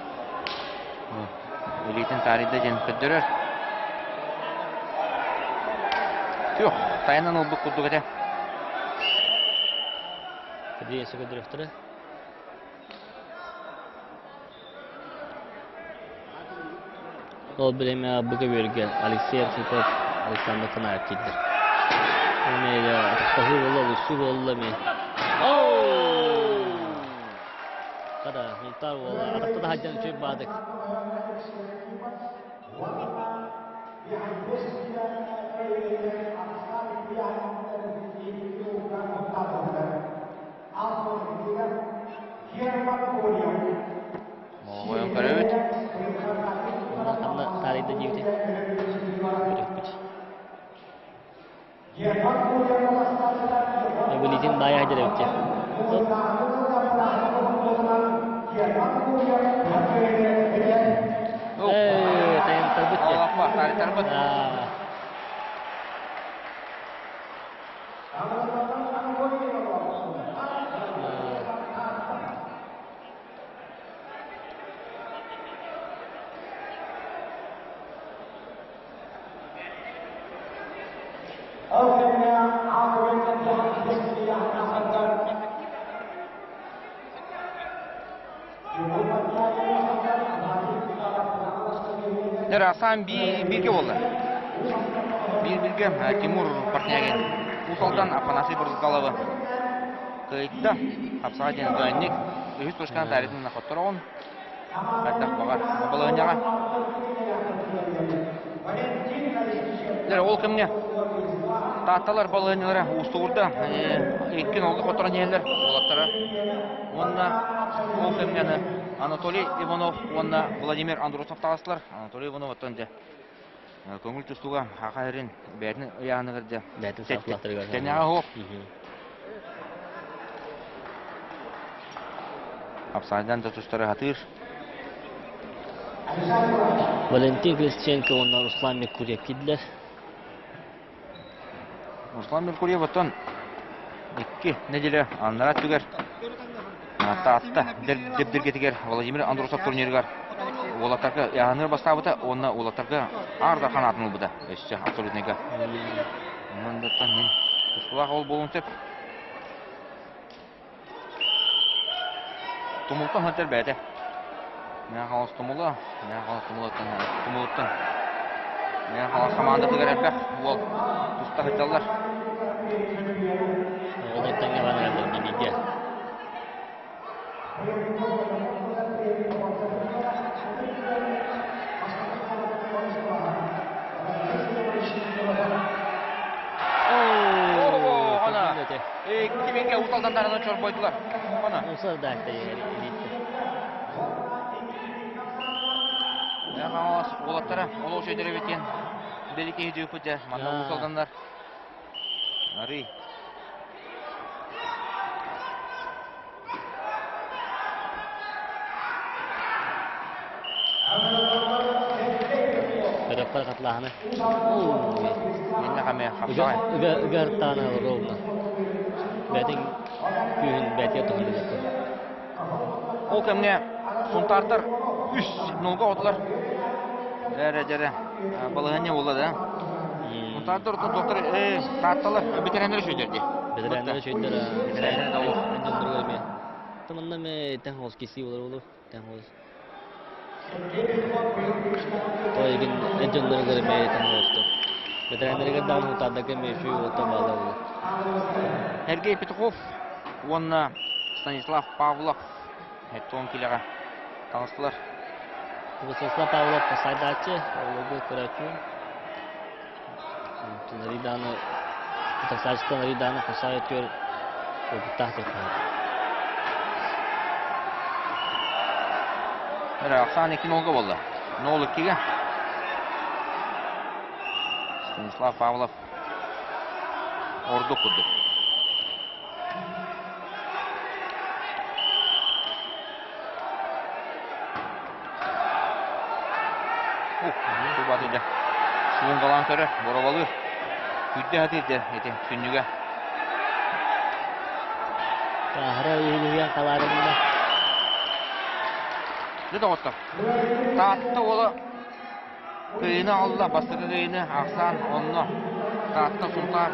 илиитин таарыйда диэн көрдөрөр. Түөх, тайанан ылбыт курдук этэ. Кэдиэсэ көрдөрөхтөрө. Ол бириэмэ бу көбүөргэ Алексей Архипов, Александр Канаев киирдэ. Эмиэ атахтаһыы буолла, олуссуу буолла эмиэ. Хата, Сунтаар буола. Атахта да сылдьан үчүгэй баадык. Оҕойон көрөбүт. Ханна таарыйда диэбити. Көрүөхпүт. Эбилитин баайа сылдьар эбит дьэ. Ээ, тайантарбыт дьэ. Алаппа, таарыйтарбыт. Асан бииргэ буолла. Биир бииргэ Тимур Портнягин Уус Алдан Афанасий Брызгаловы кыайда. Хапсаҕа диэн двойник. Үһүс точканы таарытын хоттороҕун. Хайдах баҕар балаһыанньаҕа. Дьэ, ол кэмҥэ Таатталар балаһыанньалара уустугурда. Иккин олга хотторон иһэллэр уолаттара. Уонна ол кэмҥэ Анатолий Иванов уонна Владимир Андросов таҕыстылар. Анатолий Иванов оттон дьэ. Көҥүл тустууга Хаха эрин бэйэтин ыйааһыныгар дьэ Бэйэтин саахтарыгар. Тэнэҕэ суох. Апсайдан да тустары хатыыр. Валентин Христенко уонна Руслан Меркурьев киирдилэр. Руслан Меркурьев оттон икки неделя аннара өттүгэр Таатта дэбдиргэтигэр Владимир Андросов турнирыгар уолаттарга ыйааһыныгар бастаабыта уонна уолаттарга аар дархан аатын ылбыта өссө абсолютныйга. Онон даттан мин тустулаах ол буолуон сөп. Тумултан сылдьар бэйэтэ. Мэҥэ Хаҥалас тумула, Мэҥэ Хаҥалас тумулуттан, тумулуттан. Мэҥэ Хаҥалас хамаандатыгар элбэх уол туста сылдьаллар. Оҕолор тэҥҥэ баран эрэллэр бииргэ. Оо, Икки бииргэ Уус Алданнарынан чорбойдулар. Ана. Уус Алдаахта илиитте. Хаҥалас уолаттара олох үчүгэйдэр эбит диэн били киһи дьыыппыт дьэ. Манна Уус Алданнар арый. Көрөккөр хатлааһыны. Инне хаме хапсаҕай. Ыга ыгартаана ровно. Бэтин күүһүн бэтиэ туһаны Ол кэмҥэ Сунтаардар үс нолга отулар. Эрэ дьэрэ балаһыанньа буолла да. Сунтаардар отон доктор таатталар бэтэрээннэр үчүгэйдэр дии. Бэтэрээннэр үчүгэйдэр. Бэтэрээннэр эмиэ. Таманна ме тэн хос киси болар болу. Тэн хос. Тойгин дьонноргор эмиэ тэн хостор. Бэтэрээннэригэр даҕаны утаардарга эмиэ үчүгэй уолаттар бааллар болу. Сергей Петухов уонна Станислав Павлов 70 килэҕэ таҕыстылар. Станислав Павлов сайдааччы, оҕолорго көрөөччү. Риданы Тахсааччыттан Риданы хасаайа түөр опыттаах диэххэ. Эрэ Оксана 2 нолга буолла. Нол 2-ге. Станислав Павлов ордук курдук. Тубатыйда. Суунгалаан көрөр, боробалыыр. Күүрдэ сатыыр дэ ити сүнньүгэ. Таһара иһилиһиэн халаарынна. Дьэ доҕоттор, Таатта уола кыайыыны аҕалла, бастакы кыайыыны ахсаан онно Таатта Сунтаар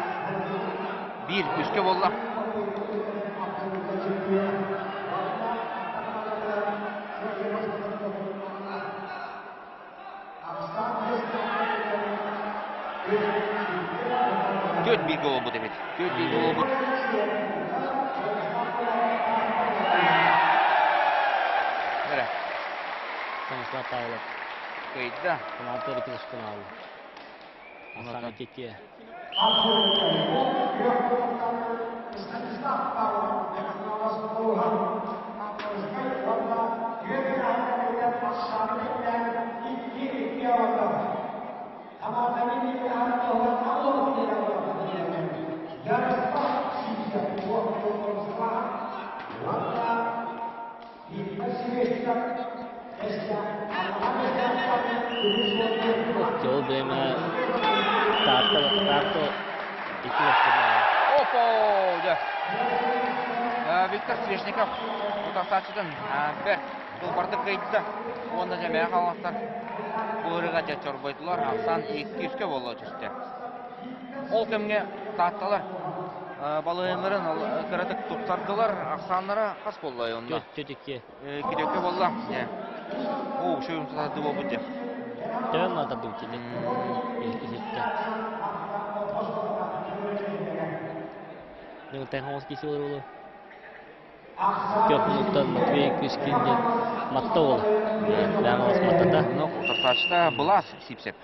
биир үскэ буолла. Түөрт бииргэ буолбут эбит. Түөрт бииргэ буолбут. Эрэ. Станислав Павлов. Кыйда. Команда икки алды. Асан икки. Ол бириэмэ Таатта Таатта икки Опа! Дьэ. Виктор Свешников утарсааччытын бэрт тылбардык кыйда. Уонна дьэ мэйэ хааластар бу ырыга дьэ чорбойдулар. Ахсаан икки-үскэ буолла түстэ. Ол кэмҥэ Таатталар балыыһаларын кыратык тупсардылар. Ахсааннара хас буолла онно? Түөт икки. Кидөккө буолла. Оо, үчүгэй умсатарды буолбут дьэ. Төһө наадардыбыт ини иһиттэ. Ньыгыл хоҥос киси олор болу. Көхмуттан Матвей Кышкин диэн матта уола. Бэҕэҕас маттата. Ну, утарсааччыта Былас Сипсеп.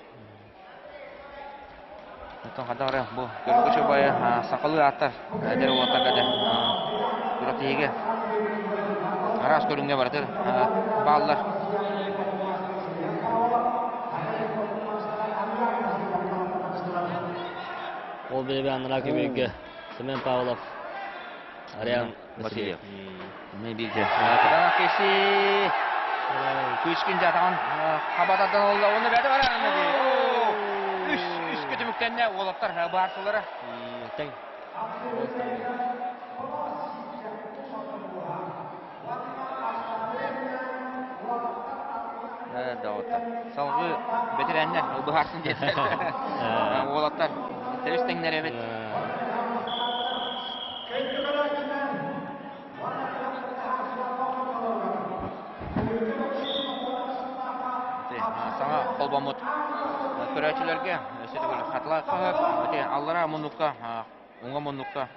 Оттон хайдах эрэ бу көргө байы сахалыы ааттар эдэр уолаттарга дьэ күрэхтэһиигэ араас көрүҥҥэ барытыр бааллар. Ол бэйбэ анараа көбүөргэ Семен Павлов, Ариан Васильев. Мен бииргэ. Кытаанах кеси. Кычкин жатаҕын хабатардан олла. Оны бәді бар Үс, үс көтүмүктэнне уолаттар баарсылара. Тең. Даҕатта. Салгыы бэтэрээннэр быһаарсын диэтилэр. Уолаттар тэбис тэҥнэр эбит. Саҥа холбоммут көрөөччүлэргэ өссө төгүл хатылаа хаһыат аллараа муннукка уҥа муннукка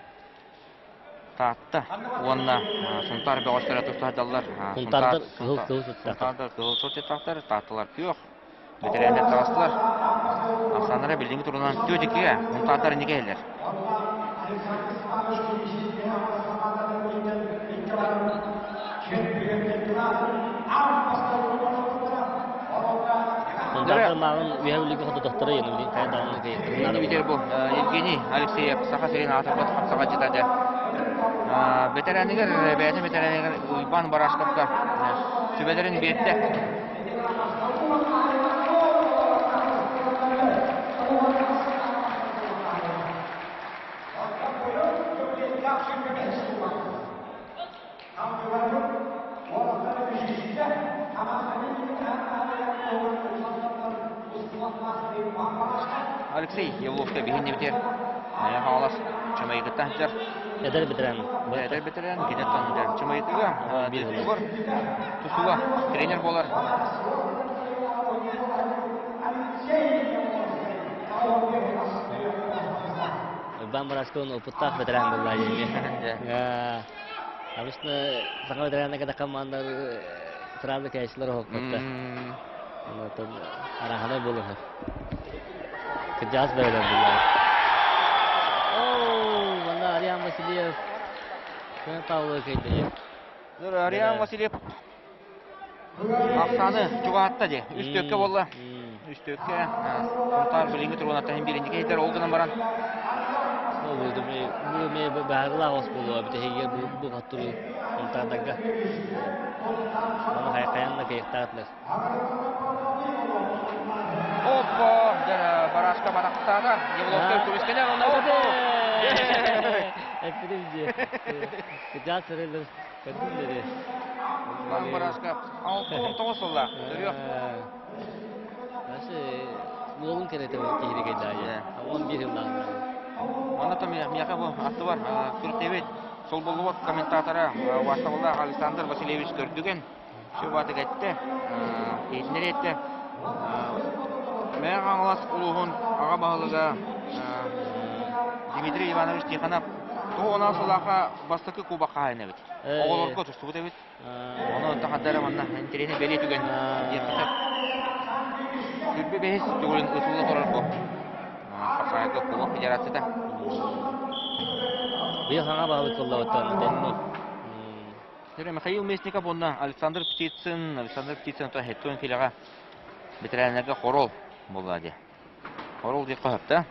Таатта уонна Сунтаар бөҕөстөрө туста сылдьаллар. Сунтаардар кыһыл кыһыл суттаахтар. Сунтаардар кыһыл суттаахтар, Таатталар күөх. Бэтэрээннэр таҕыстылар. Ахсааннара билиҥҥи турунан түөрт иккигэ Сунтаардар инники иһэллэр. Сунтаардар мааҕын үөһэ үлүгү хототохторо йын хайа даҕаны Кыайыахтарын бу Евгений Алексеев Саха сирин аатырбыт хапсаҕайдьыта этэ. Бэтэрээнигэр, бэйэтин бэтэрээнигэр Уйбаан Барашковка сүбэлэрин биэрдэ. Алексей Еловка биһиннибитигэр Хаҥалас Чымайгыттан сылдьар. Эдэр бэтэрээн. Эдэр бэтэрээн киниттэн сылдьар. Чымайгыга тустуугар тустууга тренер буолар. Уйбаан Барашков опыттаах бэтэрээн буолла дии. Обычно саҥа бэтэрээннэ кэтэх командалар сразу кээчилэр оһоппутта. Онтон араһанай буолуһар. Кырдьаҕас бэйэлэр буллар. Оо, манна Ариан Васильев Күн Павловы кыйдыйы. Ариан Васильев Ахсааны чугаһатта дии. Үс түөккэ буолла. Үс түөккэ. Сунтаар билиҥҥи туругунаттан иһин бииринчи киһитэр ол гынан баран. Бу ме баарылаах ос буолуо бүтэһигэр бу бу хаттырыы Сунтаардарга. Маны хайан да кыйыктаатылар. Оппа, дьэ Барашка барахтаата. Евловскай көмүскэнэ онно Эппитим дии. Кыдьаат сырылыр. Иван Барашков 69 сылла. Төрүөх. Даже уолун кэрэтэ киһири кэйдааje. 11 жыллаах. Онно то миэхэ бу аттыбар Күртебит солбуллубут комментатора убаастабыллаах Александр Васильевич Көрдүгэн сүбатык этте, иһитиннэри этте. Мэҥэ Хаҥалас улууһун аҕа баһылыга Дмитрий Иванович Тихонов тоҕо сыллаахха бастакы кубок хаһайын эбит. Оҕолорго тустубут эбит. Ону тахадара манна интэриэһинэй бэлиэ түгэн диэххэ сөп. Сүрбэ бэһис төгүлүн ытылла турар бу Хапсаҕайга кубок федерацията. Быйыл хаҥа баһылык кыллабыттан тенну. Михаил Местников уонна Александр Птицын, Александр Птицын то хеттуэн килэҕэ бэтэрээннэргэ хорол буолла дии. Хорол диэххэ сөп да?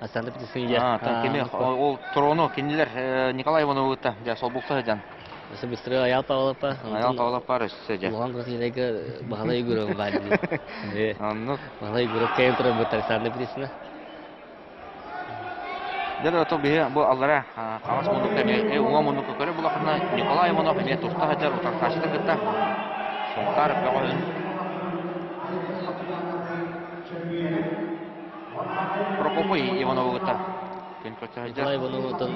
Александр Птицын я. Кими ол трону кинилэр Николай Ивановы кытта дьэ солбукса сылдьан. Өссө быстро Аял Павловпа. Аял Павлов бар өссө дьэ. Улахан Красилайга Баһылай Егоров баар дии. Оннук. Баһылай Егоров кэйэн турар бут Александр Птицына. Дьэ ото биһи бу аллара хаҥас муннукка эмиэ уҥа муннукка көрө булахына Николай Иванов эмиэ туста сылдьар утарсааччытын кытта Сунтаар бөҕөһүн Прокопий Иванову кытта күн көрсө сылдьар. Николай Ивановтан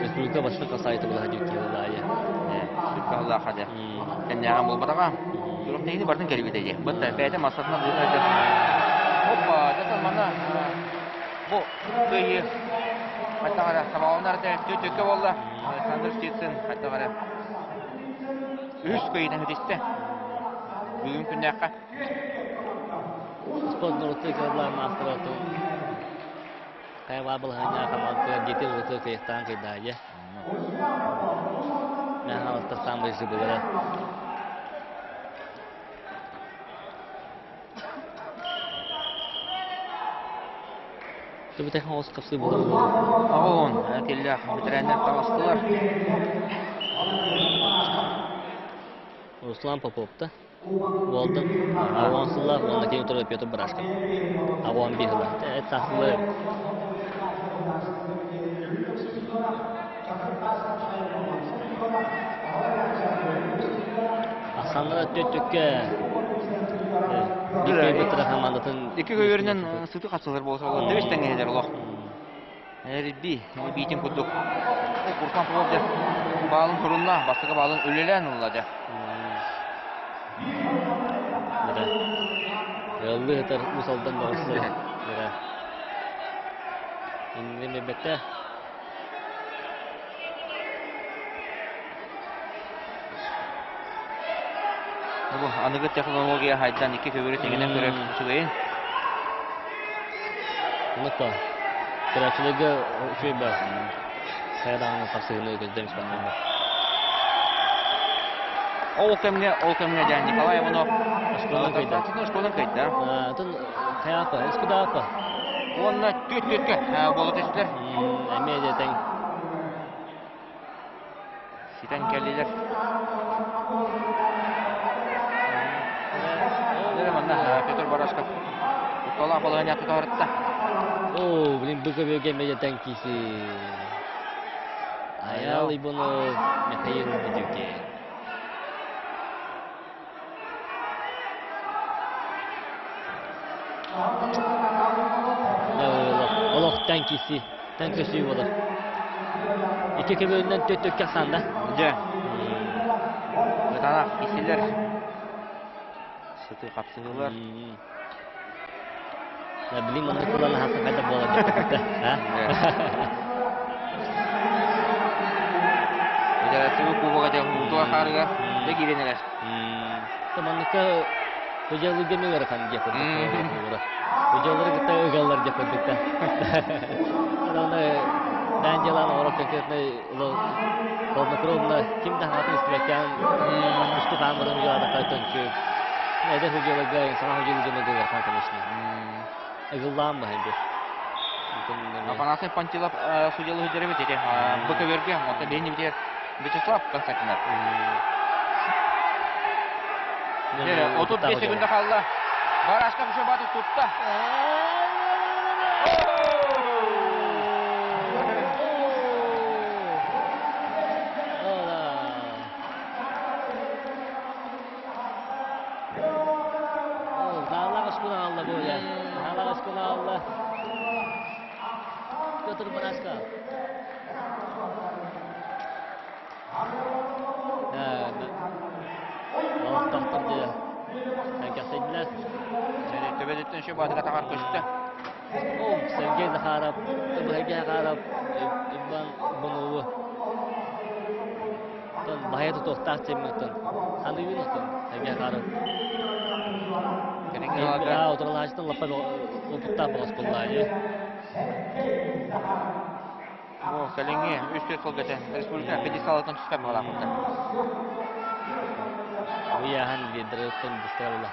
республика бастакы сайты була сылдьыбыт киһи буолла Сүрбэ дьэ. Кэннээҕин буолбатаҕа. Турук тэһини бартын кэлбитэ дии. Бытта бэйэтэ массатынан быыһа сылдьар. Опа, дьэ манна Бу кыайыы хайдах эрэ сабаҕаланар этэ түөккэ буолла. Александр Птицын хайдах эрэ үһүс кыайыытын ситистэ. Бүгүн күннээххэ. Спорт норуоттуу кылаан маастара отун хайа баар балаһыанньаҕа хамаандатыгар диэтин уоту кыайыахтаан кыйдаайа. Мэҥэ Хаҥаластар саамай жыбылара. Түбүтэх оҕус қапсы болар. Оҕон киллэх ветераннар таҕыстылар. Руслан Поповта. Буолдан Аҕуон сыллаах уонна кини турар Петр Барашков. Аҕуон биир сыллаах. Эт саахсыллар эбит. Ахсаннара төттүккэ Битра хамаандатын Икки көйөрүнэн сыты хапсылар буолса тэбис тэҥҥэһилэр олох. Эрби биитин курдук. Руслан Попов дьэ баалын турунна, бастакы баалын үлэлээн ылла дьэ. Ыаллыы сытар Уус Алдан баҕастара. Иннин билбэттэ. Бу аныгы технология хайдан икки көбүрү тэҥинэн көрөр үчүгэйин. Оннукка көрөөччүлэргэ үчүгэй баар. Хайа хапсыгыны көздем испэхтэр. Ол кэмҥэ, ол кэмҥэ дьэ Николай Иванов Школан кыйда. Школан кыйда. Атын хайаапа, искудаапа. Уонна түөт-түөткэ буола түстүлэр. Эмиэ де тэҥ. Ситэн кэллилэр. Манна Петр Барашков Кутталаах балаһыанньа тутаарытта. О, блин, быка бөге тэҥ киси. Аял Иванов, Михаил Бедюкин. Олох тэҥ киси, тэҥ көсүү болар. Икки көбүөннэн төттөккө ахсаанда. Дьэ. Кытаанах кисилер. Сыты хапсыһыылар. Да, билим маннык кылан аһаса хайда буолар деп а? Федерация кубога дьэ уутуга хаарыга дэ киирэн эрэр. Манныкка Худьалыга мен ыарахан диэх курдук. Худьалары кытта ыгаллар диэх курдук да. Аны даан дьалаан оҕоро конкретно хладнокровно ким да хаатын истибэккээн усту хаамырын худьалаатахха төнчү. Эдэр худьаларга саҥа худьалы дьоннорго ыарахан, конечно. Ыгыллаан баһын бир. Афанасий Пантилов судьялы сылдьар эти БКВРГ, онтон биһини битигэр Вячеслав Константинов. 35 секунда хаалла. Барашков еще баты тутта. Хааллаах оскуола хаалла бу я. Хааллаах оскуола хаалла. Петр Барашков. Олохтоохтор дьэ кэхсэйдилэр. Төбөтүттэн шөп атыга тахар көстө. О, Сергей Захаров, Сергей Захаров, Иван Бонову. Тон баһайа тутуохтаах чеммиттон. Ханыыбын оттон Сергей Захаров. Утарылаачтан лаппа опыттаах боҕус буоллаайы. О, кэлиҥҥи үс-түөрт сылга этэ республика пьедесталыттан түспэт баҕалаахпыттар. Уйаһан лидерыттан быстыралла.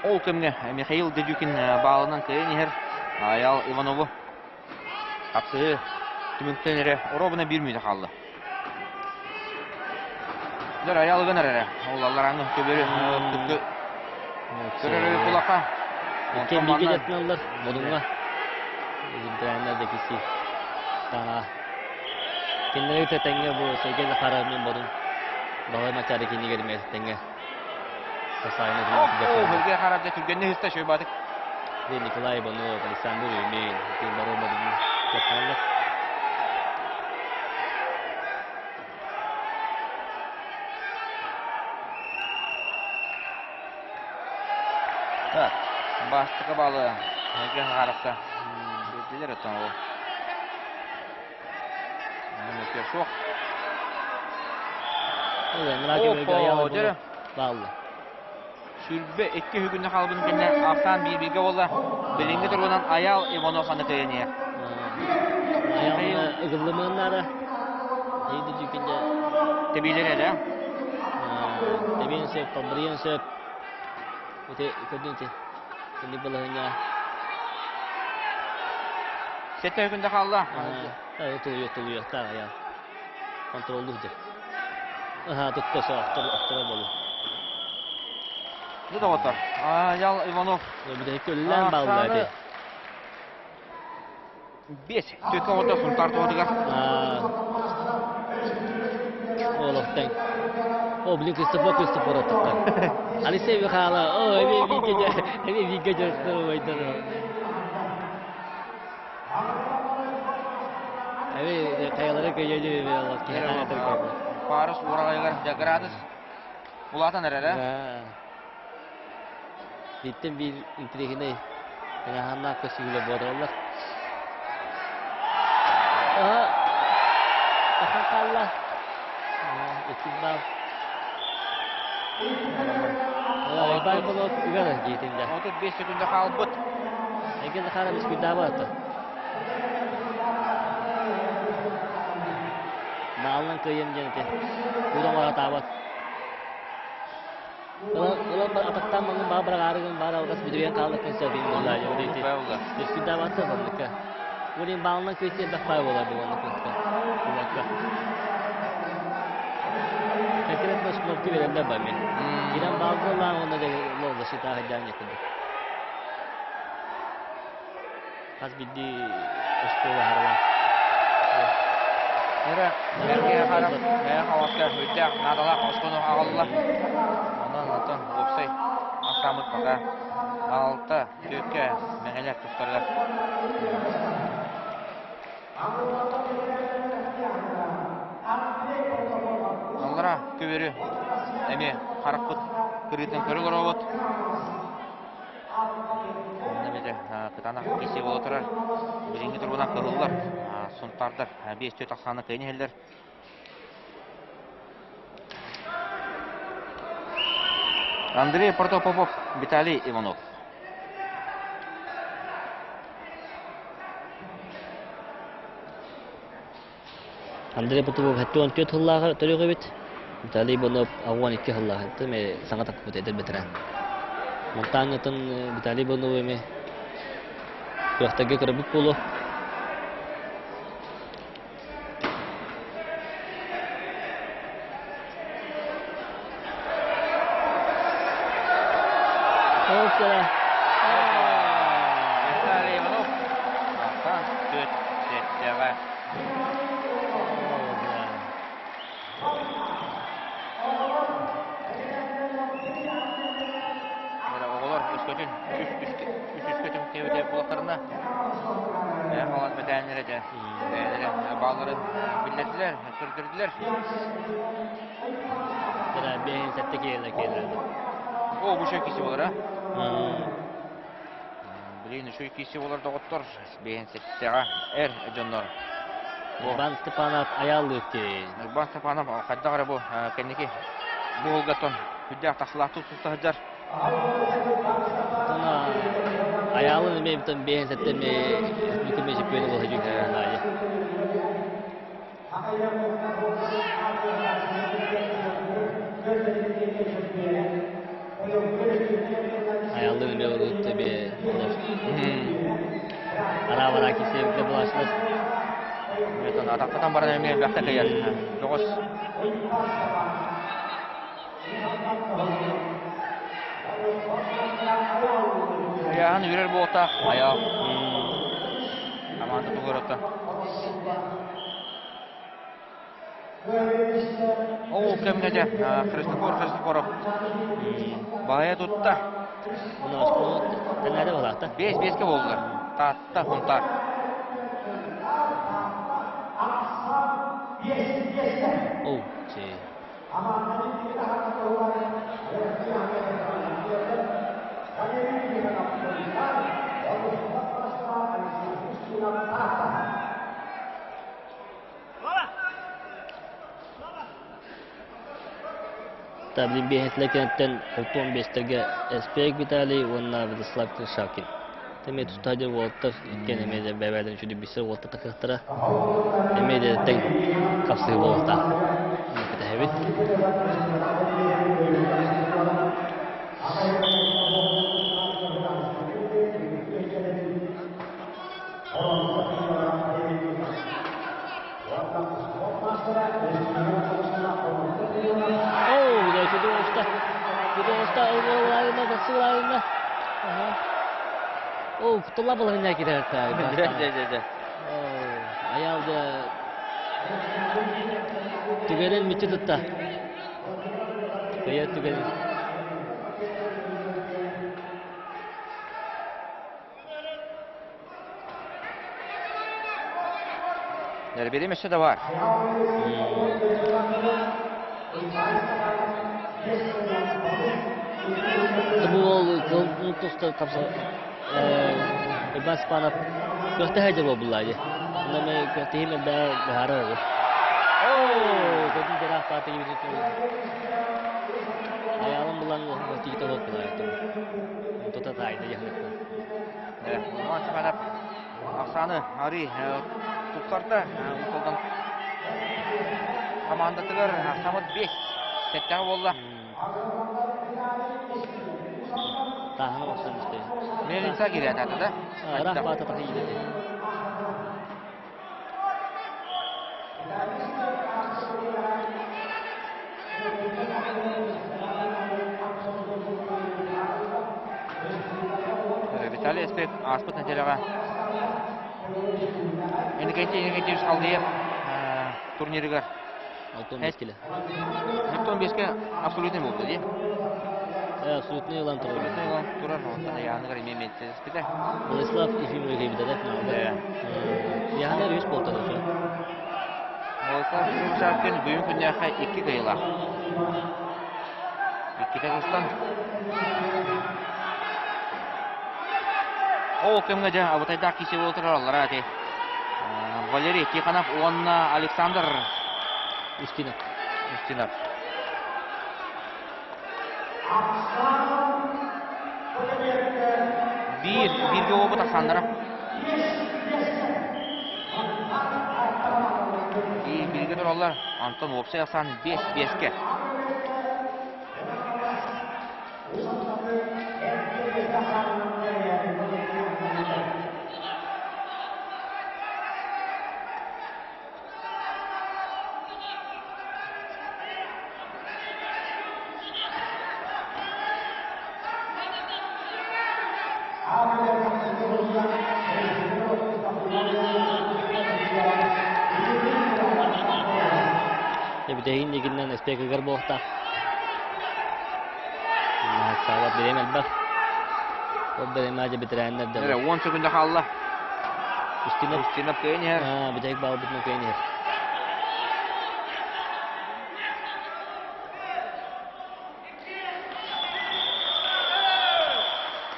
Ол кэмҥэ Михаил Дедюкин баалынан кыайан иһэр Аял Иванову хапсыһыы түмүктэн эрэ оруобуна биир мүнүүтэ хаалла. Дэр Аял ыган эрэ. Ол алларааны көбөрү көрөр кулака. Иккен бииргэ дьаттыналлар Модуҥҥа. Изимтрээннэр да киси. Таа. Кинилэри тэҥҥэ бу Сергей Захаров мен Модун. Балай мачары кинигер мен тэҥҥэ. Сергей Захаров да түргэнни хыста шөйбатык. Николай Иванов, Александр Юмин, Баро Модун. Так, бастакы балы Сергей Захаровка бердилер оттон ол. Суох. Баалла. Сүрбэ икки үһүгүннэ хаалбытын кэннэ ахсаан биир-бииргэ буолла. Билиҥҥи туругунан Аял Иванов аны кыайан Аял ыгыллымыан наада. Эйди дьүкүнде. Тэбиилэр эрэ. Тэбиэн сөп, талбырыйан сөп. Ити көрдүн ити. Кини балаһыня. Сетте күндө хаалла. Тулуйа тулуйахтаах аял. Контроллух дьэ. Аха тутта со автор болу. Бу доҕоттор. Аял Иванов. Бүтэһиккэ үллээн баалла ити. Бес. Төкө оҕото Сунтаар туһатыгар. Олохтон. О, блин, Христофор Христофор оттуктар. Алексей Михайлов, о, эми бииргэ эми бииргэ дьарыктар убайдар. Эми хайалара көйөлү эми олох Парус ураҕайыгар градус улаатан эрэр, э? Бииртэн биир интириэһинэй тыҥааһыннаах көстүүлэр буолаллар. Ахан хаалла. Иккис баал. Бай болот үгэр диэтин да. 35 секунда хаалбыт. Эге Захарович күйдаабы ата. Баалынан кыйым диэн ити. Кудон оратаабат. Ылан атахтаан манын баа бырагаарыгын баар алгас бүдүрүйэн хааллыккын сөп ин буолла дьэ Үскүдээбатса манныкка. Урин баалынан кыйсы элбэх баа буолар бу маннык кытта. Кубакка. Конкретно кнопки береллер бар мен. Иран баалдылаан онно де лол защита хадьаан якынды. Хас бирдии оскуола харалаах. Эрэ эргэ харах бэйэ халаска үрдээх наадалаах оскуону аҕалла. Онон онтон уопсай ахсааммыт пока алта түөккэ мэҥэлэр тустарыгар. Аллара көбөрү эмиэ харахпыт кырыытын көрө олоробут. Онно эмиэ кытаанах киирсии буола турар. Билиҥҥи туругунан кыһыллар, сунтаардар 5-4 ахсааны кыайан иһэллэр. Андрей Протопопов, Виталий Иванов. Андрей Протопопов 74 сыллааҕы төрүөх эбит. Виталий Иванов 12 сыллаах эми саҥа такпыт эдэр бэтэрээн. Монтаанньатын Виталий Иванов эми күрэхтэргэ көрөбүт буолуо. Виталий Иванов Алтан түөрт сэттэҕэ. Оҕолор өскөтүн үс үскө түмүктээбитэ буоллахтарына Хаҥалас бэтэрээннэрэ дьэ бэйэлэрэ баалларын биллэрдилэр, көрдөрдүлэр. Бэйэн сэттэ киэлэ киэлэ. О, бу үчүгэй киси болар, а? Блин, үчүгэй киси болар доҕоттор. Бэйэн сэттэҕэ эр дьоннор. Урбан Степанов аяллыыр Урбан Степанов хайдах эрэ бу кэнники буолгаттан күддээх тахсылаахтык туста сылдьар. Тона аялын эме битен бэйэн сэттэме республика чемпионы болса жүк. Аялын эме урут тебе ара-бара кисебикте булашылар. Атахтатан баран эмиэ элбэхтэ кыйар. Тоҕус. Ыйааһын үрэр буолтаах айаал. Хамаанда тугурута. Ол кэмҥэ дьэ Христофор Христофоров баайа тутта. Тэнээрэ буолаата. Бес беске буоллар. Таатта Хунтаар. Оу, Таблин биэһэтилэ кэнниттэн 65-тэргэ Эспек Виталий уонна Владислав Крышакин. Эмиэ тустаах дьон уолаттар иккиэн эмиэ да бэйэ-бэйэлэрин үчүгэй билсэр уолаттар тахсыахтара. Эмиэ да тэҥ хапсыһыы буолуохтаах. Кэтэһэбит. О, кутулла балыгын кирерта. Дэ, дэ, дэ, дэ. Аял да түгэнин мүччү тутта. Кыйа түгэнин. Берем өссө да бар. Бу ол кыл тустар капса Иван Степанов көхтөһө дьэ буолла дии. Онно мен көхтөһүм элбэ быһаарар. Оо, көтүн дьараах паата кибитин Аялым булан тиите буолла. Тута таайда дьаһаныкта. Иван Степанов Ахсааны арый тупсарда. Уус командатыгар Ахсамыт 5 сэттэҕэ буолла. Тааһына бахсан истэ. Мельница кириэтата да? Ыраах баата тахыйбыты. Виталий Эспек ааспыт нэдиэлэҕэ Иннокентий Иннокентьевич Халдеев турнирыгар 65 кило. 65-ке абсолютный буолла дии. Абсолютный ылан турар. Абсолютный ылан турар, онтон ыйааһыныгар эмиэ миэстэлэспитэ. Владислав Ефимович кэлбитэ да. Ыйааһыныгар үс буолта да. Владислав Ефимович Шапкин бүгүн күннээххэ икки кыайыылаах. Иккитэ тустан. Ол кэмҥэ дьэ абытайдаах кисе буола турар аллара ати. Валерий Тихонов уонна Александр Устинов. Устинов. Биир, бииргэ уопут Александра. Бииргэ тураллар. Антон уопсай ахсаан 5-5-ке. Бүтэһигин диэкинэн эспекыгар буолуохтаах. Саалар бириэм элбэх. Ол бириэмэ дьэ бэтэрээннэр да. Эрэ 10 секунда хаалла. Устинов. Устинов кыайан иһэр. Бүтэһик баалбытын кыайан иһэр.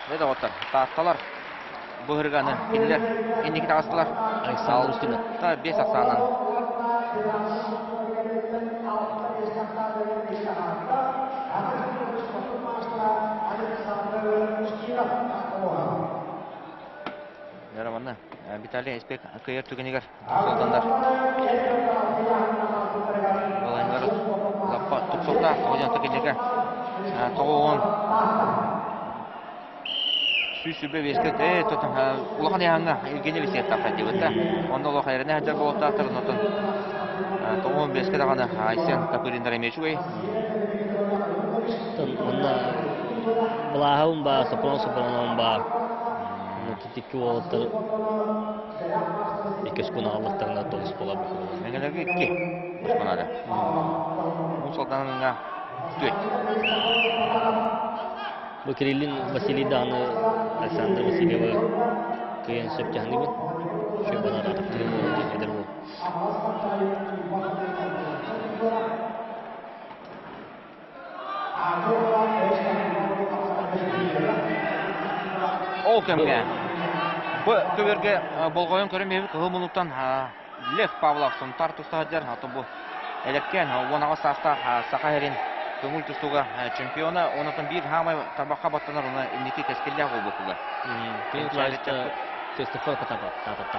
Дэ доҕоттор, таатталар быһырганы кинилэр инники таҕыстылар. Александр Устинов. Та 5 ахсаанан. Романы Виталий Эспек кыйар түгэнигэр солдандар. Балайнар лаппа тупсуктаах оҕонньон кинигэ тоҕуон 125-ке улахан ыйааһыҥҥа Евгений Алексеевтаахтар диэбит да. Онно олох эрэнэ сылдьар буолуохтаахтар, онтон 95-ке даҕаны Айсен Топыриннар эмиэ үчүгэй. Онно Былааһым баар, Сопрун Сопруновым баар. Икки уолаттар иккис күн аҕаллахтарына тоҕус буолар быһыылаах. Мэҥэлэргэ икки ушкунаада. Уус Алданыҥа түөрт. Бу Кириллин Василий даҕаны Александр Васильевы кыайан сөп дьаһаныбын. Үчүгэй банаар атахтыыр буолуо диэн эдэр уол. Ол кэмҥэ бу көбүөргэ болҕойон көрөн биһиги кыһыл муннуктан Лев Павлов Сунтаар туста сылдьар. Оттон бу эдэркээн 18 саастаах Саха сирин көҥүл тустууга чемпиона, онтон биир хаамай тарбахха баттанар уонна инники кэскиллээх буолбуккуга. Христофор Потапов таататта.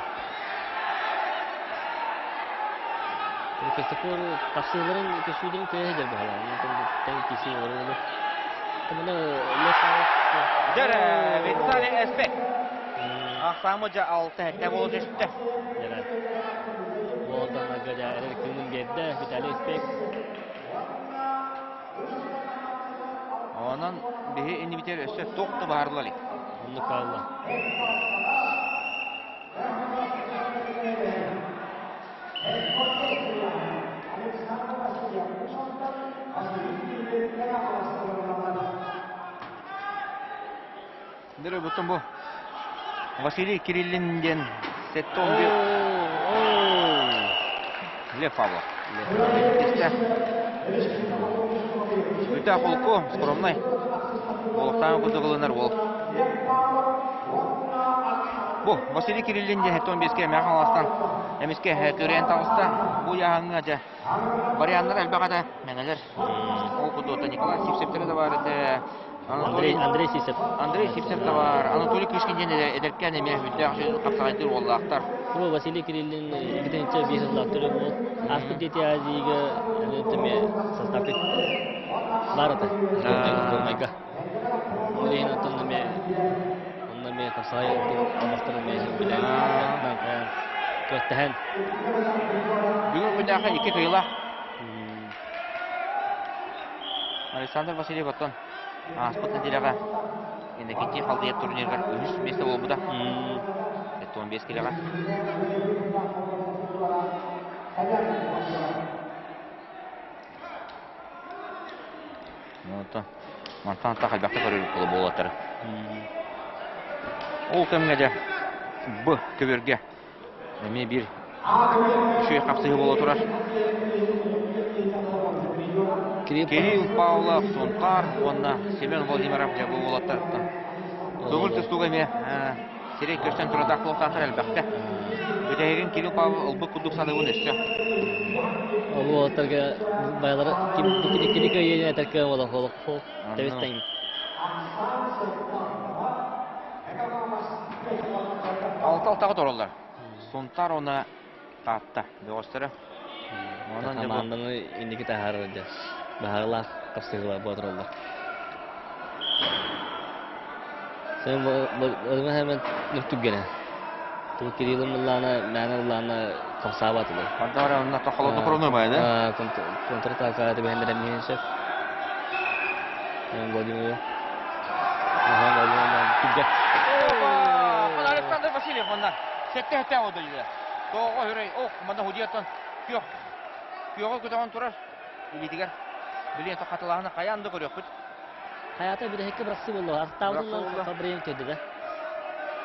Христофор тахсыыларын көсүүлэрин кыайа сылдьар быһалаах. Тэҥ киси олорор олор. Маны Лев Павлов Дьэрэ, Виталий Эспек. Ахсаамы дьэ алта хэттэ буола түстэ. Дьэрэ. Буолданарга дьэ эрэр кыымын биэрдэ Виталий Эспек. Онон биһи иннибитигэр өссө туох да баһарылар. Оннук хаалла. Дөрө бутун бу Василий Кириллин диэн 71 Лев Павлов. Үтэ холку, скромный. Олохтаан курдук ылынар уол. Бу Василий Кириллин диэн 75-ке эмээх аластан эмискэ көрөн таҕыста. Бу яһаҥҥа дьэ варианнар элбэх этэ мэҥэлэр. Ол курдук Николай Сивцевтэрэ да баар этэ. Андрей, Андрей Сивцев. Андрей Сивцев да баар. Анатолий Кышкин диэн эдэркээн эмиэ үрдээх хапсаҕайдыыр уоллаахтар. Бу Василий Кириллин иккитинчи биир сыллаах төрүт буол. Ааспыт Дети Азияга эмиэ составка баар этэ. Горнайга. Ол иһин оттон эмиэ онно эмиэ хапсаҕай албастарын эмиэ билэн күрэхтэһэн. Бүгүн күннээхэ икки кыйылаах. Александр Васильев оттон ааспыт нэдиэлэҕэ Иннокентий Халдыйа турнирыгар үһүс миэстэ буолбута. 75 килэҕэ. Онтон мантан антах элбэхтик көрөр буолаттар. Ол кэмҥэ дьэ б көбүөргэ Эмиэ биир үчүгэй хапсыһыы буола турар. Кирилл Павлов, Сунтаар уонна Семен Владимиров дьэ бу уолаттарыттан көҥүл тустууга эмиэ сирэй көрсөн турардаах буолтаахтар элбэхтэ. Бүтэһигин Кирилл Павлов ылбыт курдук саныыбын өссө. Ол уолаттарга баялары кини кыайыыны этэр кыам олох олох тэбис Алта алтаҕа тураллар. Сунтаар уонна Таатта бөҕөстөрө. Онон Хамаанданы инники таһаарар дьэ. Баһаарылаах хапсыһыылар буола тураллар. Сен Владимир нүктүггэнэ. Ту Кириллин ыллаана, мээнэ ыллаана хамсаабатылар. Ардара онно холодно крону да? Контратака түбэһэллэрэ миһин сөп. Владимир. Ага, Владимир түггэ. Опа! Александр Васильев онна. Сетте-сетте одойда. Тоҕо хүрэй, ох, манна худиятан күөх. Күөҕө көтөҕөн турар илиитигэр. Билиэн хатылаһына хайаан да көрүөхпүт. Хайата бүтэһиккэ бырахсы болло. Артаабытынан Фабриен көрдө да.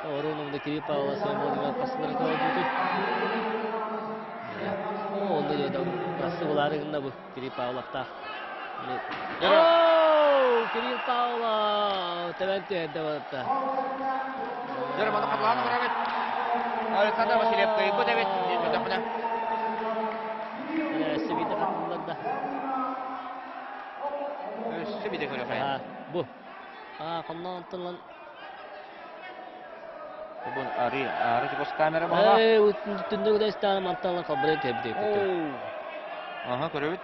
Оруунум да Кирилл Павлова Семен Владимиров хасылары көрдүтү. Онно дьэ бырахсы булаары гынна бу Кирилл Павловтаах. Оо, Кирилл Павлов тэбэн түһэрдэ барыта. Дьэ, маны хатылаан көрөбүт. Александр Васильев кыайбыт эбит. Көтөхпүнэ. Өссө биирдэ хатыллар да. Өссө биирдэ көрөкөйөн. Бу. Хонноон тылын Бу ары ары чугас камера баҕа. Ээ, түннүк да истааны мантан халбарыйан түһэбит. Аха, көрөбүт.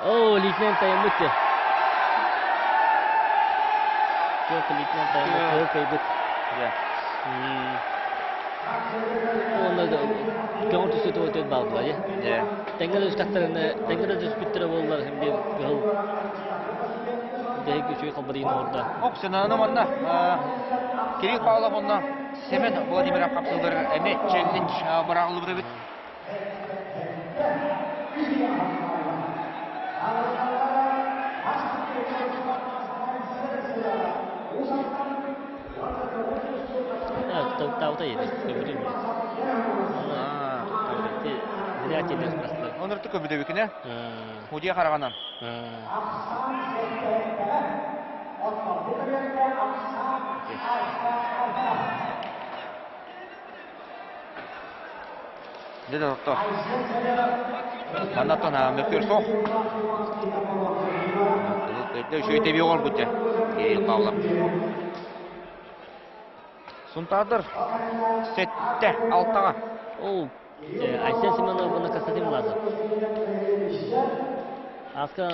Оо, лейтенант тайаммыт дьэ. Жоқ, лейтенант тайаммыт, кыһыл кыйбыт. Дьэ. Уонна көҥүл түсүтү өтөт баалдылар, дьэ. Дьэ. Тэҥҥэ да түстэхтэринэ, тэҥҥэ да түспүттэрэ буоллар, һин биир кыһыл дэһик үчүгэй халбарыйын оҥордо. Оксананы манна Кирилл Павлов онно Семен Владимиров хапсыллар эмиэ челлендж быраҕыллыбыт эбит. Таута еді, көбүрү. Онырты көбүдөбүкүнэ. Худия хараганан. Дьэ доҕоттор, маннаттан мөккүөр суох. Үчүгэй тэбии оҥорбут дьэ, Кирилл Павлов. Сунтаардар сэттэ алтаҕа. Ол Айсен Семенов уонна Константин Власов. Аска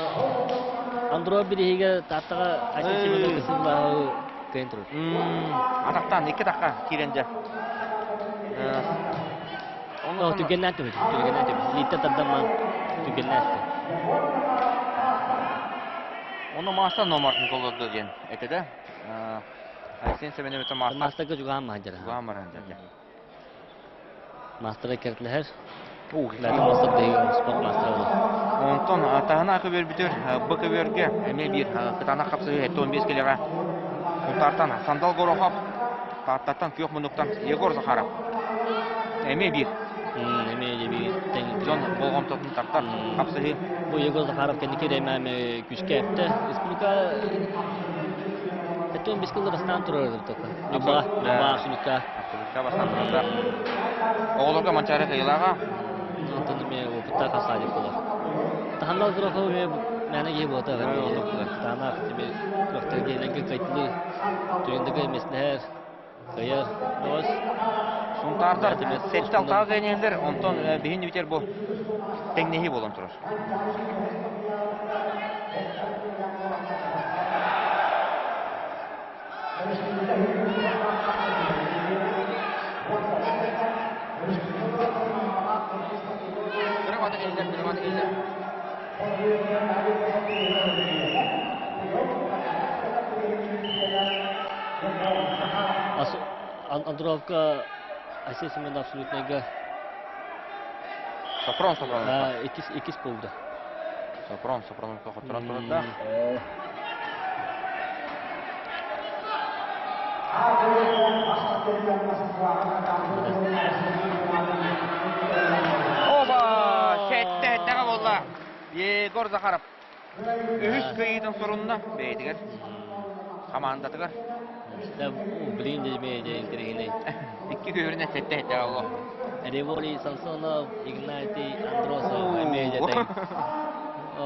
Андро бириһигэ Тааттаҕа Айсен Семенов Константин Власовы кыайан турар. Атахтаан икки тахха киирэн дьэ. О, түгэннээн түбүт, түгэннээн түбүт. Лииттэ тардамман түгэннээн. Ону маастар номартын толорду диэн этэ да. Айсен Семенович маастар. Маастарга жугаан маханжара. Жугаан маханжара. Маастара кэртлэһэр. Бәті мастер деген спорт мастера болар. Онтон таһына көбөр бүтөр Б көбөргө эме бир кытаанах хапсыһыы 15 келеҕэ Сунтаартан Сандал Горохов, Тааттаттан Күөх Муннуктан Егор Захаров. Эме бир. Эме бир тең дьон болҕомтотун тартар хапсыһыы. Бу Егор Захаров кэнники эмэ күшкэ эпте. Республика 15 кылы бастаан турар только. Люба, Люба абсолютка. Абсолютка бастаан турарда. Оҕолорго Манчаары кыйылааҕа. Онтон эме опытта хасаадик болар. Таханнал Горохов эме мэне киһи буота. Таанах эме күрөхтөргененге кайтылы түйүндүгө эмеснэһэр кыйар тоҕус. Сунтаардар сэттэ алтаҕа кыайаннар, онтон биһин бүтэр бу тэҥнэһии буолан турар. Андровка Айсен Семенов абсолютныйга Сопрон Сопрон. Иккис иккис болды. Сопрон Сопроновка хотторон турарда. Оба! Сетте хеттеҕэ буолла. Егор Захаров үһүс кыайыытын сурунна бэйэтигэр хамаандатыгар. Блин, дедме интиригиней. Икки күһүрүнэ сетте хеттеҕэ буолла. Револи Самсонов, Игнатий Андросов, эмиэ О,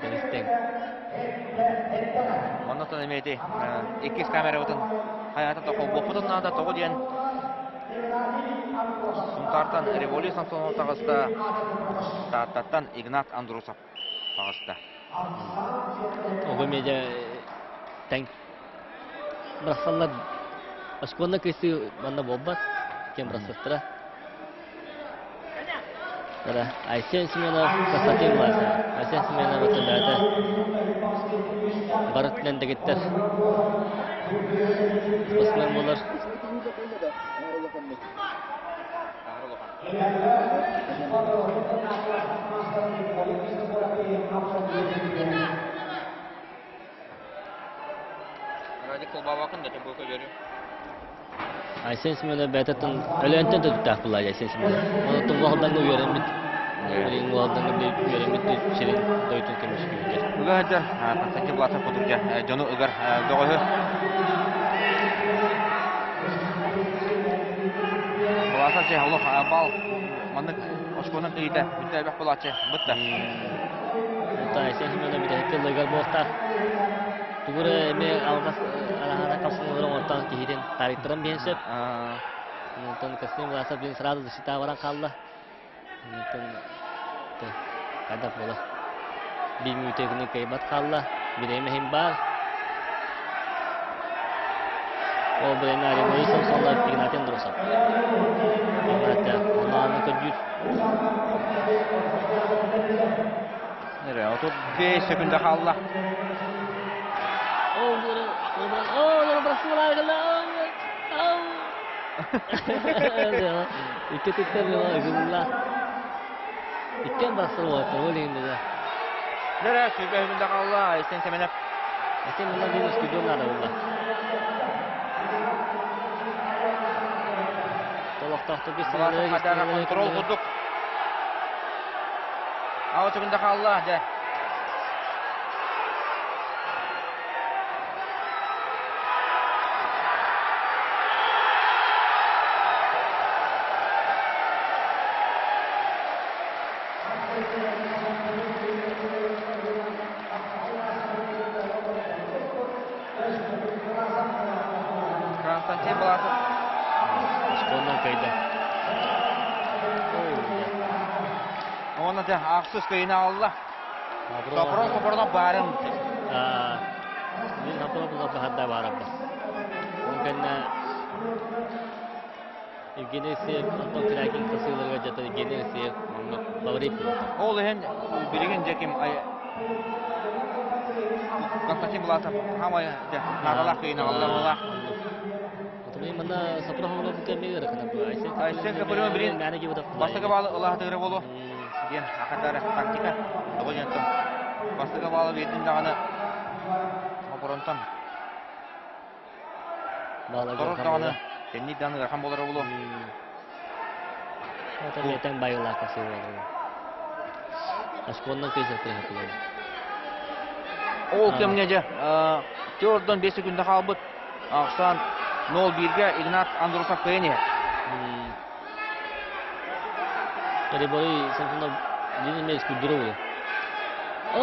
тэбистең. Оннотон эмиэти иккис камерабытын хайата тохолбоппутун наада тоҕо диэн Сунтаартан Револи Самсонов таҕыста, Тааттаттан Игнат Андросов таҕыста. Оҕо медиа тэҥ бырахсаллар очконна кыйсыы манна буолбат кем бырахсыттара. Айсен Семенов Константин Власов. Айсен Семенов өтөлөөтө. Барытынан дэгиттэр. Спортсмен болар. Радик Колбабакын да бу көбөрү. Айсен Семенов бэйэтиттэн Өлөөнтөн төрүттээх буолла Айсен Семенов. Онуттан улаханданга үөрэммит. Билигин улаханданга үөрэммит сирин дойдутун көмүскүүрдэр. Ыга сылдьар Константин Власов кутурдьа дьону ыгар бөҕөһү. Власов же олох бал маннык очконан кыйыта бүтэ элбэх буолааччы бытта. Айсен Семенов бүтэһикки ыллыгар буолтаах. Тугура эме алгас араһана капсылары оҥортон киһитин тарыктыран биэн сөп. Онтон Константин Власов блин сразу защита баран хаалла. Онтон хайдах буола. Биир мүнүүтэ кыайбат хаалла. Бириэмэ иһин баар. Ол бириэмэ Револий Самсонов Игнатий Андросов. Игнатий онно көрдүүр. Нere, 35 секунда хаалла. О, о, Икки түттер ыгылла. Иккен басыр болар, ол енді да. Нere, 25 секунда хаалла, Айсен Семенов. Айсен мына бир өскүдөн нада булла. Толоктоохту бир контрол курдук. Аҕыс секунда хаалла, дьэ. Константин Власов. Школдан кайда. Оны да ахсыс кыйына алла. Сопрон сопрона барын. Мен хапыла була бахадда барабы. Onun кэннэ Евгений Алексеев, Антон Крякин кысыыларга жатар Евгений Алексеев фаворит. Ол иһин билигин дьэким Константин Булатов хамай наадалаах кыйын аҕалла буолаах. Отомин манна Сапрох Хомунов кэмми ыарахана бу. Айсен Капырова билин бастакы баалы ылаатыгыра болу диэн акатара тактика тоҕо диэн бастакы баалы биэрдин даҕаны оборонтон Торор даҕаны тэнник даҕаны ыарахан буолара буолуо. Этэн байылаах сыылалар. Оскуоланан кыйсаттыра хапылар. Ол кэмҥэ дьэ төрдөн 5 секунда хаалбыт. Ахсаан 0-1-гэ Игнат Андросов кыайан иһэр. Рибори Самсонов дин эмес курдура буолу. Оо,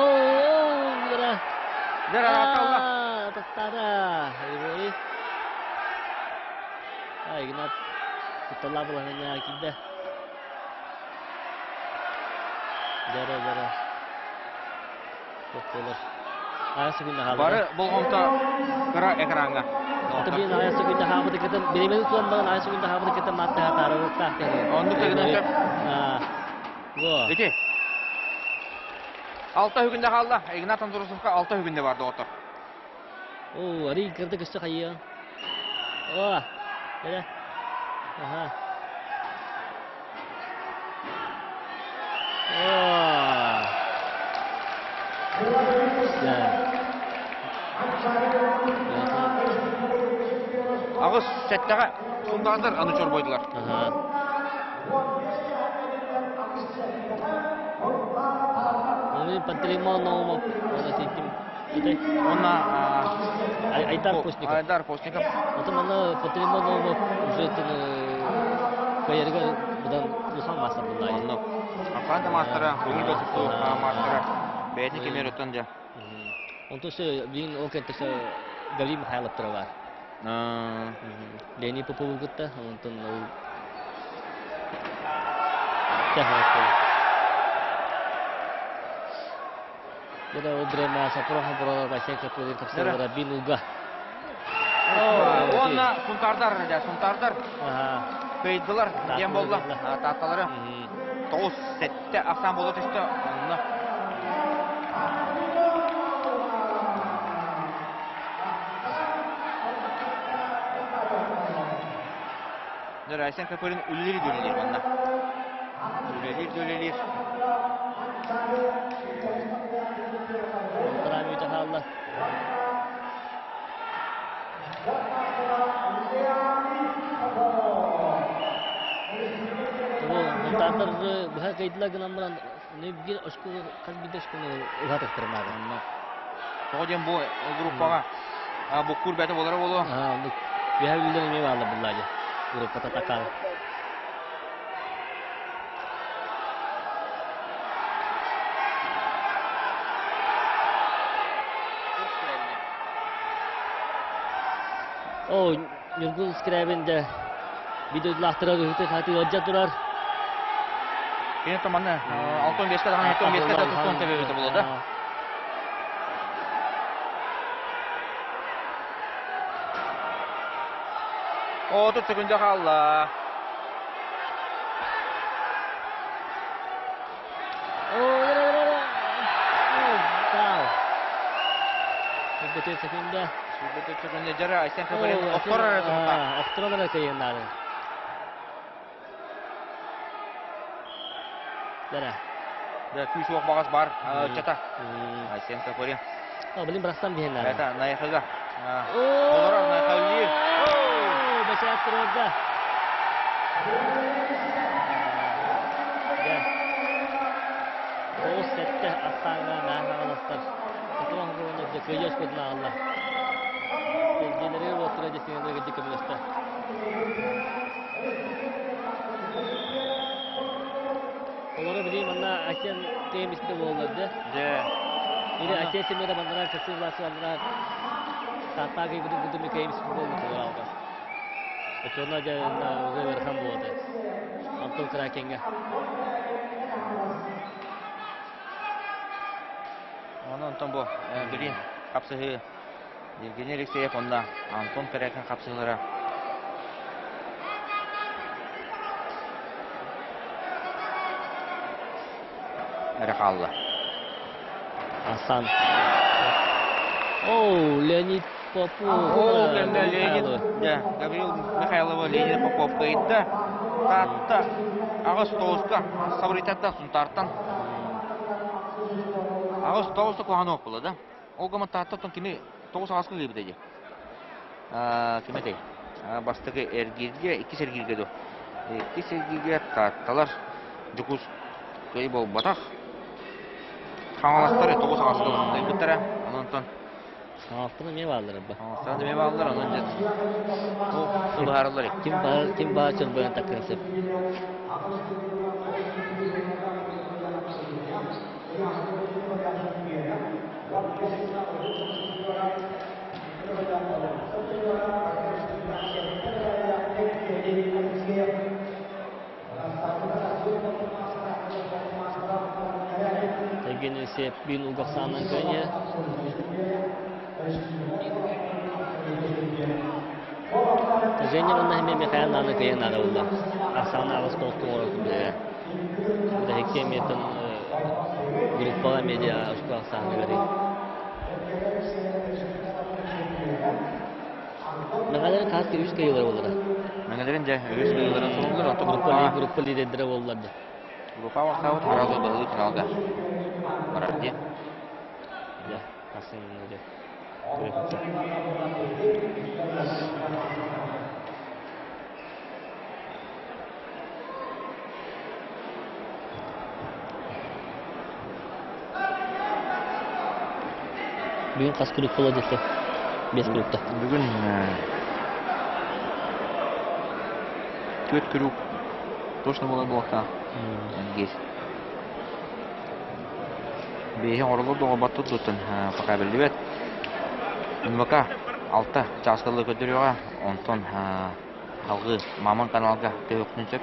дара. Дара аталла. Таттара. Рибори. А, Игнат кутталла булаһына киирдэ. Дара, дара. Бары болҕомто кыра экраҥҥа. Оннук тегинен сөп. Ити. Алта хүгүндэ хаалла. Игнат Андросовка алта хүгүндэ бар доҕоттор. Оо, арый кырда көстө хайыа. Оо, кэлэ. Аха. Оо. Аҕыс сэттэҕэ сунтаардар аны чорбойдулар. Оны Пантелеймон Наумов, оны титтим. Онна Айдар Постников. Айдар Постников. Потом аны Пантелеймон Наумов уже каярга будан улахан мастер булла. Онно. Аппаан мастера, көңүл тутуу мастера. Бэйэтин кемер оттон дьэ. Онтон се билин ол кэнтесе Гаврил Михайлов тура бар. Леонид Попову кытта, онтон ол Дьэ ол время Сапроха Буралар Василий Капылин тапсырыра бин уга. Уонна сунтаардар, сунтаардар кыйдылар диэн буолла. Таатталары 9-7 ахсаан буола түстэ. Онно Айсен Копырин үлэлиир үлэлиир манна. Үлэлиир үлэлиир. Трамвайда хаалла. Мунтаатар быһа кыйдыла гынан баран биир очко хас биирдэ очкону уһатыктырмаҕа. Тоҕо диэн бу группаҕа буккур бэти болара болуо. Үһэ үллэр эмиэ баалла буллаадьы. Группата такаал. О, Ньургун Скрябин дэ видеолаахтара ыһыты хаты ыалдьа турар. Кини томаны алтон беске даҕаны алтон беске да тустуон төбөбүтэ буолуо да. 30 секунда хаалла. Сүрбөтө секунда. Сүрбөтө секунда жара Айсен Капарин охторор эрэ Охторор эрэ кыйыннары. Жара. Да, күүс уох бағас бар чата. Айсен Капарин. О, блин, брастан биһиннары. Это Найхыга. Олорор Найхалли. Бачаат турорда. Тоҕус сэттэ ахсааҥҥа нааһаҕаластар. Сатыран хоруоннар дьэ кыайыы оскуотун ааҕаллар. Дьиэлэригэр уоттара дьэ дьэ көмөлөстө. Олору билии манна Асен кыйым истэ буоллар дьэ. Дьэ. Или Асен семьяда маннара кырсыы власты маннара Тааттаа кыйбытын курдук кыйым испит буолбут олоралга. Оччоҕуна дьэ уже ыарахан буолуо Антон Кракеҥҥа. Онон онтон бу билин хапсыһыы Евгений Алексеев онно Антон Корякин хапсыһыылара эрэ хаалла. Асан. О, Леонид Попов. О, Леонид, да, Гаврил Михайлова Леонид Попов кыйда. Таатта аҕыс тоҕуска Сабырыйтаттан Сунтаартан. Аҕыс тоҕуста куһаҕан буолла да. Ол гынан Тааттаттан кими тоҕус аҕаска ыйбыта дии. Ким этэй? Бастакы эргииргэ, иккис эргииргэ дуо? Иккис эргииргэ Таатталар Дьокуускай буолбатах. Хаҥаластар 9 аҕаска ыйбыттара. Онон Хаҥаластан эмиэ бааллар ба. Хаҥаластан эмиэ бааллар, онон дьэ ол быһаараллар. Ким баар, ким баар чорбойон таккын сөп. Евгений Алексеев бин угахсаанан көнье. Женя онна хеме Михаил Наны кыйын нада булла. Ахсаана аҕыс толтун оро күбүлэ. Бүтэһикке эмиэтин группаға медиа ушку ахсааны гары. Мэҥэлэрин хас үс кыйылары боллара. Мэҥэлэрин дьэ үс кыйыларын суруллар, онтон группа группа лидердэрэ боллар да. Группа вахтаабыт сразу баһылык финалга барар диэн. Дьэ, хасын дьэ. Бүгүн хас группа болот Бес группа. Бүгүн төрт групп точно болар буолуохтаах. Энгиз. Бэйи оҥороллор доҕорбаттар дуттан пока биллибэт. МВК алта чааскалыы көрдөрүөҕэ, онтон Салгыы Мамон каналга көһүөхпүтүн сөп.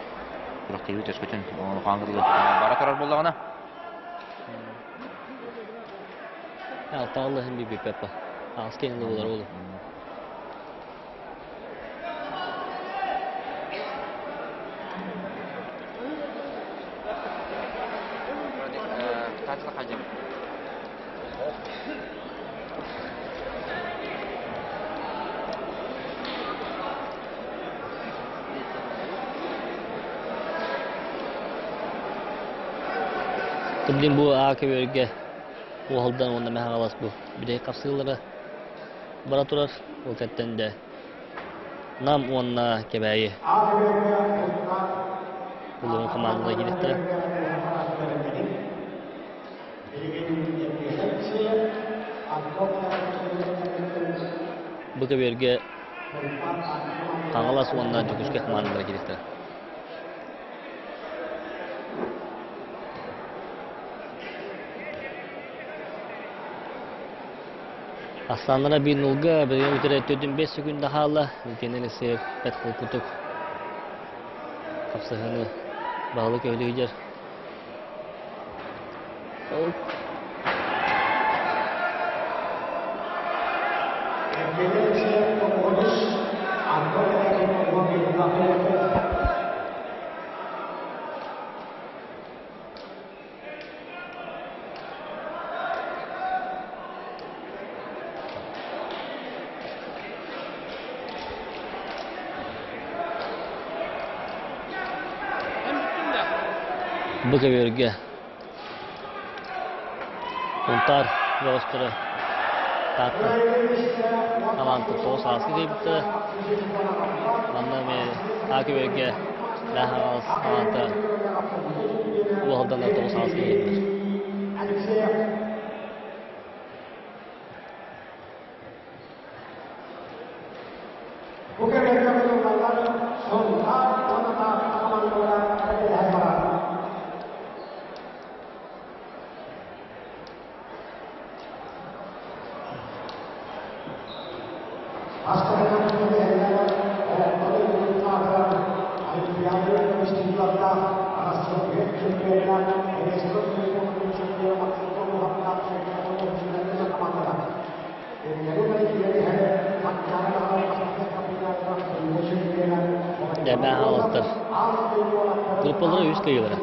Күрэхтэһии өскөтүн хааңгырлы бара турар буоллаҕына. Алтааллаһын бибиппеппа. Аас кэннэ болар ол. Тымдин бу аа көбөргө уолдан уонна мэхагалас бу бүтэй хапсыылара бара турар ол кэттен де Нам уонна Кэбээйи улуун командалар киирихтэрэ. Бу көбүөргэ Хаҥалас уонна Дьокуускай хамаандалара киириэхтэрэ. Астанара биир нулга билигин бүтэрэ төрдүн бэс секунда хаалла. Итиэннэ Алексеев бэрт холкутук хапсыһыыны баһылык өһүлүгүдэр. Бу көбүөргэ Сунтаар бөҕөстөрө Таатта талаанты тоҕус ааскы кыайбыттара. Манна эмиэ А көбүөргэ Лээхаҕалас талаанта Уолданар тоҕус ааскы кыайдылар. Бу кэмҥэ мунньуллаллар Сунтаар уонна Таатта хамаандалара эрэкэлэһэн барар. Бастакынан тэрээһиннэр Олоҥхо дойдутун аатырар Олимпиада институтардаах Арассыыйа чемпиона Республика чемпиона Максим Тобуһаптаах чемпиона командалар Дэмээх аҕаластар группалара үс кыайыылара.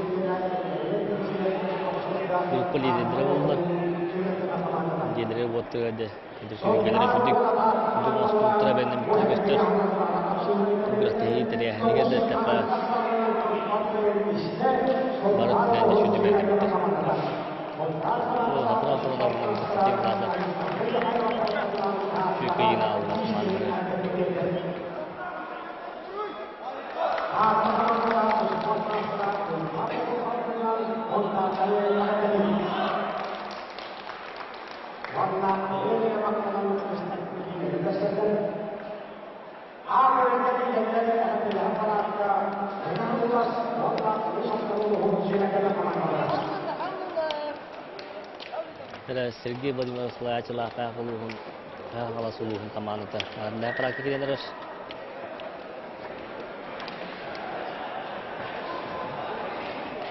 Группа лидердэрэ буоллар. кубаттыга де сүргэлэри сүрдүк үрдүк оҥостубуттара бэлэмнэммиттэрэ көстөр. Күрэхтэһии тэрээһинигэр да эттэххэ бары өттүнэн да сүрдүк бэлэмнэммиттэр. Хатырал тылынан Константин Власов үчүгэй кыайыыны аҕалла командалары. Сергей Владимирович салайааччылаахтаах улууһун Хаҥалас улууһун хамаандата Арнаа практика киирэн эрэр.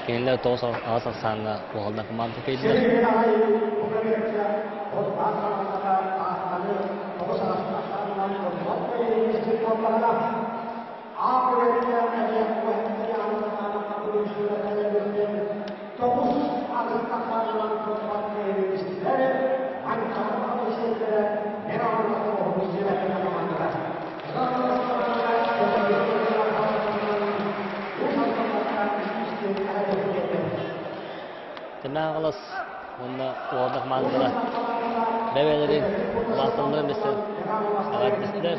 Кинилэр 9 ахсааҥҥа уһална команда кэллилэр. Тэмэҕалас уонна уолдах маандара бэбэлэрин улааталларын билсэн эҕэрдэстилэр.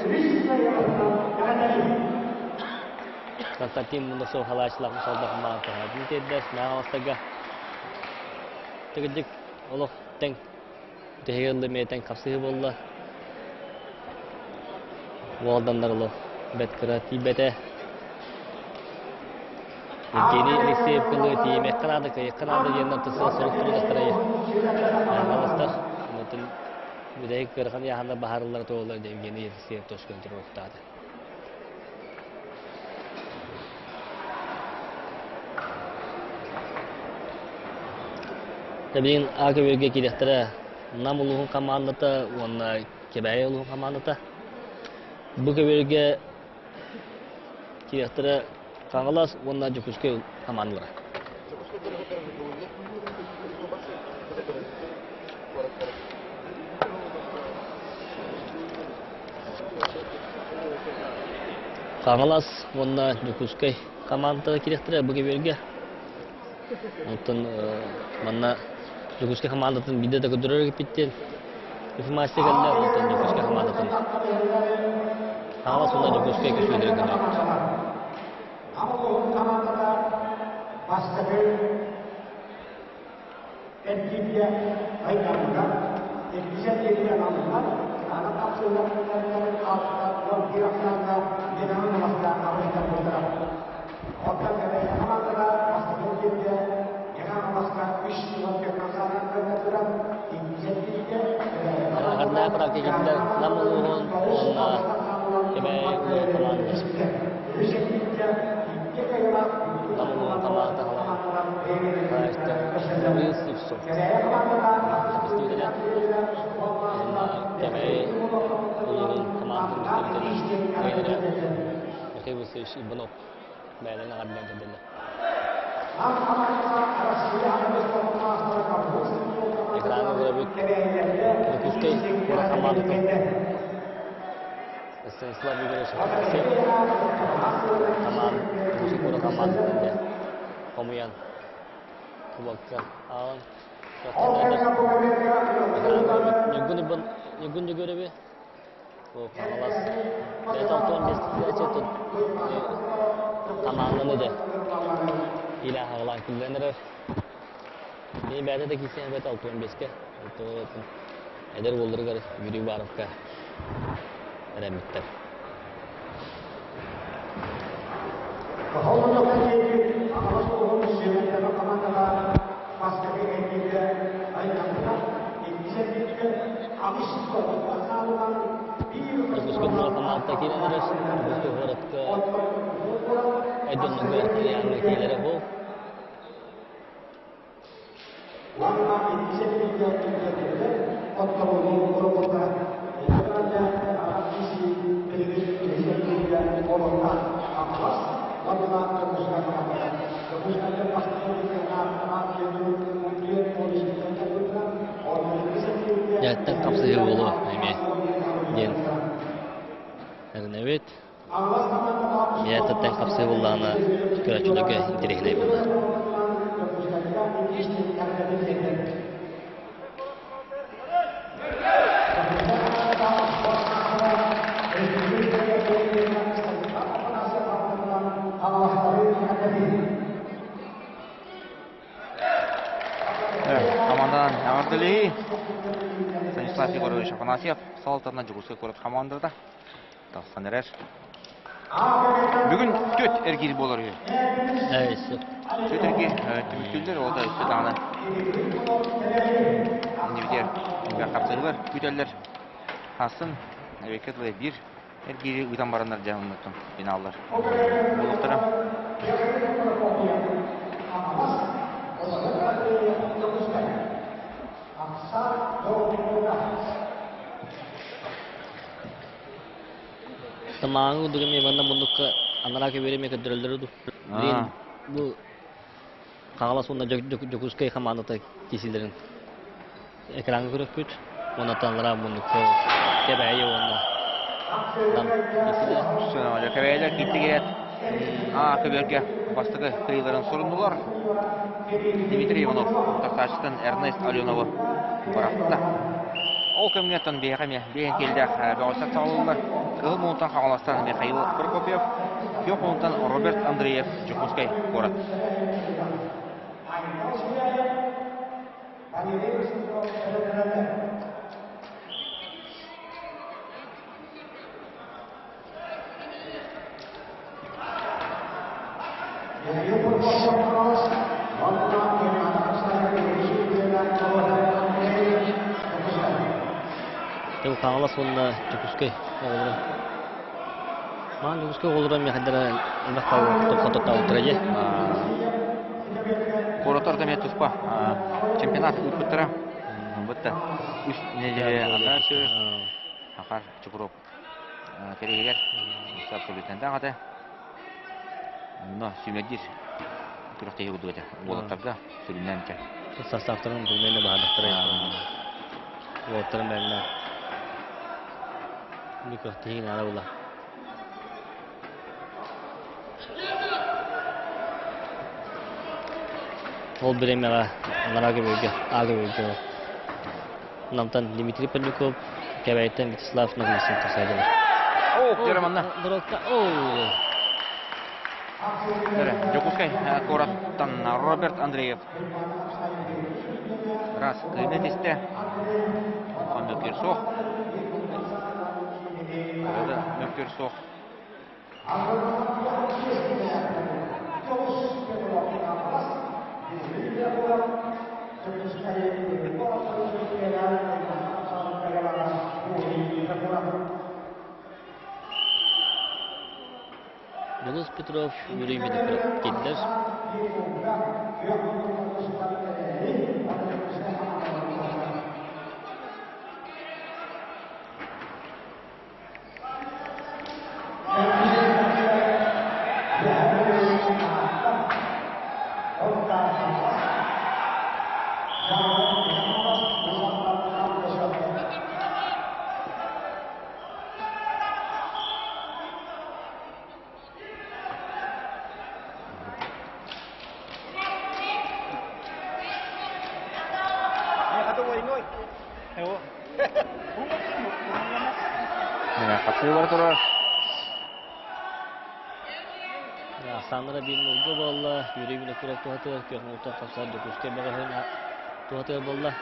Константин Мундасов халаачылаах Мусалдах маантаһаатын тиэрдэр Мэҕаластарга тыгырдык олох тэҥ Тэһигэ ылла эмиэ хапсыһыы буолла. Уолданнар олох бэрт кыра тиийбэтэ. Евгений Алексеев кылыы тиийимиэххэ наада, кыайыахха наада диэн тысыа сурук турдахтарай. Аластар. Онтон бүтэһик ыарахан ыйааһыннар баһаарыллара туолла Евгений Алексеев тоскун туруохтаата. Билигин А көбүөргэ киириэхтэрэ Нам улууһун хамаандата уонна Кэбээйи улууһун хамаандата. Бу көбүөргэ киириэхтэрэ Хаҥалас уонна Дьокуускай хамаандалара. Хаҥалас уонна Дьокуускай хамаандалара киириэхтэрэ бу көбүөргэ. Оттон манна Дьокуускай хамаандатын биирдэ да көрдөрөр эбиппит информация кэллэ, оттон Дьокуускай хамаандатын Хаҥалас уонна Дьокуускай көсүүлэрин көрдөрөбүт. Бастакы эргииргэ айдарга, иккис эргииргэ намнар, аны тахсыылар 61 ахсааҥҥа Ленаны Москва абыйтарбыттара. Оттон Кэбээйи хамаандата бастакы эргииргэ Ленаны Москва 314 ахсаанынан кыайдара, иккис эргииргэ Арнаа практикатыгар Нам улууһун уонна Кэбээйи улууһун хамаандата. Үс эргииргэ икки кыайыылаах Нам улууһун хамаандата Гаврил Слепцов уонна Кэбээйи улууһун хамаандатын представителэ тренерэ Михаил Васильевич Иванов бэйэлэрин эҕэрдэлээн кэллилэр. Экраҥҥа көрөбүт Дьокуускай куорат хамаандатын Станислав Игоревич Афанасьев хамаан Дьокуускай куорат хамаандатын дьэ хомуйан кубокка аҕалан Ньургун Ибан Ньургун Дьөгүөрэби бу Хаҥалас бэйэтэ 65 тут хамаанданы дьэ илэ аҕалаан киллэрэн эрэр. Кини бэйэтэ да киирсэн эбэтэ 65-кэ эдэр уолларыгар Юрий Уваровка эрэммиттэр. Дьокуускай куорат хамаандата киирэн эрэр. Дьокуускай куоратка өйдөннөргө ыйааҥҥа киирэрэ буол. Уонна иккис эргииргэ киллэрдилэр, отторуунун уруккута икки киһи билигин үһүс эргииргэ олордо. Атлас уонна Дьокуускай командата. Дьокуускайга бастакы эргииргэ аат диэн Дьэттэн хапсыһыы Эрэнэбит. Миэтаттан хапсыы буллаҕына көрөөччүлэргэ интэриэһинэй буолар. Команданан эҕэрдэлиһии Станислав Егорович Афанасьев салалтатынан Дьокуускай куорат хамаандата тахсан эрэр. Бүгүн түөрт эргиир буолар үһү. Түөрт эргиир түмүктүүллэр, ол да өссө даҕаны иннибитигэр элбэх хапсыһыылар күүтэллэр. Хассын эбэккэ дылы биир эргиири ыытан бараннар дьэ оннуттан финаллар буолуохтара. Тамааҥы курдук эмиэ манна муннукка анараа көбүөрү эмиэ көрдөрөллөрө дуу. Билигин бу Хаҥалас уонна Дьокуускай хамаандата киирсиилэрин экраҥҥа көрүөхпүт. Уонна анараа муннукка Кэбээйи уонна Нам киирсилэр. Кэбээйилэр киирдигирэт А көбүөргэ бастакы кыайыыларын сурунулар. Дмитрий Иванов тахсааччытын Эрнест Аленовы бырахта. Ол кэмҥэ оттон биһиэхэ эмиэ биэһин киэллээх бөҕөстөр саҕалыыллар. Кыһыл муунтан Хаҥаластан Михаил Прокопьев, күөх муунтан Роберт Андреев, Дьокуускай куорат. Тыл Хаҥалас уонна Дьокуускай оҕолоро. Маан Дьокуускай оҕолоро миэхэндэрэ элбэх хототтообуттара дии. Куораттар эмиэ туспа чемпионат ыыппыттара. Бытта үс нэдиэлэ анараа Ахар Чукуров кэриһигэр абсолютнайдаах этэ. Онно сүүмэрдиир күрэхтэһии курдук этэ. Уолаттарга сүрүннээн этэ. Составтарын примерно баһаардахтара. Уолаттарын бэйэлэрэ бу күрэхтэһии наада буолла. Ол бириэмэҕэ анараа көбүөргэ, аа көбүөргэ Намтан Дмитрий Павлюков, Кэбээйиттэн Вячеслав Ноговицын тахсаайдылар. О, Дьэ, Дорогка, о! Дьокуускай куораттан Роберт Андреев раз кыйны тистэ. Улахан мөккүөр суох. Да мөккүөр суох. Дьулус Петров, Юрий Винокуров киирдилэр. Хапсыы бара турар. Сандра биир нолго буолла, Юрий Винокуров туһатыгар күөх муҥутан тахсар Дьокуускай бөҕөһүн туһатыгар буолла.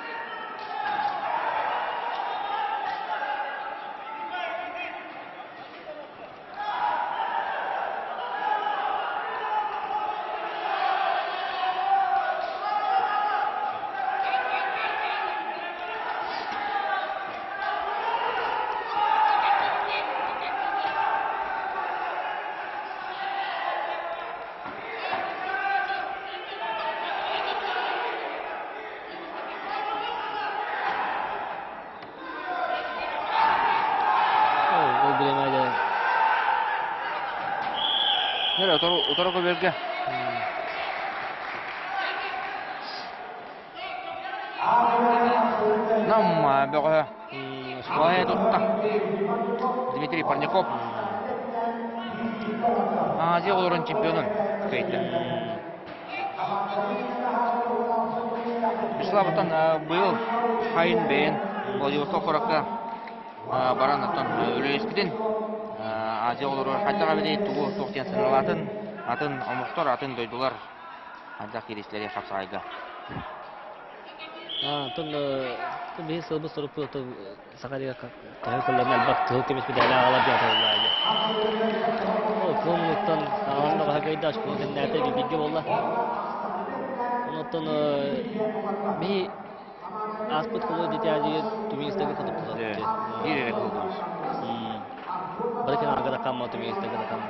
Ол бириэмэ Нere утары көбөргө. Нам бөҕө Сквая тутта. Дмитрий Парняков. Азия олорон чемпионун кыайда. Вячеслав оттон быйыл хайын бэйэн Владивосток куоракка баран оттон үлэлэспитин Азия олоругар хайдах эбитий тугу туох диэн сыаналаатын атын омуктар атын дойдулар хайдах кииристилэрий хапсаҕайга. Оттон биһи сылбыт сорукпут саха төһө кылларына элбэх кыһыл көмүс медали аҕалар диэн аталлаайы. Ол кылмыттан хаалан баҕаһа кыайда очкону тэннээтэ бииргэ буолла. Онуттан биһи ааспыт кылы дитяжиге туминистага хотуптулар. Биир эрэ кыл көмүс. Бары кенарга да камма туминистага да камма.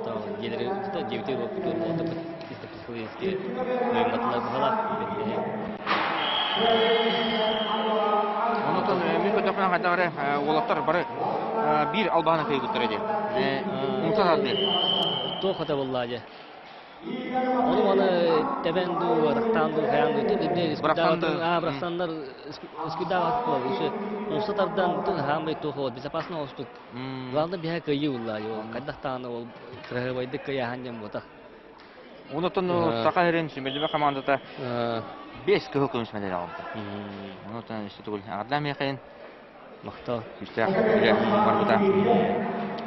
То дьиэлери дьиэбитигэр уоппутугар буолтаппыт чисто психологически уйумматылар быһалаах. Онутун мин көрдөхпүнэ хайдах эрэ уолаттар бары биир албаһынан кыйбыттар ди. Умса тардыы. Туох ата буолла дьэ. Ону маны тэбэн дуу, атахтаан дуу, хайаан дуу, бырахсаннар скидават буолар. Умса тардан хаамай туох ол безопасно оҕустук. Главное биһэ кыайыы булла. Хайдах даҕаны ол кыраһыабайдык кыайааһын диэн буотах. Онутун Саха сирин сүмэллибэ командата 5 кыһыл көмүс медаль аҕалбыта. Онутун өссө тугул аҕарда миэхин Махтал. Күүстээх үлэ барбыта.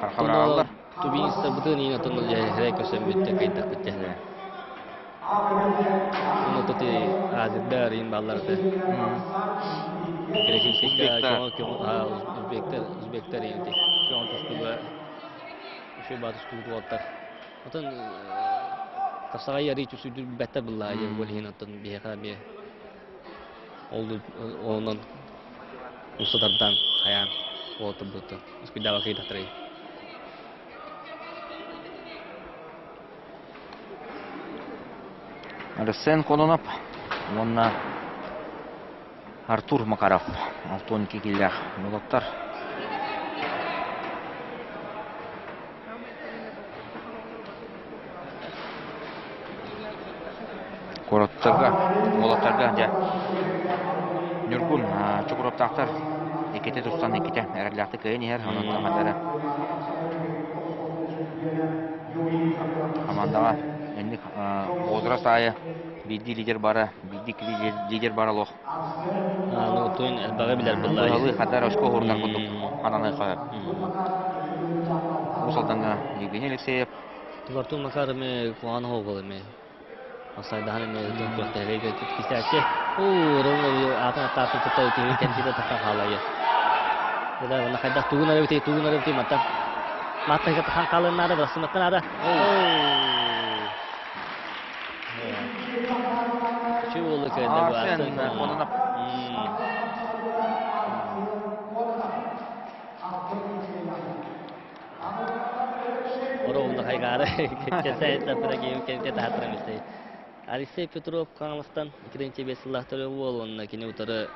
Харахабырааллар. Тубинистарбытын иин отон дьэһэрэ көсөммүттэ кыйдахпыт дьэһэрэ. Ону тоти азирдар иин балларда. Греческийга узбектар узбектар иин көҥө тустууга үчүгэй баат тустуугут уолаттар. Отон хапсаҕай арыы түсүрдүр билбэттэр быллаа диэн ол иһин оттон биһиэхэ эмиэ ол онон умса тардан хайаан уолаттарбыттан успейдаабакка кыйдахтарай. Арсен Кононов уонна Артур Макаров 62 киилээх уолаттар. Куораттарга, уолаттарга дьэ Ньургун Чукуруоптаахтар иккитэ тустан иккитэ эрэллээхтик кыайан иһэр, онон хамандара хамандаҕа инник возраст аайы биирдии лидер бара, биирдии лидер бара олох. Ну, туйун элбэҕи билэр буолла. Ылыы хатар очко уһурунар курдук хананы хойор. Уус Алдаҥҥа Евгений Алексеев. Артур Макар эми куһаҕан оһол эми. Асайдаһан эми күрэхтэһэргэ кистээччи. Уу, ролл аатын аттаатын кытта киһи кэнтитэ тахса хаалайы. Буда уонна хайдах тугун арабыты тугун арабыты маттан. Маттан кытта хаалын наада, бырахсымакка наада. Арсен Кононов. Алексей Петров Хаҥаластан 2-5 сыллаах төрүө уол уонна кини утары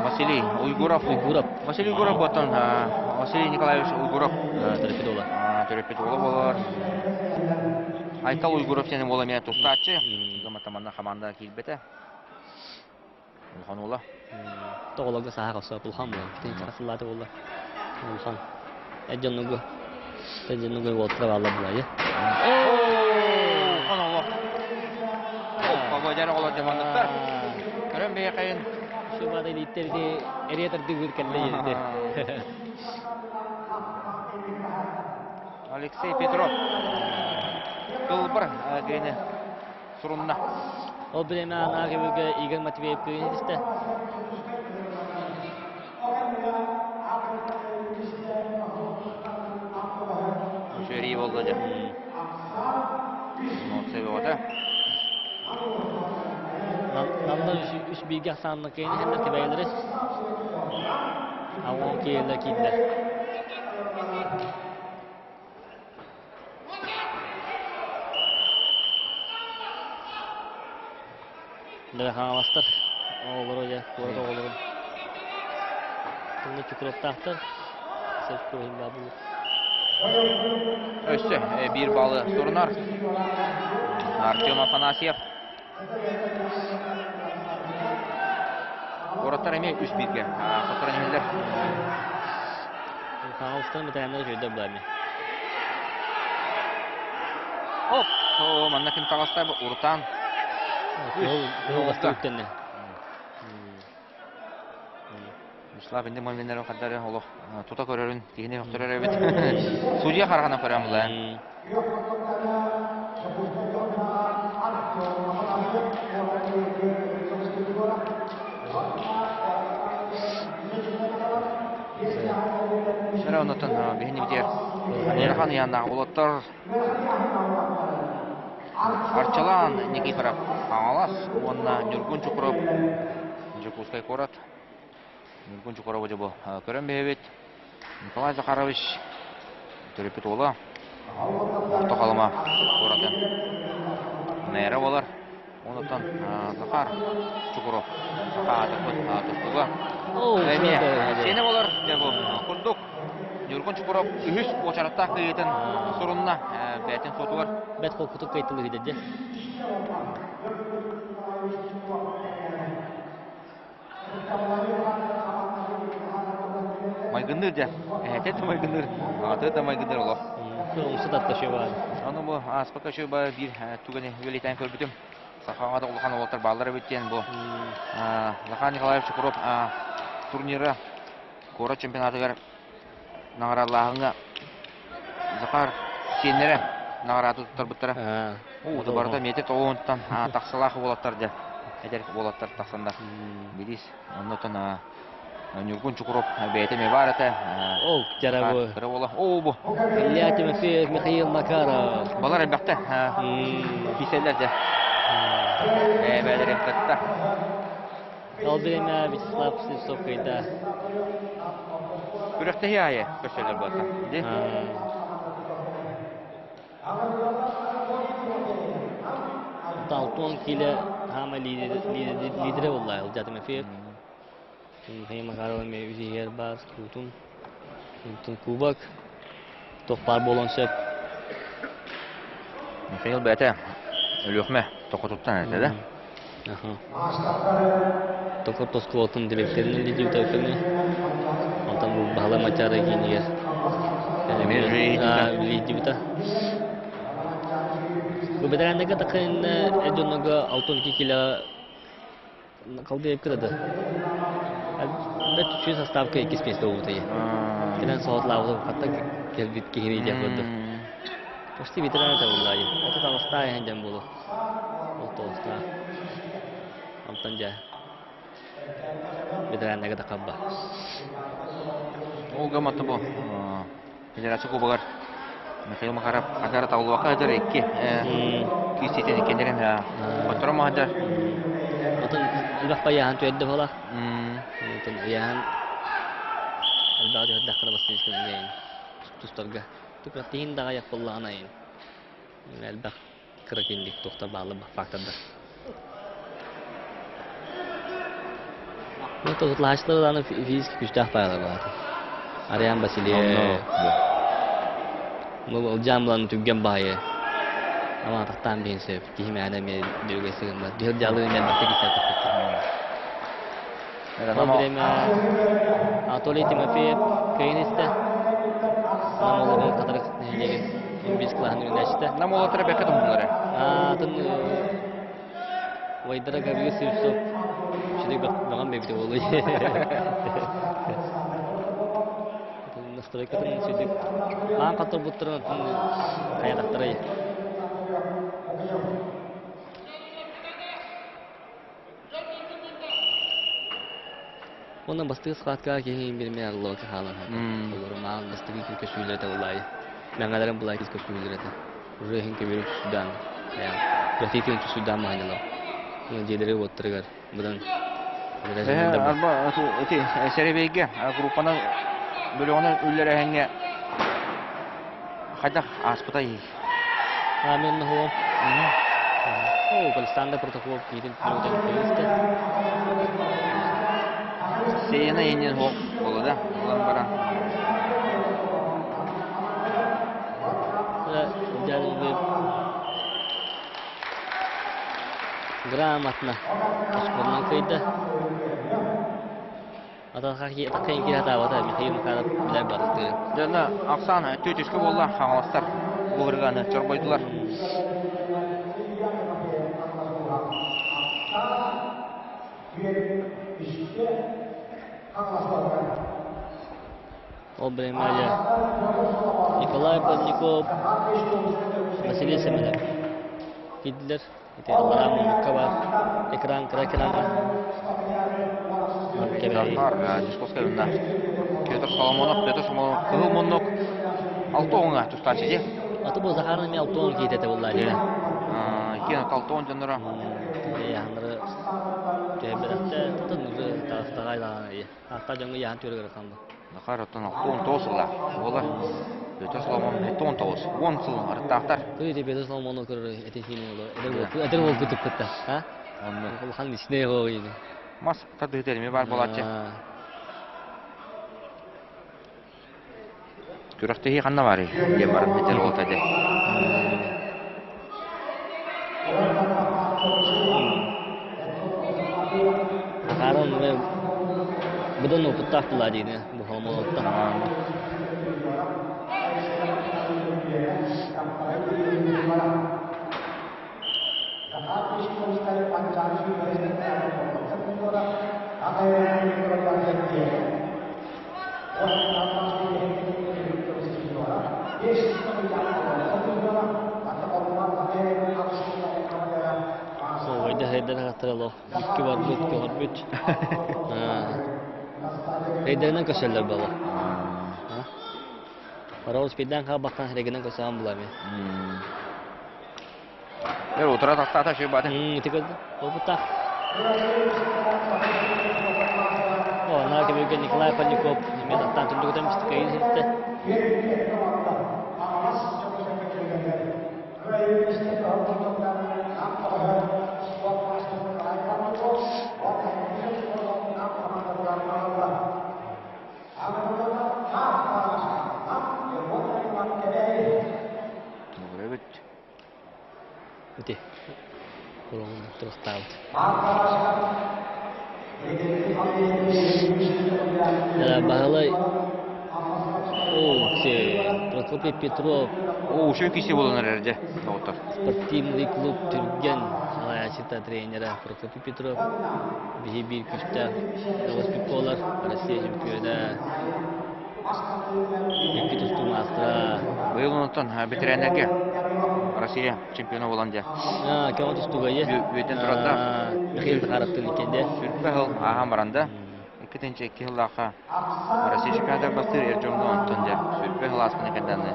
Василий Уйгуров. Уйгуров. Василий Уйгуров оттон Василий Николаевич Уйгуров. Төрөппүт уола. Төрөппүт уола буолар. Айтал Уйгуров диэн уола эмиэ тустааччы. Гаматаманна хамаанда киирбэтэ. Улахан уола. Тоҕолорго саха хосо улахан буолар. Китин сыллааты буолла. Улахан. Эдьоннугу. Эдьоннугу уолтара баалла булайы. Улахан олох. Бабадьар оҕолор дьаманныктар. Көрөн бэйэхэйин. Шубада илииттерди эриэтэрди быр кэллэ ерди. Алексей Петров. Тылбыр гене сурунна. Ол бириэмэ анаа көбүлгэ Игорь Матвеев күөн истэ. Үчүгэй буолла дьэ. Эмоция бөҕөтө. Намнар үс бииргэ ахсаанна кыайан иһэннэр кэбэйэлэри Аҕон киэлэ киирдэ. Дара хаҥаластар оҕолоро дьэ куорат оҕолорун Тымны чукуруоптаахтар Сельхозин баабылы Өссө биир баллы сурунар Артем Афанасьев. Куораттар эмиэ үс бииргэ хотторон иһэллэр. Хаҥаластан бэтэрээннэр үчүгэйдэр буолар эмиэ. Оп! Манна ким таҕыста урутаан. Кыһыл бастык үктэннэ. Вячеслав инде моментнер хаддары олох тута көрөрүн киһини өхтөрөр эбит. Судья хараҕынан көрөн була. Сара онотон биһини битер. Ыарахан ыйааннаах улаттар Арчылаан Никифоров Хаҥалас уонна Ньургун Чукуров Дьокуускай куорат. Ньургун Чукурову дьэ бу көрөн биһэбит. Николай Захарович төрөппүт уола Орто Халыма куоратын мэрэ буолар. Онуттан Захар Чукуров саха аатырбыт тустууга эмиэ сиэнэ буолар. Дьэ бу курдук Ньургун Чукуров үһүс уочараттаах кыайыытын сурунна бэйэтин суотугар. Бэт холкутук кыайтылыы деді. Майгынныыр дьэ. Эһэтэ да майгынныыр, аҕата да майгынныыр олох. Умса татта шөба. Аны бу ааспакка шөба биир түгэни үлэлээн көрбүтүм. Сахаҕа да улахан уолаттар бааллар эбит диэн бу Захар Николаевич Чукуров турнира куорат чемпионатыгар наҕараадалааһыҥҥа Захар сиэннэрэ наҕараада туттарбыттара. Уу, барыта метр тоҕуһунтан тахсалаах уолаттар дьэ эдэр уолаттар тахсаннар билиис. Оннотон Ньургун Чукуров бэйэтэ эмиэ баар этэ. Ол дьара Кыра уола. Оо, бу. Илья Тимофеев, Михаил Макаров. Балар элбэхтэ. Киселлэр дьэ. Бэйэ-бэйэлэрин кытта. Ол бириэмэ Вячеслав Слепцов кыйда. Күрэхтэһии аайы көрсөллөр буолла. Ди. Алтон киле хаама лидері болла Илья Тимофеев. Михаил Макаров эми үсүһүгэр баар куутун. Онтон кубок туох баар буолуон сөп. Михаил бэйэтэ Өлүөхүмэ Токотуттан этэ да? Токот оскуолатын дириэктэринэн лидиутарканы онтон бу Баһылай Мачаара киинигэр үлэлиирдибитэ. Бу бэтэрээннэргэ такын эр дьоннорго 62 кило Халдыйыпкыта да. Бэт үчүгэй составка иккис миэстэ буолбута Кэлэн соһутлаабытым хатта кэлбит киһини диэх курдук. Почти ветеран этэ буоллаайы. 38-таах иһэн дьон буолуо. 39-таах. Онтон дьэ ветераннарга да хабба. Ол гаммата бу Федерация Кубогар Михаил Макаров хадара таулуака ыдыр икки киирсиитин иккиндэрин хотторо маһыдар. Отон элбэх байааһын түөрдэ буола. Отон ыйааһын элбэх түөрдэххэ бастыйыскын диэн тустарга. Тупра тиһин даҕайах буоллаҕына айын. Элбэх кыра киндик туохтар бааллар фактордар. Ну, тоһутлааччылар даҕаны физически күүстээх баайалар баата. Ариан Васильев. Ну, ылдьаан булан түргэн баайы. Ама атахтаан биһин сөп. Киһи мээнэ эмиэ дүрүгэ сыгыннар. Дүһүр дьалыы элбэхтик истэртэх. Ол бириэмэ Анатолий Тимофеев кыайын истэ. Нам олоҕун Хатырык нэһилиэгин 11 кылааһын үүнээччитэ. Нам уолаттара бэккэ туһуннулар. Атын Вайдара Гаврил Слепцов үчүгэй бөҕөн бэйбитэ буолуй. Настройкатын сүдүк аан хатырбыттарын хайатахтарай. Уонна бастакы схваткаҕа киһи биирмэ Орловка хаалан олору маал бастакы көсүүлэр этэ булаайы. Мэҥэлэрин булаайы көсүүлэр этэ. Уже иһин көбүрү түсүдээн хайаан. Бэтиитин түсүдээн маһаньалар. Дьиэлэри уоттарыгар быдан Арба ити сэрэбэйгэ группанан бөлөҕүнэн үллэрэһиҥҥэ хайдах ааспытай? Мен наһуом. О, Александр Протокопов киирин түнүгүтэн кыйысты. Сеяна еннен хоқ болу да, олан баран. Грамотно оскуоланан кыйда. Атахха киһи атаабата Михаил Михайлов билэр барытын. Дьонно Оксана түөтүскэ буолла хаҥаластар. Бу ырыганы чорбойдулар. Ол бириэмэҕэ Николай Плотников, Василий Семенов киирдилэр. Ити аллараа муннукка баар экран кыра экраҥҥа. Захар Дьячковскай уонна Петр Соломонов, Петр Соломонов кыһыл муннук алта оҥа тустааччы дии. Аты бу Захар эмиэ 60 киһитэ этэ буолла дии. Иккиэн 60 дьонноро. Яханнары түһэрбэтэхтэ, тутун таҕайдаҕана Ахта дьоҥҥо яхан түөргэр ханна. Захар оттон 69 сыллаах буолар. Петр Соломон 79, 10 сыл арыттаахтар. Көйүтэ Петр Соломону көрөр эти хиини олор. Эдэр уол кутуккутта. А? Улахан личный хоҕуйду. Мас тардыһыта эми бар буолааччы. Күрэхтэһии ханна баарый? Диэн баран этэр уолта этэ. Захарон быдан опыттаах була диини бу холомолотта. Ойда хайдан хаттырало. Икки барбыт, көҕөрбүт. Рейдеринэн көсөллөр боло. Паровоз пейдан хаабаттан регинен көсөҕөн булами. Эр утара тахсаата шөй батын. Ити көрдө. Опыттаах. О, на кемүгө Николай Панников мен аттан түндүгүтэн мистикайын сиртте. Эбит. Ити куруҥун туруктаабыт. Баһылай О, Прокопий Петров. О, үчүгэй киси буолан эрэр дьэ, доҕоттор. Спортивный клуб Түргэн салайааччыта тренера Прокопий Петров биһи биир күүстээх велосипед буолар Россия чемпиона Икки тустуу маастара. Быйыл онтон бэтэрээннэргэ Россия чемпиона буолан дьэ. Кэҕэ тустууга ийэ. Үөтэн турардаах. Михаил Захаровтыын иккиэнде. Сүрбэ сыл ааһан баран да, 2-2 сыллаахха Россия чемпионатыгар бастыыр эр дьоҥҥо онтон дьэ сүрбэ сыл ааспыны кэннэ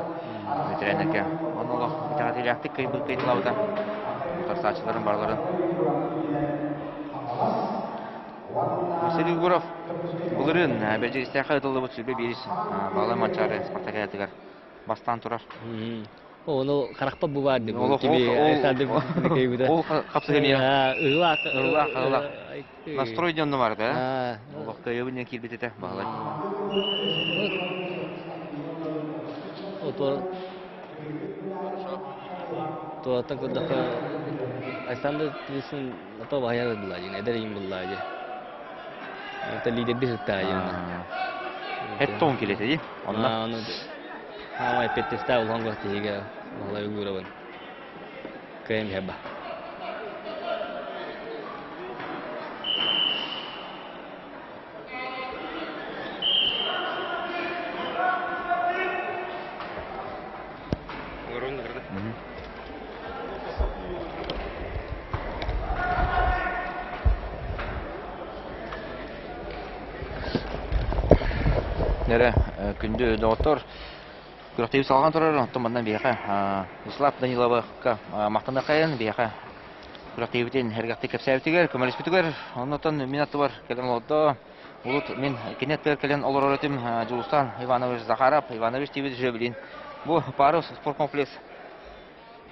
бэтэрээннэргэ онно олох итэҕэтиилээхтик кыайбыт кыайталаабыта. Утарсааччыларын барыларын Василий Егоров былырыын Бэрдьигэстээххэ ыытыллыбыт сүбэ биирис Баалай Манчаары спартакиадатыгар бастаан турар. Ону харахпа бу баар дии. Ол хапсыга эмиэ ыһылаах ыһылаах ыһылаах настрой дьонно бар да олох кыайыбын диэн киирбит этэ Баһылай. Туораттан көрдөххө Александр Трисун ото баһыйар булла дьин эдэр иин булла дьи. Это лидерди сытта дьин. Хеттон килете ди. Онна. Ону хаамай петтестää улахан куһтиһиге Баһылай Угуровын. Кыайым хеба. Нэрэ күндү доҕоттор, күрэхтэһии салҕан турар, оттон манна биһиэхэ Вячеслав Даниловка махтаныаххайын, биһиэхэ күрэхтэһиибитин эргэхтик кэпсээбитигэр, көмөлөспүтүгэр, оннуттан мин аттыбар кэлэн олордо. Урут мин кини аттыгар кэлэн олорор этим Дьулустан Иванович Захаров, Иванович диибит Жөбүлин. Бу Парус спорткомплекс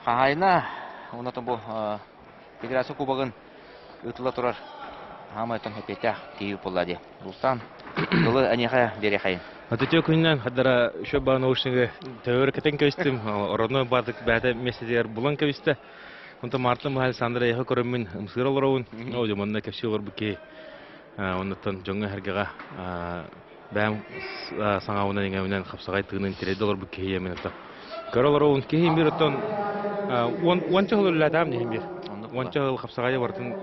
хаһаайына, оннуттан бу Федерация Кубогын ыытыла турар хаамайтан эпиэттээх киһи буолла дии. Дьулустан, тылы эниэхэ биэриэхэйин. Отутуо күнүнэн хадара еще баар наушнигы төбөр кэтэн кэбистим, родной бардык бэйэтэ миэстэтигэр булан кэбистэ. Онтон Мартын Михаил Александра эйиэхэ көрөммүн ымсыыра олоробун. Оо, дьэ, манна кэпсии олорбут киһи оннуттан дьоҥҥо-сэргэҕэ бэйэм саҥабынан иҥэбинэн хапсаҕай тыынын тирэйдэ олорбут киһи ийэмин ата. Көрө олоробун киһи бир оттон уонча сыл үлэлээтэҕим диһин бир. Уонча сыл хапсаҕайы барытын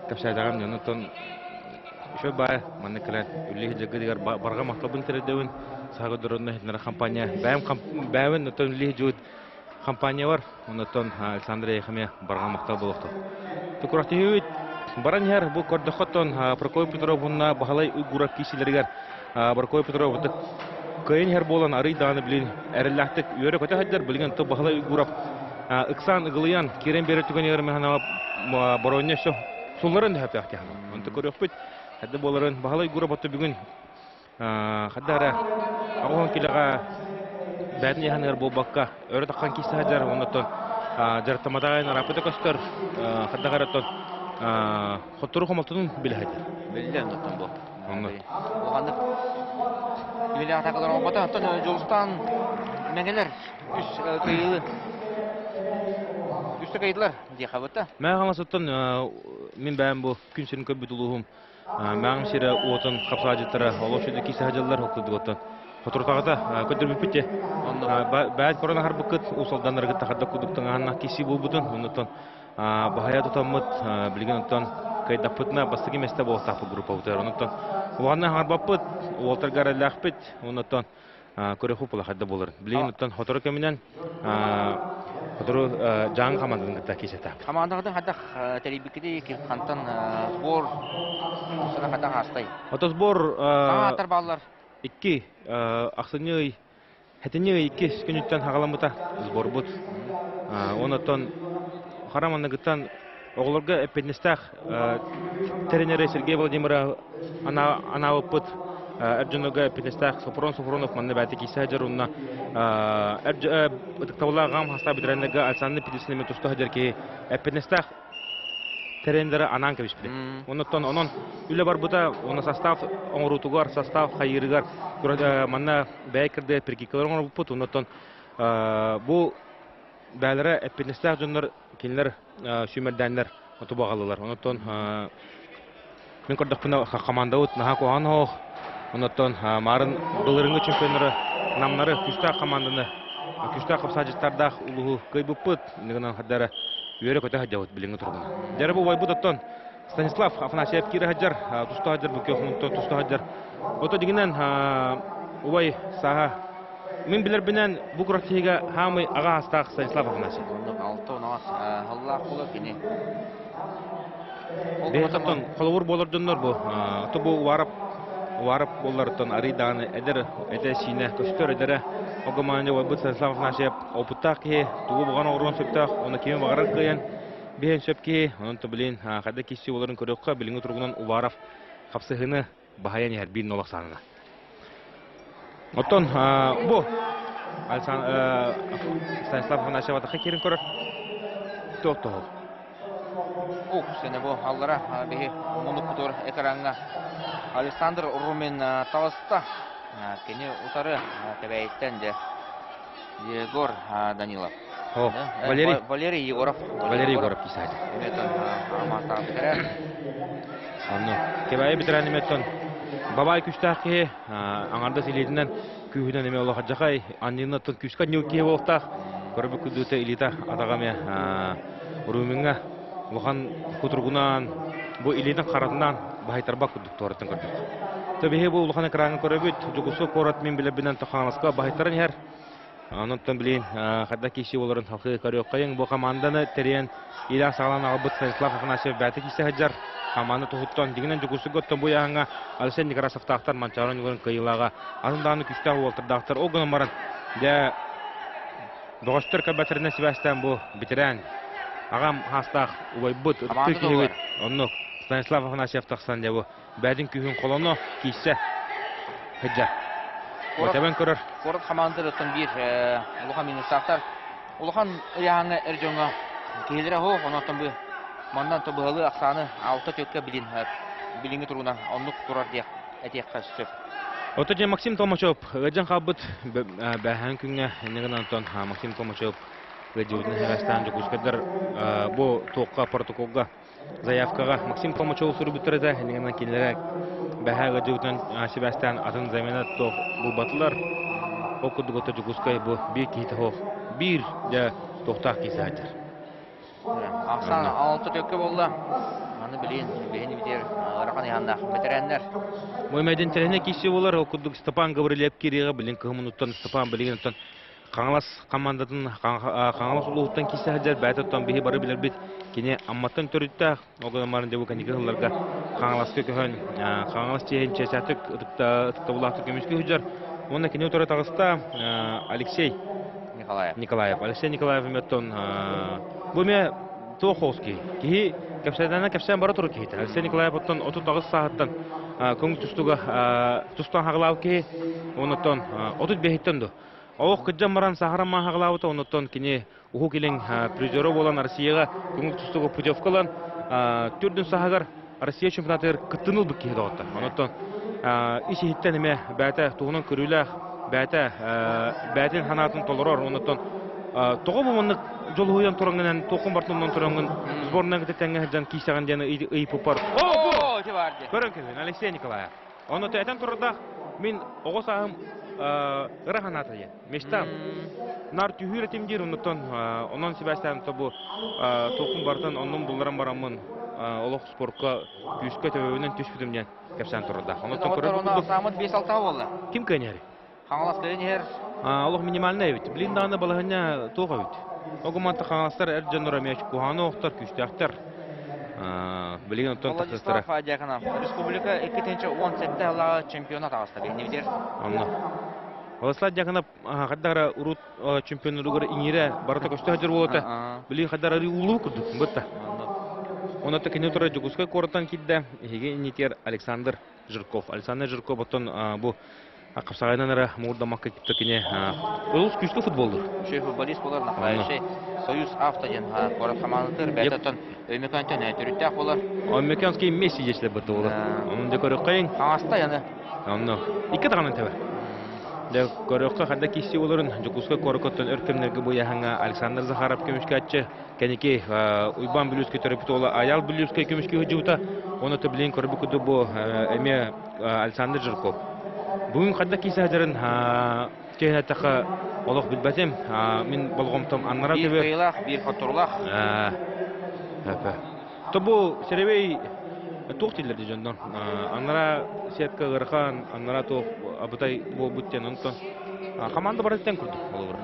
кэпсээтэҕим дьон оттон Еще баай манна кэлэн үллэ дьыгыдыгар барҕа махталбын тириэрдэбин. Саха дородно иһитиннэрэр компания бэйэм бэйэбин оттон үллэ дьуут компания бар. Оннуттан Александр Ехаме барҕа махтал буолуохтун. Тукурахтиһүбүт баран иһэр бу көрдөххөттон Прокопий Петров уонна Баһылай Уйгуров киисилэригэр Прокопий Петров кыайан иһэр буолан арый даҕаны билин эрэллээхтик үөрэ-көтө сылдьар. Билигин то Баһылай Уйгуров ыксаан ыгылыйан киирэн биэрэр түгэнигэр механала боронньо все сулларын дөһөпөөх диһана. Онто көрүөхпүт. Хадда буоларын Баһылай Уйгуров отто бүгүн хадда эрэ аҕыһын килэҕэ бээтин яһаныгар буолбакка өрө таххан киирсэ сылдьар оннуттан дьарыктаматаҕын арааппыта көстөр хадда эрэ хоттору хомолтотун билэ сылдьар. Биллэ оннуттан бу. Онно. Улаханнык үлэлээх атакалар оҥорбото. Оттон Дьулустаан мэҥэлэр үс кыайыы үстэ кыайдылар диэхэ бытта. Мээ хаҥасыттан мин бэйэм бу күн сирин көрбүт улууһум Мээҕим сирэ уотун хапсаадьыттара олох сүдү кисе садьаллар хоккудугуттан хотурутаҕата көрдөрбүппүт те бэйэт көрөн аһарбыккыт уус алданнаргыт тахарда кудук таҥаһанна киси буолбутун оннуттан баһайа тутаммыт билигин оттон кыайдахпытына бастакы миэстэ буолуохтаахпыт группабытыгар онуттан улаханна хаҥарбаппыт уолтарга эрэллээхпит оннуттан көрөхү пулахайда буолар билигин оттон хотору кэминэн хотору дьааҥы хамаандатын кытта киисэтааппыт Хамаандаҕытын хайдах тэрийбиккитий хантан сбор сана хайдах аастай Ото сбор Саҥа ааттар бааллар икки ахсынньы ый Хэтинньи ый иккис күнүттэн хаҕаламмыта сборбут. Онон хара манныгыттан оҕолорго эппиэтинэстээх тренеры Сергей Владимирович анаабыппыт эр дьонуга эппиэтинэстээх Софрон Софронов манна бэйэтэ киирсэ сылдьар уонна ытыктабыллаах аҕам хастаах ветераннарга Александр Петрисович туста сылдьар киһи эппиэтинэстээх тренеры анаан кэбиспитэ. Оннуттан онон үлэ барбыта, уонна состав оҥоруутугар, состав хайыырыгар манна бэйэ кырдыа прикидкалар оҥорбуппут. Оннуттан бу бээлэрэ эппиэтинэстээх дьоннор кинилэр сүүмэрдээннэр отубаҕалылар. Оннуттан мин көрдөхпүнэ командабыт наһаа куһаҕан оһох. Оннуттан маарын былырыҥҥы чемпионнары намнары күүстээх команданы күүстээх хапсаадьыттардаах улууһу кыайбыппыт. Иннигинэн хардара үөрэ-көтө сылдьабыт билиҥҥи туругунан. Дьэ бу убайбыт оттон Станислав Афанасьев киирэ сылдьар, туста сылдьар, бу күөх мунтан туста сылдьар. Ото дигинэн убай сааһа мин билэрбинэн бу күрэхтэһиигэ хаамый аҕа аастаах Станислав Афанасьев. Оннук алта оноҕос халлаах буолар кини. Бэйэтоттон холобур буолар дьоннор бу. Ото бу Уарап Уарап буолларыттан арый даҕаны эдэр этэ сиинэ көстөр эдэрэ Огомаанньа убайбыт Станислав Афанасьев опыттаах киһи тугу буҕан оҥоруон сөптөөх, уонна кими баҕарар кыайан биһэн сөп киһи. Онон то билин хайда киси боларын көрүөххэ билиҥҥи туругунан Уваров хапсыһыны баһайан иһэр биир нолох саанана. Оттон бу Станислав Афанасьев атахха киирин көрөр. Туох тоһол. Ух, сене бу аллара биһи мунуккутур экраҥҥа Александр Румин таҕыста. Кини утары Кэбээйиттэн дьэ Егор Данилов. О, Валерий. Валерий Егоров. Валерий Егоров писатель. Онно Кэбээйи бэтэрээн эмэттэн бабай күстээх киһи аҥардас илиитинэн күүһүнэн эмиэ олох дьахай анньыынаттан күүскэ анньыы киһи буолуохтаах көрбүт күдүүтэ илиитэ атаҕа эмиэ Румиҥҥа улахан кутуругунаан бу илиитин харатынан баһыйтарбат курдук туораттан көрдөх. Төбиһи бу улахан экраҥҥа көрөбүт. Дьокуускай куорат мин билэрбинэн Тоханаска баһыйтаран иһэр. Онон билин хайдах киирсии буоларын халқы көрүөххэйиҥ. Бу команданы тэрийэн иилээн саҕалаан аҕалбыт Станислав Афанасьев бэйэтэ киирсэ сылдьар. Команда туһуттан дьиҥинэн Дьокуускайга оттон бу ыйааһыҥҥа Алексей Некрасовтаахтар Манчаары оонньууларын кыайыылааҕа атын даҕаны күүстээх уолаттардаахтар. Ол гынан баран дьэ бөҕөстөр кэлбэттэринэн сибээстээн бу бэтэрээн аҕам хаастаах убайбыт ытык киһибит оннук Станислав Афанасьев тахсан дьэ бу бэйэтин күүһүн холоно киирсэ сылдьар. Тэбэн көрөр. Куорат хамаандатыттан биир улахан минустаахтар. Улахан ыйааһыҥҥа эр дьоҥҥо киһилэрэ оһох, онон бу манна быһалыы ахсааны алта төккө билин билиҥҥи туругунан оннук турар диэх этиэххэ сөп. Ото дьэ Максим Толмачев ыалдьан хаалбыт бээһээн күҥҥэ иннигин онтон Максим Толмачев ыалдьыбытын хэвэстээн Дьокуускайдар бу туохха протоколга заявкаҕа Максим Толмачев суруйбуттар этэ иннигинэн кинилэрэ бэһээ ыалдьыбытынан сибээстээн атын замена туох булбатылар. Ол курдук ото Дьокуускай бу биир киһитэ суох. Биир дьэ туохтаах киһи саадьар. Ахсан алты төккө болла. Аны билин, билин битер ырахан иһаннаах бэтэрээннэр. Мой мәден тәрәне кисе болар, ол курдук Степан Гаврилев кириэҕэ билин кыһымынуттан Степан билигин Хаҥалас командатын Хаҥалас улууһуттан киирсэ сылдьар бэйэтэ оттон биһи бары билэрбит кини Амматтан төрүттээх ол гынан баран дьэ бу кэнники сылларга Хаҥаласка көһөн Хаҥалас чиэһин чиэстээхтик ытыктабыллаахтык көмүскүү сылдьар уонна кини утары таҕыста Алексей Николаев. Николаев. Алексей Николаев эмиэ оттон бу эмиэ туох хоҕус киһи. Киһи кэпсээнэ кэпсээн бара турар киһитэ. Алексей Николаев оттон 38 сааһыттан көҥүл тустууга тустан хаҕылаабыт киһи. Оннуттан 35-тэн до Олох кырдьан баран саһаран мааһаҕалаабыта, оннуттан кини Уһук Илин призера буолан Россияҕа көҥүл тустууга путевка ылан төрдүн саһыгар Россия чемпионатыгар кыттыны ылбыт киһи доҕоттор. Оннуттан ис иһиттэн эмэ бэйэтэ туһунан көрүүлээх, бэйэтэ бэйэтин санаатын толорор, оннуттан тоҕо бу маннык дьолуһуйан тураҥҥынан туоххун барытын тураҥҥын сборная кытта тэҥҥэ сылдьан киисэҕин диэн ыйыппыппар О, көрөн кэбиһин Алексей Николаев. Ону этэн турардаах мин оҕо сааһым ыра санаата диэн. Мечтам. Нар түһүүр этим диир оннуттан онон сибээстээн бу туохпун барытын оннун булларан бараммын олох спортка күүскэ төбөбүнэн түспүтүм диэн кэпсээн турардаах. Оннуттан көрөр Саамыт 5-6 буолла. Ким кыаньары? Хаҥалас кыайан иһэр. Олох минимальный эбит. Блин даҕаны балаһыанньа туох эбит. Огуманта хаҥаластар эр дьонноро эмиэ куһаҕаны охтор, күүстээхтэр. Билигин оттон Владислав Дьяконов республика 2017 сыллааҕы чемпионат аҕыста биһинибитир. Онно. Владислав Дьяконов хаддара урут чемпионуругар иҥиирэ барыта көстө сылдьар буолата. Билигин хаддара улуу курдук бытта. Онно кини турар Дьокуускай куораттан киирдэ. Эһиги иннитигэр Александр Жирков. Александр Жирков оттон бу хапсаҕайынан эрэ муҥурдаммакка кини олус күүскэ футболлуур. Үчүгэй футболист буолар, нападающий Союз Авто диэн куорат хамаандатыгар бэйэтэ оттон Өймөкөөнтөн төрүттээх буолар. Өймөкөөнский Месси диэчилэр бытты буолар. Онун дьэ көрөххөйүн. Хаҥаста яны. Онно икки таҕанан тэбэр. Дьэ көрөххө ханна киирсии боларын Дьокуускай куораккаттан өр кэмнэргэ бу яһаҥа Александр Захаров көмүскээччи кэники Уйбаан Бүлүүскэй төрөппүт уола Аял Бүлүүскэй көмүскүү сылдьыбыта. Уонна билигин көрбүт курдук бу эмиэ Александр Жирков. Бүгүн хайдах киирсэ сылдьарын чиэһин эттэххэ олох билбэтим. Мин болҕомтом аннара Биир кыайыылаах, биир хотторуулаах. То бу серебей туох дииллэр дии дьоннор. Аннара сетка ыарахан, аннара туох абытай буолбут диэн онтон команда барыттан курдук холобур.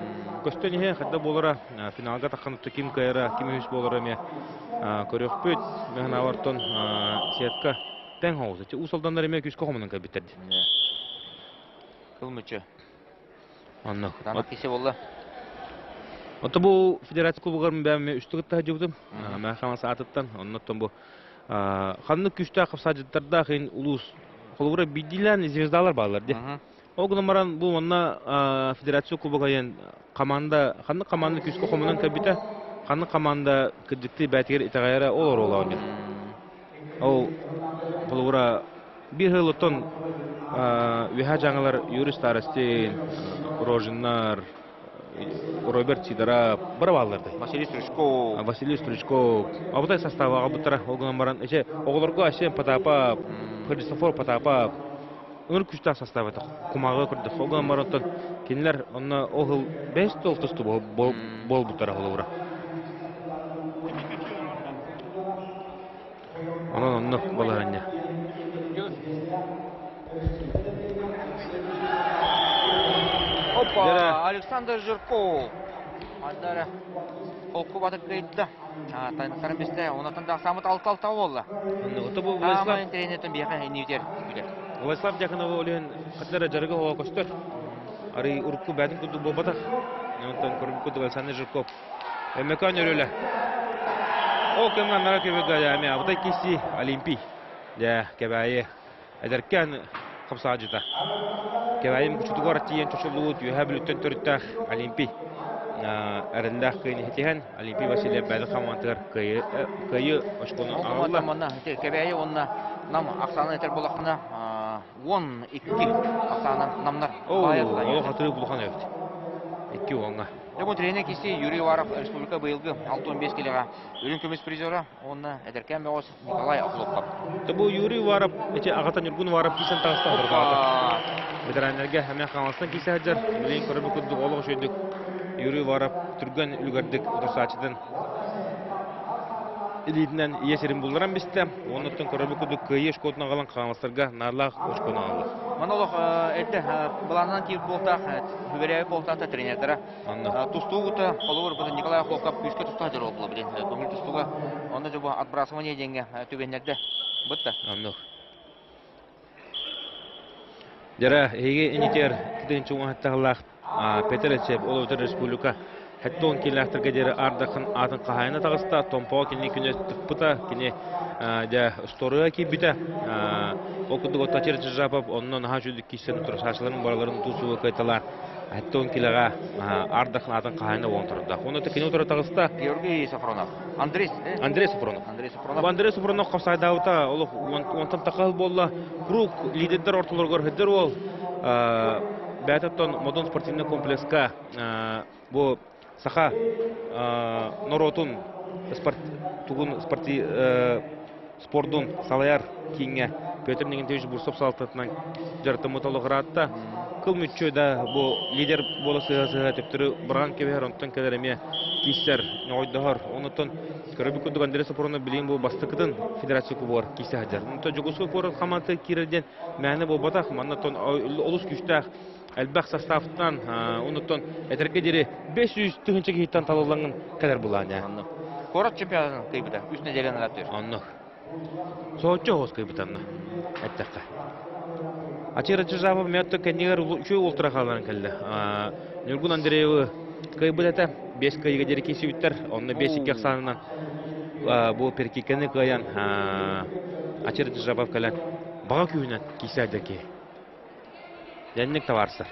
Көстөн иһэ хайда буолара финалга таххан ким кыайара, ким үһүс буолара эмиэ көрүөхпүт. Мен ортон сетка тэҥ хоҕус. Уус Алданнар эмиэ күүскэ хомунан кэлбиттэр дии. Кыл мүччү. Онно. Кытаанах кисе буолла. Ото бу федерация кубогар бэм үстү кытта сылдьыбытым. Мэ хамас аатыттан, оннуттан бу ханнык күүстээх хапсаадьыттардаах ин улуус холобура биирдиилээн звездалар бааллар дии. Ол гынан баран бу манна федерация кубога диэн команда ханнык команда күүскэ хомунан кэлбитэ, ханнык команда кырдьыктыы бээтигэр итэҕэйэрэ ол оруола оонньуур. Ол холобура биир сыл оттон үөһээ дьаҥылар Юрий Старостин, Рожиннар, Роберт Сидоров бары бааллар да. Василий Стручков. Василий Стручков. Абытай состава аҕалбыттара. Ол гынан баран, эче оҕолорго Асен Потапов, Христофор Потапов ыныр күчтээх состав этэ. Кумааҕы көрдөх. Ол гынан баран оттон кинилэр онно ол сыл бэс тол тусту буолбуттара холобура. Онон оннук балаһыанньа. Опа, Александр Жирков. Андара холку батып кыйда. Тайнаттарын бисте, онотон да самыт алта-алта буолла. Ото бу Владислав интернеттен биэхэ иннибитер күлэр. Владислав Дьяконов олен хаттара жарыгы хоға көстөр. Ары урукку бәтин курдук буолбатах. Онтон көрбүт курдук Александр Жирков Өмөкөн өрүлэ. Ол кэмҥэ аннара көбөгө эми абытай киси Олимпий. Дьэ, Кэбээйи эдэркээн хапсаадьыта. Кэбээйим кучутугар тиийэн чочуллубут үөһээ Бүлүүттэн төрүттээх Олимпий эрэллээх кыайыыны ситиһэн Олимпий Васильев бэйэтин хамаандатыгар кыайыы очкону аҕалла. Манна Кэбээйи уонна Нам ахсаанын этэр буоллаххына 12 ахсаанан намнар Олох атыы улахан эбит. Икки уоҥҥа. Дьэ, тренер киси Юрий Уваров республика быйылгы 65 килоҕа үрүҥ көмүс призера уонна эдэркээн бөҕөс Николай Охлопков. Бу Юрий Уваров эти аҕата Ньургун Уваров кисэн таҕыста олорбаата. Ветераннарга эмиэ Хаҥаластан киирсэ сылдьар. Билигин көрбүт курдук олох үчүгэйдик. Юрий Уваров түргэн үлүгэрдик утарсааччытын илиитинэн ийэ сирин булларан бистэ. Оннуттан көрөрбүт курдук кыайыы очкотун аҕалан хаҥаластарга наадалаах очкону аҕалла. Манна олох эрдэ былаанынан киир буолтаах, Хүбэрээби буолтаах тренердара. Тустуугута холобур бу Николай Охлопков күүскэ туста сылдьар буолла билин көҥүл тустууга. Онно дьэ бу отбрасывание диэҥҥэ түгэннэрдэ. Бытта. Оннук. Дьара, эһиги инитер кытын чуҥаһаттаһылаах Петр Эчеп, ол эбэтэр республика 70 килэлээхтэргэ диэри Ардахан аатын хаһаайына таҕыста. Томпоҕо кини күнэ тыкпыта, кини дьэ устуоруйа киирбитэ. Ол курдук Оттачир Чижапов онно наһаа үчүгдүк киирсэн турсааччыларын барыларын тусуга кыайталаан 70 килэҕэ Ардахан аатын хаһаайына буолан турда. Онно кини утары таҕыста. Георгий Сафронов. Андрей, Андрей Сафронов. Андрей Сафронов. Андрей Сафронов хапсайдаабыта олох онтон тахал буолла. Круг лидердер ортолоругар хыдыр уол бэйэтэ Модун спортивный комплекска бу саха норуотун тугун спордун салайар кииҥҥэ Петр Никитич Бурцев салалтатынан дьарыктаммыт олоҕураатта. Кыл мүччү да бу лидер буола сыһа-сыһа төптөрү быраҕан кэбиһэр, онтон кэлэр эмиэ кииссэр, ньоҕойдоһор. Онуттан көрөбүт курдук Андрей Сопронов билигин бу бастакытын федерация кубогар киирсэ сылдьар. Онтон Дьокуускай куорат хамаандата киирэр диэн мээнэ буолбатах. Манна олус күүстээх элбэх составтан, онуттан этэргэ диэри 500 тыһыынча киһиттэн талыллаҥын кэлэр булаан. Оннук. Куорат чемпионатын кыйбыта. Үс нэдиэлэн ырааттыыр. Оннук. Соһуччу оҕус кыйбыта онно. Эттэххэ. Ачыр Ачыжапов мөттө кэннигэр үчүгэй ультра хаалан кэллэ. Ньургун Андреевы кыайбыт этэ. 5 кыайыыга диэри киирсибиттэр. Онно 5-2 ахсаанынан бу перекикканы кыайан Ачыр Ачыжапов кэлэн баҕа күүһүнэн киирсээдэр киһи. Дьэнник табаарыстар.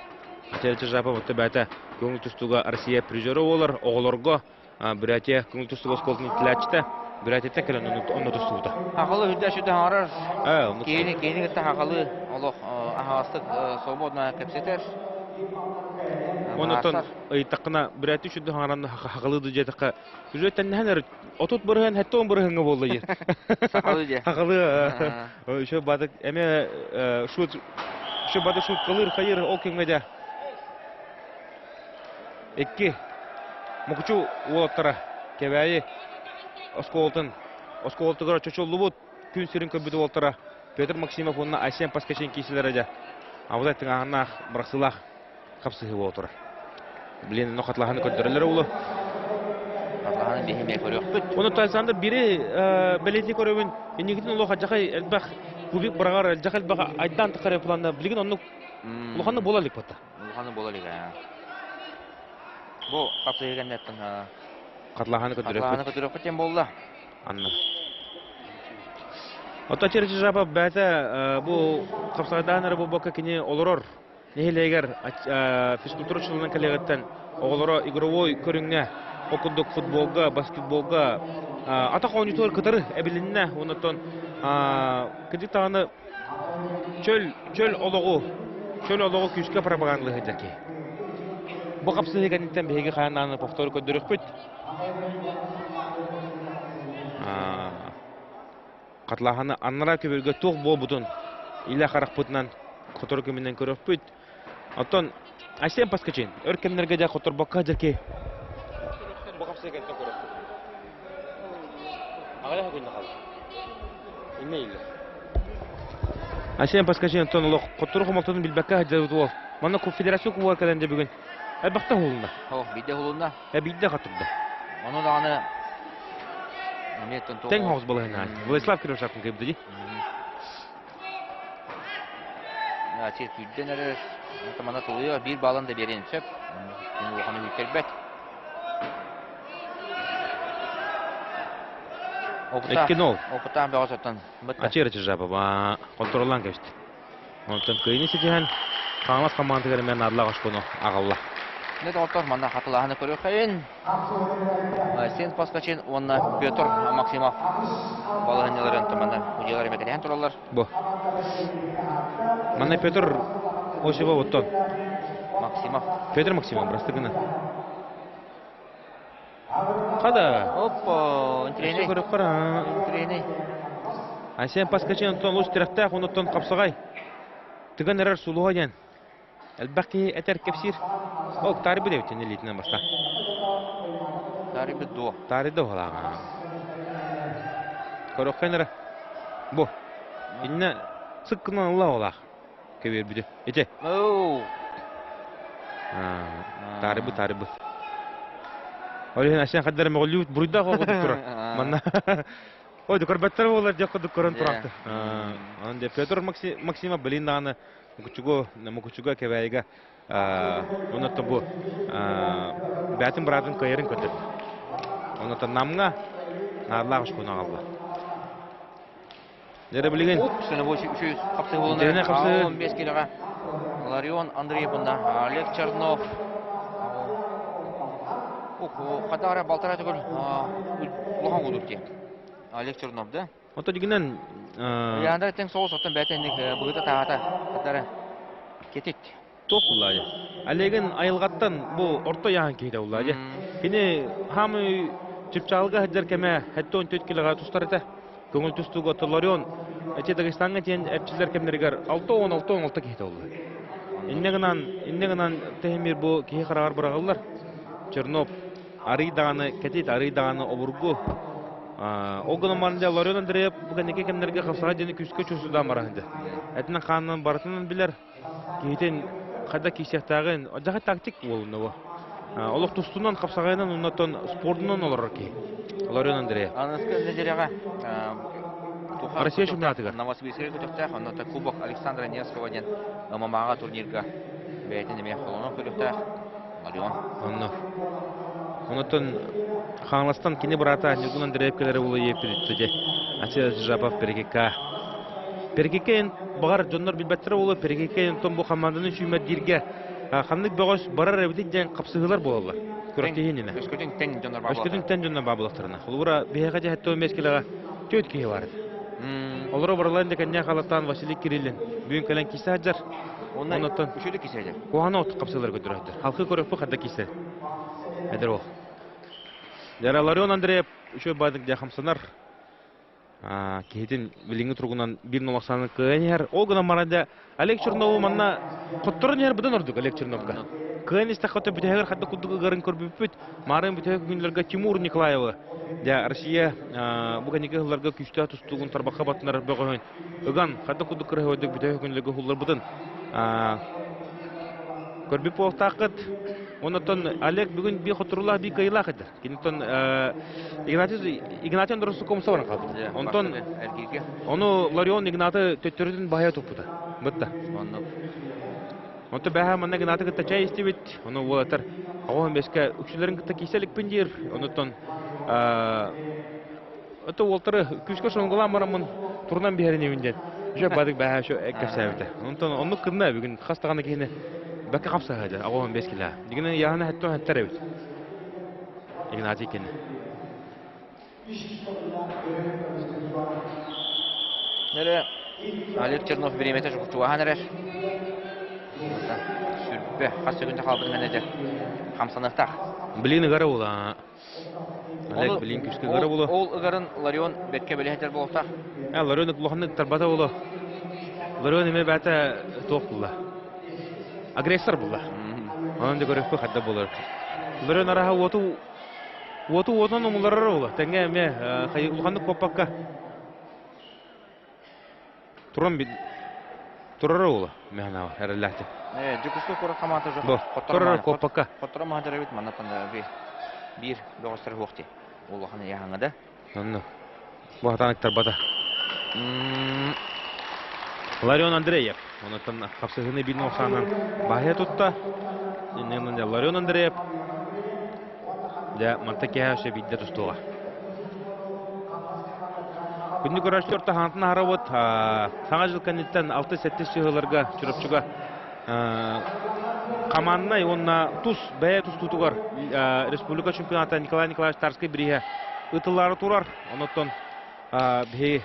Ачыр Ачыжапов отто бэйэтэ көҥүл тустууга Россия призера буолар. Оҕолорго Бурятия көҥүл тустууга оскуолатын иитиллээччитэ. Бурятияттан кэлэн онно тустубута. Хахалы үрдэ сүдэ хаҥарар. Киһини киһини кытта хахалы олох аһаҕастык свободно кэпсэтэр. Оннуттан ыйыттаххына Бурятия сүдэ хаҥаран хахалы дьиэтэххэ уже тэннэһэн эрэ 30 бырыһыан 70 бырыһыаҥҥа буолла диир. Сахалыы дьэ. Хахалы еще бадык эме шут еще бадык шуткалыыр хайыр ол кэмҥэ дьэ Икки Мукучу уолаттара Кэбээйи оскуолатын оскуолатыгар чочуллубут күн сирин көрбүт уолаттара Петр Максимов уонна Айсен Паскачин киисэлэрэ дьэ абытай тыҥааһыннаах бырахсыылаах хапсыһыы буола турар. Блин, ону хатылаһаны көрдөрөллөр улу. Хатылаһаны биһиме көрүөхпүт. Оны Александр бири бэлиэтии көрөбүн инникитин олох адьахай элбэх кубик быраҕар элбэх элбэх айдаан тахар планна билигин оннук улаханнык буола илик батта. Улаханы буола илик ээ. Бу хапсыһыы кэнниттэн Хатылаһаны көрдөрүөхпүт. Хатылаһаны көрдөрүөхпүт диэн буолла. Анна. Оттон Черчижапов бэйэтэ бу хапсаҕайдаан эрэ буолбакка кини олорор нэһилиэгэр физкультура учууталынан кэлиэҕиттэн оҕолоро игровой көрүҥҥэ ол курдук футболга, баскетболга атах оонньуутугар кытары эбилиннэ. Оннуттан кырдьык даҕаны Чөл, чөл олоҕу, чөл олоҕу күүскэ пропагандалыы сылдьар киһи. Бу хапсыһыы кэнниттэн биһиги хаһан даҕаны повтору көрдөрүөхпүт. Хатылааһыны аннараа көбүргэ туох буолбутун илэ харахпытынан сотору кэминэн көрүөхпүт. Оттон Айсен Паскачин өр кэмнэргэ дьэ хоторбокко сылдьар киһи. Бу хапсыһыы кэнниттэн көрүөхпүт. Аҕыйах күннэ хаалла. Иннэ иллэ. Айсен Паскачин оттон олох хоттору хомолтотун билбэккэ сылдьабыт уол. Манна федерация кубогар кэлэн дьэ бүгүн элбэхтэ уһулунна. О, биирдэ уһулунна. Э, биирдэ хаттырда. Ону даҕаны Тэҥ хоҕус балаһына. Владислав Кривошапкин кыйбыта дии. Сир күүрдэн эрэр. Манна тулуйа биир баалан да биэриэн сөп. Улахан үһүттэрбэт. Икки-нол. Опытаан бөҕө соттон. Ачыра Чижапова контроллаан кэбистэ. Онтон кыайыны ситиһэн Хаҥалас хамаандатыгар эмиэ наадалаах очкону аҕалла. Не доҕоттор, манна хатылааһыны көрүөххэйин. Сен Паскачин уонна Петр Максимов балаһынньаларын манна удьуолар эмэ кэтэһэн тураллар. Бу. Манна Петр Осипов оттон. Максимов. Петр Максимов, прости гына. Хада. Оппо, интириэһинэй. Интириэһинэй. Айсен Паскачин онтон олус тирэхтээх, онуттан хапсаҕай. Тыган эрэр сулуһа диэн. Элбэх киһи этэр кэпсиир. Ол таарыйбыт эбит илиитинэн баста. Таарыйбыт дуо? Таарыйда уһалааҕа. Көрөххөн эрэ. Бу. Иннэ сыккынан ылла уолаах. Кэбиэрбүтү. Ити. Таарыйбыт, таарыйбыт. Ол иһин Асен хаддара мөҕүллүүбүт буруйдаах оҕо турар. Манна Ой, көрбөттөр буолар дьэ курдук көрөн турахты. Онон дьэ Петр Максимов билин даҕаны Мукучугу Мукучуга Кэбээйигэ оннуттан бу бээтин быраатын кыайарын көрдөрдө. Оннуттан Намҥа наадалаах ушкуну аҕалла. Дьэ билигин Дьэринэ хапсыы 15 килоҕа Ларион Андреев уонна Олег Чернов Хатара балтара төгүл улахан кудук дии. Олег Чернов да? Ото дигинен Яндра тең соғыс оттон бәтен быгыта таата хатара кетит. Туох буллаа Олегин айылҕаттан бу орто яһан киһитэ буллаа дьэ. Кини хаамы чыпчаалга сылдьар кэмэ 74 килоҕа тустар этэ. Көҥүл тустууга Ларион эти Дагестаҥҥа тиэн эрчиллэр кэмнэригэр 6-16-16 киһитэ буолла. Иннэ гынан, иннэ гынан тэһимир бу киһи хараҕар быраҕыллар. Чернов арый даҕаны кэтит, арый даҕаны обургу. Ол гынан баран дьэ Ларион Андреев бу кэнники кэмнэргэ хапсаҕай диэни күүскэ чувствуйдаан бараһынды. Этинэн хаанынан барытынан билэр. Киһитин хайда киирсиэхтээҕин, дьаһай тактик буолунна бу. Олох тустунан, хапсаҕайынан, оннотон спордунан олорор киһи. Ларион Андреев. Аныгыскы нэдиэлэҕэ Россия чемпионатыгар. Новосибирскай көтөхтөөх, онно Кубок Александра Невского диэн ММА-ҕа турнирга бэйэтин эмиэ холонон көрүөхтээх Ларион. Онно. Онотон Хаҥаластан кини быраата Ньургун Андреев кэлэрэ буолуо диэппит Ача Жапов Перекика. Перекика баҕар дьоннор билбэттэрэ буолуо Перекика онтон бу хамаанданы сүүмэрдииргэ ханнык бөҕөс барар эбитий диэн хапсыһыылар буолаллар. Күрэхтэһиининэ. Өскөтүн тэн дьоннор Өскөтүн тэн дьоннор баабылахтарына. Холобура биһиэхэ дьэһэттэ 15 килоҕа түөрт киһи бар этэ. Олоро барыларын да кэннэ халаттаан Василий Кириллин бүгүн кэлэн кисе сылдьар. Оннотон үчүгэй кисе Куһаҕаны от хапсыылар көрдөрөттөр. Халқы көрөкпү хадда кисе. Эдэр ол. Дьара Ларион Андреев үчүгэй баадык дьэ хамсанар. Киһитин билиҥҥи туругунан биир нолохсааны кыайан иһэр. Ол гынан баран дьэ Олег Чернову манна хотторон иһэр быдан ордук Олег Черновка. Кыайан истэххэ бүтэһигэр хадда курдук ыгарын көрбүппүт. Маарын бүтэһик күннэргэ Тимур Николаевы дьэ Россия бу кэнники сылларга күүстээх тустуугун тарбахха баттанар бөҕөһүн ыган хадда курдук кыраһыайдык бүтэһик күннэргэ хулларбытын көрбүт буолтааххыт. Оннотон Олег бүгүн би хотурулаах би кыайылаах этэр. Киниттэн Игнатий Игнатий Андросов комса баран хаалбыт. Онтон ону Ларион Игнаты төттөрүтүн баһыйа туппута. Бытта. Онто бэһэ манна Игнаты кытта чай истибит. Ону уолаттар оҕоһун бэскэ үксүлэрин кытта кииселикпин диир. Онуттан Это уолтары күүскэ сонгулаан бараммын турунан биһэрин диэн. Дьэ бадык бэһэ шо кэпсээбитэ. Онтон оннук кынна бүгүн хас даҕаны киһини бэккэ хапсаһа дьэ аҕоһун бес килэ. Дигинэ яһына хэтто хеттер эбит. Игнатий кини. Нере Олег Чернов бириэмэтэ чугаһаан эрэр. Сүрбэ хас секунда хаалбытын кэннэ хамсаныахтаах. Блин ыгара була. Олег билин күскэ ыгара буолуо. Ол ыгарын Ларион бэркэ бэлэһэтэр буолуохтаах. Ларион улаханнык ыктарбата буолуо. Ларион эмиэ бэйэтэ туох булла? Агрессор булла. Онон да көрөхпү хадда буолар. Ларион араха уоту уоту уотунан умулларар буолла. Тэҥҥэ эмиэ улаханнык куоппакка Туран турара уола мэхэнааҕа эрэллээхтик. Дьокуускай куорат хамаата уже Турар куоппакка. Хотторо маһадыр эбит манна биир бөҕөстөр суох дии. Улахан яһаҥа да. Онно. Бу хатаан ыктарбата. Ларион Андреев. Онуттан хапсыһыыны биир нохсаанан баһыйа тутта. Ларион Андреев. Дьэ, манта киһи өссө биирдэ тустуоҕа. Күндү көрөөччүлэр таһаантан аһарабыт. Саҥа жыл кэнниттэн 6-7 сыһыыларга Чурапчыга команднай уонна тус бэйэ тустуутугар республика чемпионата Николай Николаевич Тарскай бирииһэ ыытыллаары турар. Онуттан биһи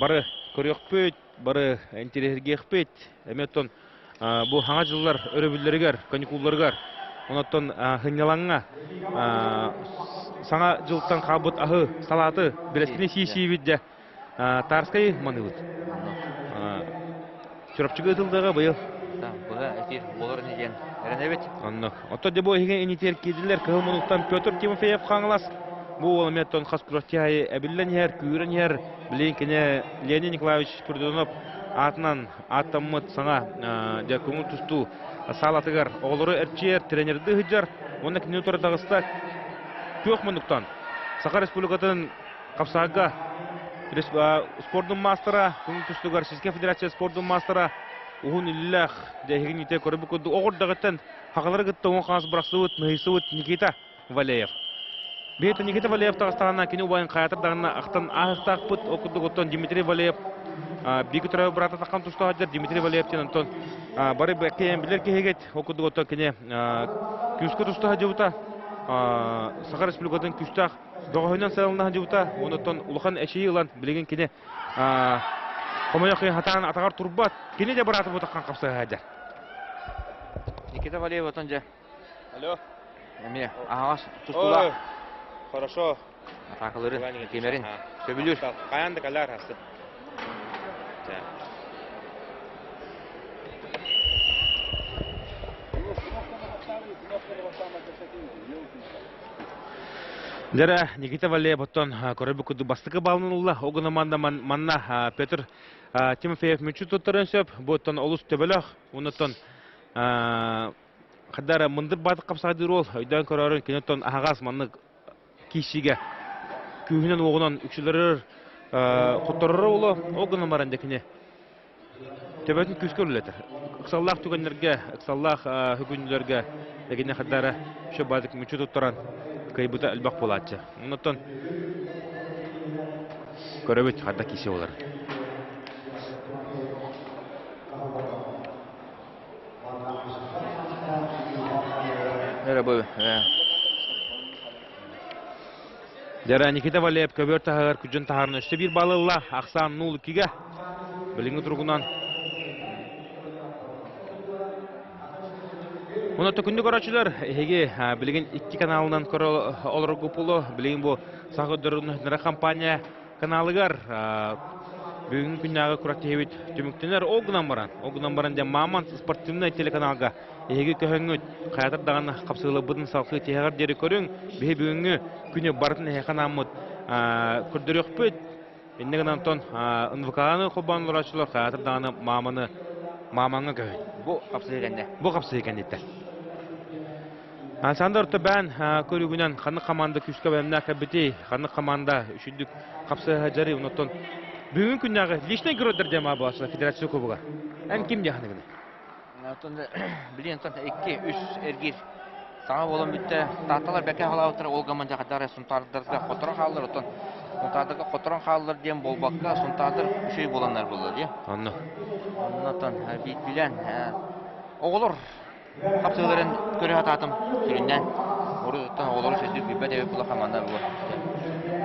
бары көрүөхпүт, бары интэриэһиргиэхпит. Эмиэ оттон бу хаҥа дьыллар өрөбүллэригэр, каникулларыгар, онуттан сынньалаҥҥа саҥа дьылтан хаалбыт аһы, салааты бэрэскини сии-сиибит дьэ Тарскай маныыбыт. Чурапчыга ытылдыаҕа быйыл. Быһа эфир буолар ини диэн эрэнэбит. Оннук. Оттон дьэ бу иһигэ инитиэр киирдилэр кыһыл мунуктан Петр Тимофеев Хаҥалас. Бу уол эмиэ хас күрэхтэһи эбиллэн иһэр, күүрэн иһэр. Билигин кини Леонид Николаевич Спиридонов аатынан ааттаммыт саҥа дьэ көҥүл тустуу саалатыгар оҕолору эрчийэр, тренердыы сылдьар. Уонна кинини утары таҕыста күөх муннуктан Саха Республикатын хапсаҕайга спордун маастара, көҥүл тустууга Российскай Федерация спордун маастара уһун иллээх дьэһигин итэ көрбүт курдук оҕурдаҕыттан хахалары кытта уҥа хаас бырахсыбыт, ныһыйсыбыт Никита Валеев. Биһиэхэ Никита Валеев таҕыстаҕына кини убайын хайатар даҕаны ахтан ааһыахтаахпыт. Ол курдук оттон Дмитрий Валеев бииргэ төрөөбүт быраата таххан туста сылдьар Дмитрий Валеев диэн онтон бары бэккэйэн билэр киһигит. Ол курдук оттон кини күүскэ туста сылдьыбыта. Саха Республикатын күүстээх бөҕөһүнэн сайылына сылдьыбыта. Онтон улахан эчийии ылан билигин кини хомойох хатаан атаҕар турбат. Кини да бырааты бутаххан хапсыһа сылдьар. Никита Валеев отон дьэ Алло. Эмиэ аһаҕас тустуулаах. Хорошо. Атаакалары кимэрин сөбүлүүр. Хайаан да кэлэр хасты. Дьэрэ, Никита Валеев оттон көрөбүт курдук бастакы балын ылла. Ол гынан манна Петр Тимофеев мүччү туттарын сөп. Бу оттон олус төбөлөх. Оннуттан Хадара мындыр баатык хапсаҕайдыыр уол өйдөөн көрөөрүн кини оттон аһаҕас маннык киирсиигэ күүһүнэн уоҕунан үксүлэрэр хотторор уолу ол гынан баран дьэ кини төбөтүн күүскэ үлэлэтэр. Ыксаллаах түгэннэргэ, ыксаллаах хүгүннүлэргэ дэгини хадара шө баатык мүччү туттаран кыайбыта элбэх буолааччы. Оннуттан көрөбүт хадда киирсии болар. Дьара Никита Валеев көбүөр таһыгар күдьүн таһааран өссө биир балл ылла. Ахсаан 0-2-гэ. Билиҥҥи туругунан Онон төкүннү көрөөччүлэр, эһиги билигин икки каналынан көрө олороргу пулу, билигин бу Саха көрдөрөр компания каналыгар бүгүҥҥү күннээҕи күрэхтэһиибит түмүктэнэр. Ол гынан баран, ол гынан баран дьэ Мамонт спортивнай телеканалга эһиги көһөҥҥүт хайатар даҕаны хапсыыларбытын салҕыы тиһэҕэр диэри көрүҥ. Биһи бүгүҥҥү күнү барытын эһиэхэ анааммыт көрдөрүөхпүт. Иннэ гынан онтон НВК-ны холбоон олорооччулар хайатар даҕаны Маманы Мамаҥҥа көһүн. Бу хапсыһыы кэннэ. Бу хапсыһыы кэнниттэн. Александр Тобян көрүгүнэн ханнык команда күүскэ бэлэмнээх кэлбитий, ханнык команда үчүгдүк хапсыһа дьарый, онтон бүгүн күннээҕи личный геройдар диэн баалааччылар федерация кубогар. Эн ким диэхиныгыный? Оттон билин онтон 2-3 эргиир саҥа буолан бүттэ. Таатталар бэкэ халаабыттара ол гаман дьахатар сунтаардарга хоторон хааллар оттон сунтаардарга хоторон хааллар диэн буолбакка сунтаардар үчүгэй буоланнар буолла дии. Онно. Оннотон билэн оҕолор Хапсыыларын көрө сатаатым сүрүннээн. Урут-уттан оҕолору сөдүр билбэт эбит була хамаанда буо.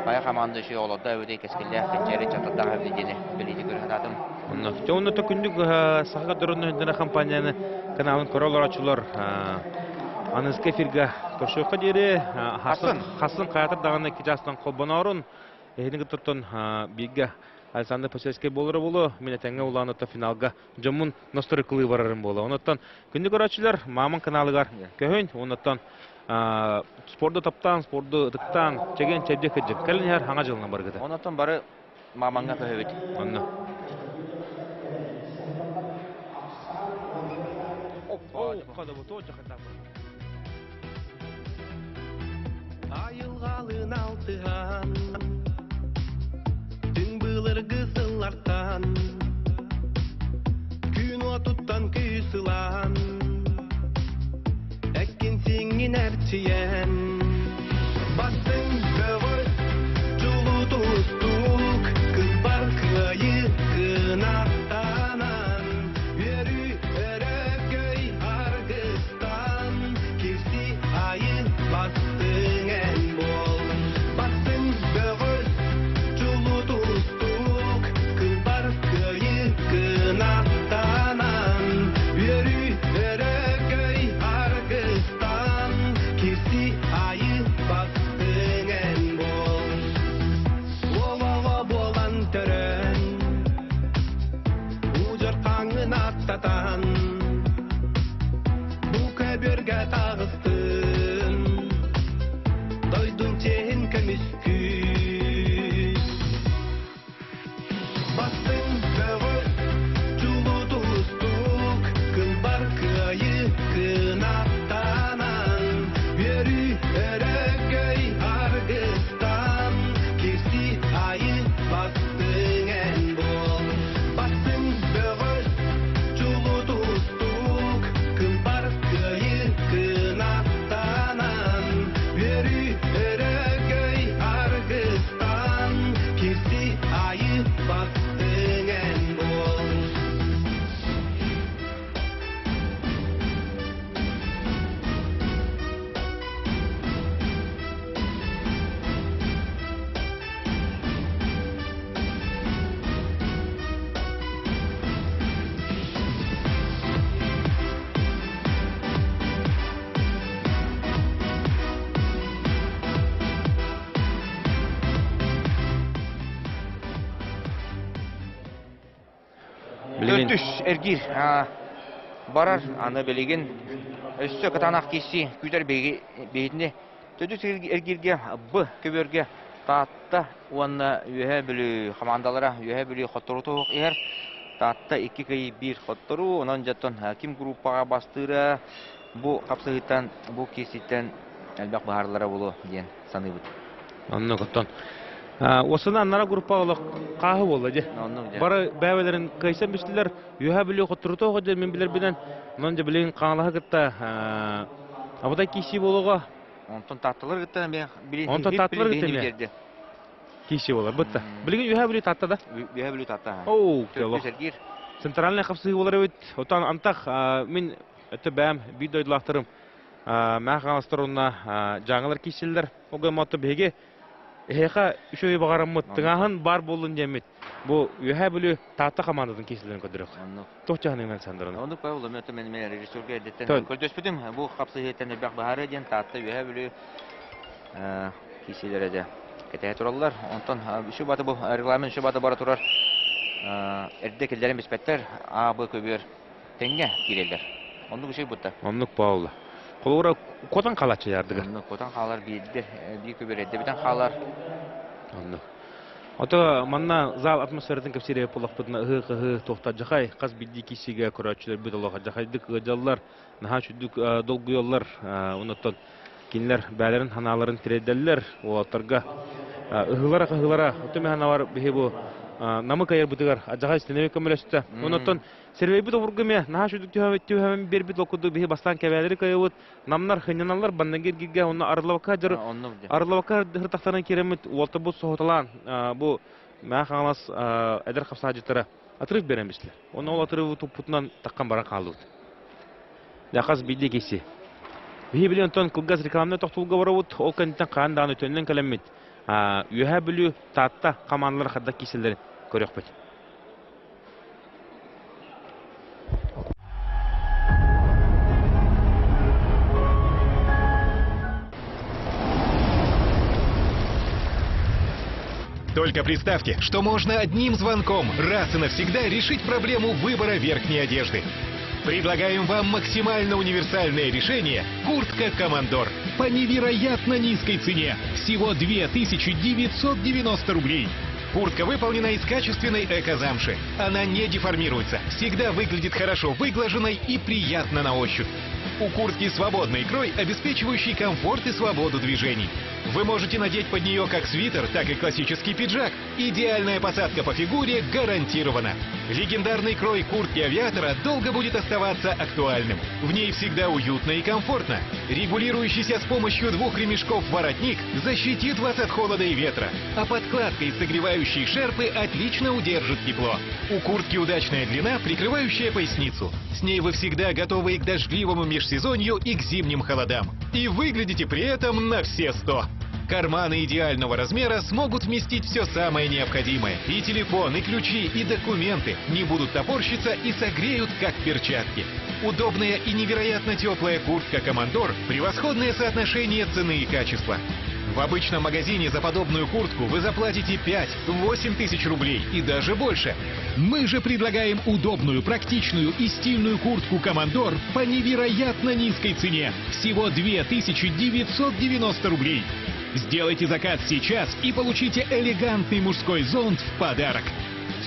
Хайа хамаанда үчүгэй оҕолордо эбитий кэскиллээх кэнчээри чатырдаах эбит диэни бэлиэтии көрө сатаатым. Онно дьэ онно төкүннүк Саха дорон компанияны каналын көрө олорооччулар аныгыскы эфирга көрсүөххэ диэри хасын хасын хаятыр даҕаны икки чаастан холбоноорун эһини кыттыттан бииргэ Александр Посельскай буолара буолуо мин этэҥҥэ улаан отто финалга дьоммун ностройкалыы барарым буолуо. Онуттан күндү көрөөччүлэр, Мамон каналыгар көһүн, онуттан спорду таптаан, спорду ытыктаан, чэгиэн чэбдик кырдьык. Кэлин иһэр хаҥа дьылынан баргыта. Онуттан бары Мамаҥҥа көһөбүт. Онно. Айылҕалыын алтыһан, түҥ былыргы сыллартан, күн уотуттан күүс ылан, эккин сиҥҥин эрчийэн, бастыҥ бөҕөс, чулуу тустуук, кылбар кыайыы кынаттанан, үөрүү өрөгөй аргыс Кирси айы бастыҥ эн буол, бастыҥ бөҕөс, чулуу тустуук, кылбар кыайыы кынаттанан, үөрүү өрөгөй аргыстан, кирси. Бу көбүөргэ таҕыстын, дойдун чиэһин көмүскүү. Бастыҥ бөҕөс, чулуу тустуук, кылбар кыайыы кынаттанан, үөрүү өрөгөй аргыстан, кирсии айы бастыҥ эн буол. Бастыҥ бөҕөс, чулуу тустуук, кылбар кыайыы кынаттанан, үөрүү өрөгөй аргыстан, кирсии айы бастыҥ эн буол. Төрдүс эргиир барар аны билигин өссө кытаанах киирсии күүтэр биһигини төрдүс эргииргэ Б көбүөргэ Таатта уонна Үөһээ Бүлүү хамаандалара Үөһээ Бүлүү хотторуу туһук иһэр. Таатта икки кый биир хотторуу. Онон дьоттон ким группаҕа бастыыра бу хапсыһыыттан, бу киирсииттэн элбэх быһаарылара буолуо диэн саныыбыт. Оннук оттон. Осына аннара группа олох хааһы буолла дьэ. Бары бэйэлэрин кыайсан бистилэр. Үөһээ Бүлүү хотторууту оҕо мин билэрбинэн. Онон дьэ билигин Хаҥалаһы кытта абытай киирсии буолуоҕа. Онтон таатталар кытта эмиэ Онтон таатталар кытта эмиэ киирсии буолар бытта. Билигин Үөһээ Бүлүү Таатта да? Үөһээ Бүлүү Таатта. Оу, Сергир. Центральный хапсыһыы буолар эбит. Отон антах мин өттө бэйэм биир дойдулаахтарым Мээх Хаҥаластар уонна Дьааҥылар киирсэллэр. Ол гынан биһиги эһиэхэ үчүгэй баҕараммыт тыҥааһын баар буоллун диэммит бу Үөһээ Бүлүү Таатта хамаандатын киирсэллэрин көрдөрүөх. Туох чаһыныгынан Александровна? Оннук Павел, мен мен режиссерга эрдэттэн көрдөспүтүм. Бу хапсыһыыттан элбэх баһары диэн Таатта Үөһээ Бүлүү киирсиилэрэ дьэ кэтэһэ тураллар. Онтон үчү баты бу регламент үчү баты бара турар. Эрдэ киллэрэн биспэттэр. А, Б көбүөр тэҥҥэ киирэллэр. Оннук үчүгэй бутта. Оннук Павла. Холобура куотан хаалааччы яардыгар. Оннук куотан хаалар биирдэ биир көбүөр эрдэ бүтэн хаалар. Оннук. Ото манна зал атмосфератын кэпсиир буоллахпытына ыһыы-кыһыы туохта дьахай хас биирдии киирсиигэ көрөөччүлэрбит олох дьахайдык ыалдьаллар, наһаа үчүгдүк долгуйаллар. Онуттан кинилэр бээлэрин санааларын тириэрдэллэр уолаттарга ыһыылара-хаһыылара оту мэһанавар биһи бу намы кайарбытыгар адьаҕай истинэби көмөлөстө. Онуттан сервейбит обургу эмиэ наһаа үчүгдүк түһэмэн биэрбит ол курдук биһи бастаан кэбээлэри кыайабыт намнар хынньаналлар баннагы эргиргэ онно арыллабакка дьар арыллабакка хыртахтаран киирэммит уолтабыт соһуталаан бу Мээх Хаҥалас эдэр хапсаадьыттара атырык берен бистилер. Онно ол атырыбы туппутунан таххан баран хааллыбыт. Дакас биирдэ киси. Биһи билин онтон кылгас рекламнай тохтуулга барабыт, ол кэнниттэн хаан даҕаны төннөн кэлэммит. Үөһээ Бүлүү, Таатта хамаандалар хадда кииселлэрин көрүөхпүт. Только представьте, что можно одним звонком раз и навсегда решить проблему выбора верхней одежды. Предлагаем вам максимально универсальное решение – куртка «Командор». По невероятно низкой цене – всего 2990 рублей. Куртка выполнена из качественной эко-замши. Она не деформируется, всегда выглядит хорошо выглаженной и приятно на ощупь. У куртки свободный крой, обеспечивающий комфорт и свободу движений. Вы можете надеть под нее как свитер, так и классический пиджак. Идеальная посадка по фигуре гарантирована. Легендарный крой куртки авиатора долго будет оставаться актуальным. В ней всегда уютно и комфортно. Регулирующийся с помощью двух ремешков воротник защитит вас от холода и ветра. А подкладка из согревающей шерпы отлично удержит тепло. У куртки удачная длина, прикрывающая поясницу. С ней вы всегда готовы и к дождливому межсезонью, и к зимним холодам. И выглядите при этом на все 100. Карманы идеального размера смогут вместить все самое необходимое. И телефон, и ключи, и документы не будут топорщиться и согреют, как перчатки. Удобная и невероятно теплая куртка «Командор» – превосходное соотношение цены и качества. В обычном магазине за подобную куртку вы заплатите 5-8 тысяч рублей и даже больше. Мы же предлагаем удобную, практичную и стильную куртку «Командор» по невероятно низкой цене. Всего 2990 рублей. Сделайте заказ сейчас и получите элегантный мужской зонт в подарок.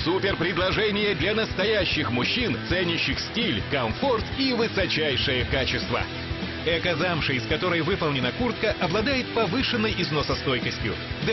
Супер предложение для настоящих мужчин, ценящих стиль, комфорт и высочайшее качество. Эко-замша, из которой выполнена куртка, обладает повышенной износостойкостью.